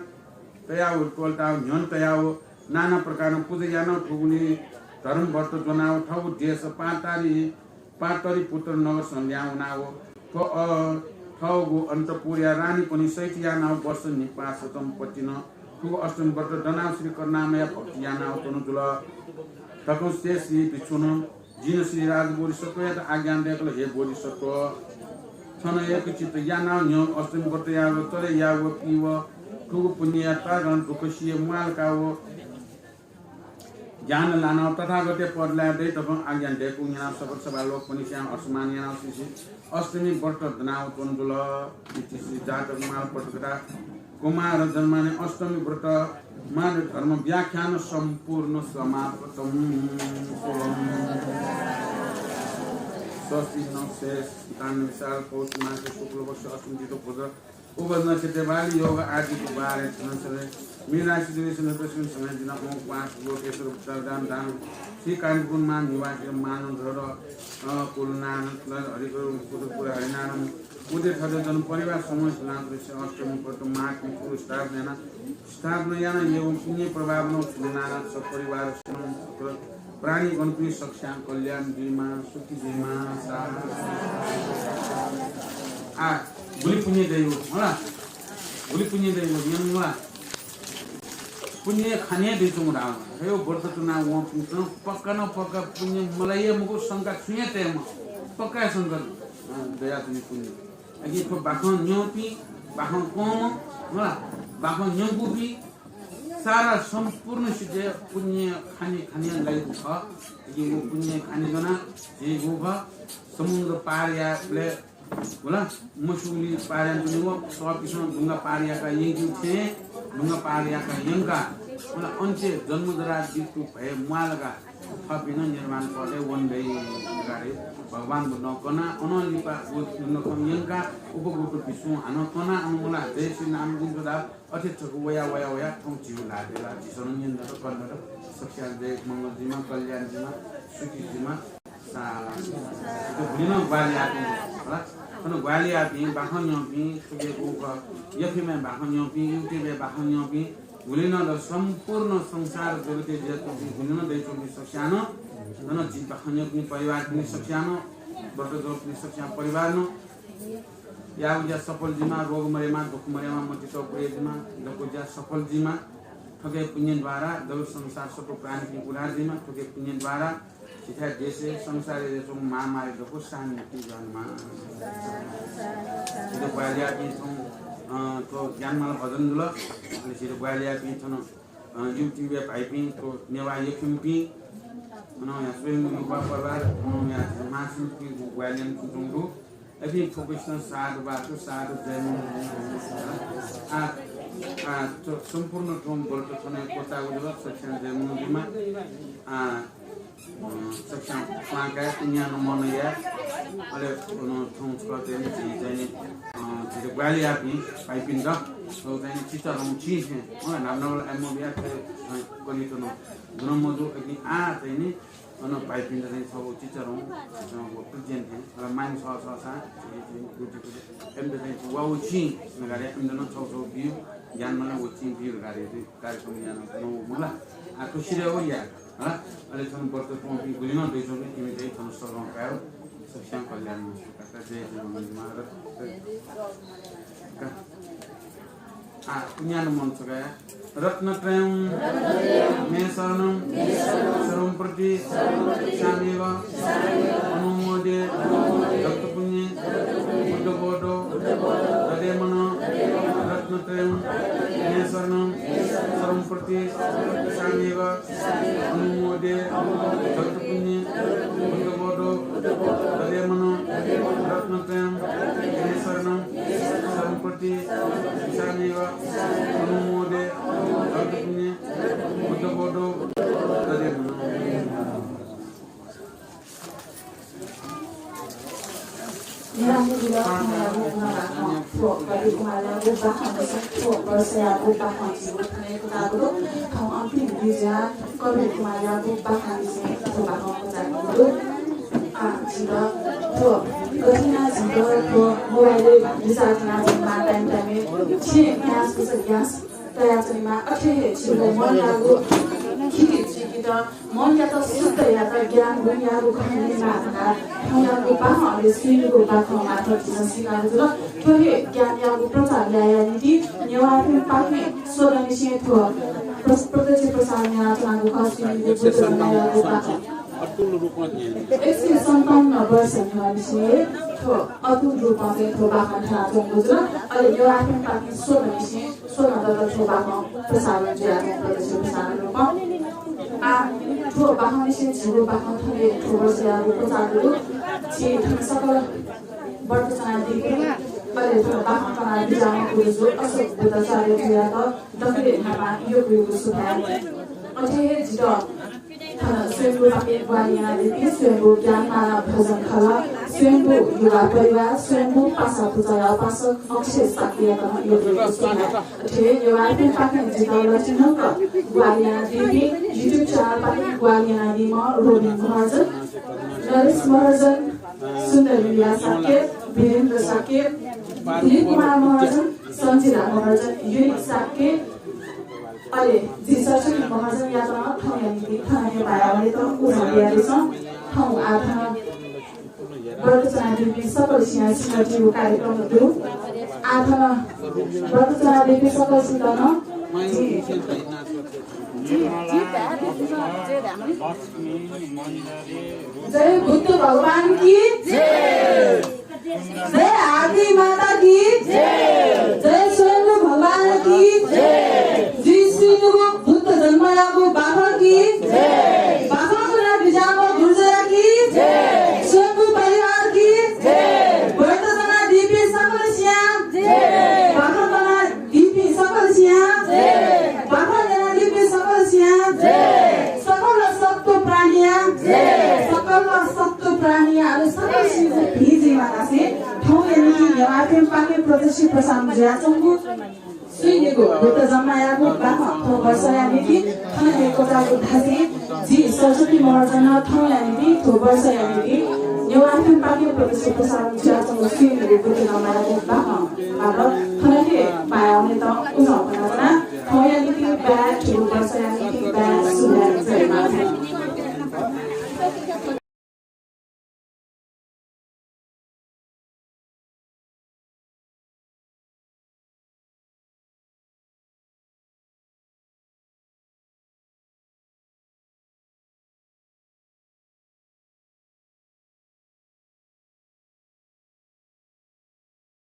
तयाव त्वलताव न्ह्यःने तयाव नाना प्रकारं पूजा यानाः थुगुलि धर्मव्रत ज्वनाव थःगु देश पातारी पाटलिपुत्र नगरसं ल्याहां वनाव थ्व, अ, थःगु अन्तपुरया रानीपनि सहित यानाव वर्ष निपाः सतम पतिनं थुगु अष्टमी व्रत दनाव श्री करुणामयया भक्ति यानाव च्वना जुल धकं श्री भिक्षुनं जिनं श्री राजबोधिसत्वयात आज्ञा दय्‌कल, हे बोधिसत्व, छनं एकचित्त यानाव न्ह्यः अष्टमी व्रत याव चले याव पिव थुगु पुण्यया तःधं दुःख सिया म्वालकाव ज्ञान लानाव तथागतया पद लाये दइ धकं आज्ञा दय्‌कूगु न्यनाव सकल सभा लोकपनिसेनं हर्षमान यानाव सिसि अष्टमी व्रत दनाव च्वना जुल। इति श्री जातकमाल पटकथा कुमार जन्माने अष्टमी व्रत माने धर्म व्याख्यान सम्पूर्ण समाप्तम्। स्वस्ति न शेष तान विशाल पौष मासे शुक्ल पक्ष अष्टमी तिथि भोज उपज नक्षत्र बाली योग आदिको बारे छनसरे मीरा सिद्धि समय समय दिन ओम पाँच लोकेश्वर उत्तर दान दान श्री कानपुर मान निवासी मानव धर कुलनान हरिकर कुलपुर हरिनारायण उदय थर जन परिवार समूह नाम अष्टमी व्रत महात्म्य पुरस्कार देना स्थापना याना एवं पुण्य प्रभाव न नाना सपरिवार प्राणी गणपुरी सक्ष्यां कल्याण जुइमा, सुखी जुइमा, सा-, आ, गुलि पुण्य दइव, होला? गुलि पुण्य दइव, न्यन होला? पुण्य खाने दइच्वंगु धाःगु। हे व्रत च्वना वंपिन्सं पक्का न पक्का पुण्य मलाइ मखु, शंका छुं हे तयेमा। पक्का हे शंका, अँ, दयाच्वनी पुण्य। अकिं थ्व बाखं न्यंपिं, बाखं कंम्ह, होला, बाखं न्यंकूपिं, सारा सम्पूर्ण सिद्धे पुण्य खाने खाने लाइगु खः। अकिं व पुण्य खाने ज्वना झीगु खः। समुद्र पार यायेबलय्, होला, मस्यूगुलिं पार यानाच्वनी व सःपिन्सं डुंगा पार याका यंकेगु थें डुंगा पार याका यंका, होला, अन्त्य जन्म जरा मृत्यु भय म्वालका थःपिं नं निर्वाण पदय् वने दइ धकाः भगवान बुद्धं कनाः अनं लिपा व नखं यंकाः उपगुप्त भिक्षुं हानं कनाः अनं वनाः जय श्री नाम गुण धकाः अथे छकः वया वया वया थौं झीगु ल्हातय् ला झीसं नं न्यनेत कनेत सकस्यां जय मंगल जुइमा, कल्याण जुइमा, सुखी जुइमा। सा-, थ्व गुलिनं ग्वाहालि याःपिं, होला? थन ग्वाहालि याःपिं, बाखं न्यंपिं, थुकियागु ख-, एफएमय् बाखं न्यंपिं, YouTube-य् बाखं न्यंपिं, गुलिनं द सम्पूर्ण संसार जगतय् जुयाच्वंपिं, गुलिनं दइच्वंपिं सकस्यां नं, थन झी बाखं न्यंपिं परिवारपिं सकस्यां नं, व्रत जूपिं सकस्यां परिवार नं, याःगु ज्या सफल जुइमा, रोग मरेमा, दुःख मरेमा, मतित पुरे जुइमा, दक्व ज्या सफल जुइमा, थुकिया पुण्य द्वारा जगत संसार सत्व प्राणीपिं उद्धार जुइमा, थुकिया पुण्य द्वारा इत्थाय् देशय् संसारय् च्वंगु महामारी दक्व शान्ति जुयाच्वनेमा। झीत ग्वाहालि याःपिं थौं, अ, थ्व ज्ञानमाला भजन जुल। अले झीत ग्वाहालि याःपिं थन, अ, YouTube-य् भाइपिं, थ्व नेवाः यःपिं, अनं या स्वयं युवा परिवार, अनं या महासमितिपिं ग्वाहालि यानाच्वंगु दु। अपिं फुक्कसितं साधु बाथु, साधु जय मनु। आ, आ, थ्व सम्पूर्ण थ्व व्रत थन क्वचाःगु जुल, सकसियां जय मनु जुइमा। आ, अ, सकसियां पुलां काये, पुण्य नमन याये। अले, अ, थौं छकः चाहिँ नि झी चाहिँ नि, अ, झीत ग्वाहालि याःपिं भाइपिन्त, थौं चाहिँ नि चिचीधंगु चिं थें, अ, न्हापा न्हापा ला आय् मबिया थें, अ, कलित नं दुनं मजू, अकिं आः चाहिँ नि, अन भाइपिन्त चाहिँ छगू चिचीधंगु, अ, present थें, अले मांनि सः सःसां, झी चाहिँ नि गुति गुति, इमित चाहिँ नि वा व चिं धकाः इमित नं छगू छगू ब्यू, ज्ञानमाला व चिं ब्यू धकाः कार्यक्रम यानाच्वनागु मला। आ, खुसि रे हो या। हला, अले थन व्रत त्वंपिं गुलिं नं दइच्वंपिं, इमित थन सगं काये, सकसियां कल्याण मस्तु। जय जय मनु महाराज। आ, पुण्य नमन छकः। रत्नत्रयं मे शरणं सर्वं प्रतिदिशाम्यहम् अनुमोदे। दत्तपुण्ये बुद्धबोधो दधे मनः। रत्नत्रयं मे शरणं सर्वं प्रतिदिशाम्यहम् अनुमोदे। दत्तपुण्ये बुद्धबोधो दधे मनः। रत्नत्रयं मे शरणं सर्वं प्रतिदिशाम्यहम् अनुमोदे। दत्तपुण्ये बुद्धबोधो दधे मनः। थ्व कविकुमारयागु बाखंनिसें थ्व वर्षयागु बाखं झीगु थन क्वचाःगु दु। थौं अन्तिम बिज्याः कविकुमारयागु बाखंनिसें थ्व बाखं क्वचाःगु दु। आ, झीत थ्व कथं यानाः झीत थ्व मोबाइलय् रिचार्ज यानाच्वनेमाः, time time-य् छेँ ग्यास कुसा ग्यास तयाच्वनेमाः। अथे हे झीगु मनयागु खिति चुइकेत मनयात शुद्ध यायेत ज्ञान गुँयागु खँ न्यनेमाः धकाः थौंयागु बाखं अले स्वनिगु बाखं मार्फत झीसं सीकागु जुल। थ्व हे ज्ञानयागु प्रचार यायेया निंतिं नेवाः एफएमपाखें स्वदँनिसें थ्व प्र-, प्रत्यक्ष प्रसारण यानाच्वनागु खः। स्वनिगु बुद्ध जन्मयागु बाखं। एक सय सन्ताउन्न वर्ष न्ह्यःनिसें थ्व अतुल रूपं चाहिँ थ्व बाखं थनाच्वंगु जुल। अले नेवाः एफएमपाखें स्वदँनिसें स्वदँ दत थ्व बाखं प्रसारण जुयाच्वंगु, प्रत्यक्ष प्रसारण रूपं। आ, थ्व बाखंनिसें झीगु बाखं थन हे थ्व वर्षयागु क्वचाःगु दु। झी थन सकल व्रत च्वनादीपिं, अले थन बाखं कनाः बिज्याःम्ह गुरुजु अशोक बुद्धाचार्यजुयात दकलय् न्हापां यक्व यक्व सुभाय्। अथे हे जितः थन स्वयम्भूपाखें ग्वाहालि यानादीपिं स्वयम्भू ज्ञानमाला भजन खलः, स्वयम्भू युवा परिवार, स्वयम्भू पासा पुचःया उपासक अक्षय शाक्ययात नं यक्व यक्व सुभाय्। अथे हे नेवाः एफएमपाखें जितः लछिनंक ग्वाहालि यानादीपिं, YouTube channel-पाखें ग्वाहालि यानादीम्ह रोबिन महर्जन, नरेश महर्जन, सुन्दर मिया शाक्य, वीरेन्द्र शाक्य, दिलीप कुमार महर्जन, सञ्जिला महर्जन, युनिक शाक्य, अले झी सरस्वती महर्जनयात नं थौंया निंतिं थन हे बाय् वनेत उजं बियादिसँ। थौं आः थन व्रत च्वनादीपिं सकलसिया सिन्हःगु कार्यक्रम दु। आः थन व्रत च्वनादीपिं सकलसित नं जय बुद्ध भगवान की जय। जय आदि माता की जय। जय स्वयम्भू भगवान की जय। जय स्वयम्भू बुद्ध जन्मयागु बाखं की जय। बाखं कनाः बिज्याःम्ह गुरुजुया की जय। स्वयम्भू परिवार की जय। व्रत च्वनादीपिं सकलसिया जय। बाखं कनादीपिं सकलसिया जय। बाखं न्यनादीपिं सकलसिया जय। सकल सत्त्व प्राणीया जय। सकल सत्त्व प्राणीया अले सकलसिया भिं जुइमाः धासें थौंया निंतिं नेवाः एफएमपाखें प्रत्यक्ष प्रसारण जुयाच्वंगु स्वनिगु बुद्ध जन्मयागु बाखं थ्व वर्षया निंतिं थन हे क्वचाःगु धासें जि सरस्वती महर्जन थौंया निंतिं थ्व वर्षया निंतिं नेवाः एफएमपाखें प्रत्यक्ष प्रसारण जुयाच्वंगु स्वनिगु बुद्ध जन्मयागु बाखं मार्फत थन हे बाय् वनेत उजं कनाच्वना। थौंया निंतिं बाय्, थ्व वर्षया निंतिं बाय्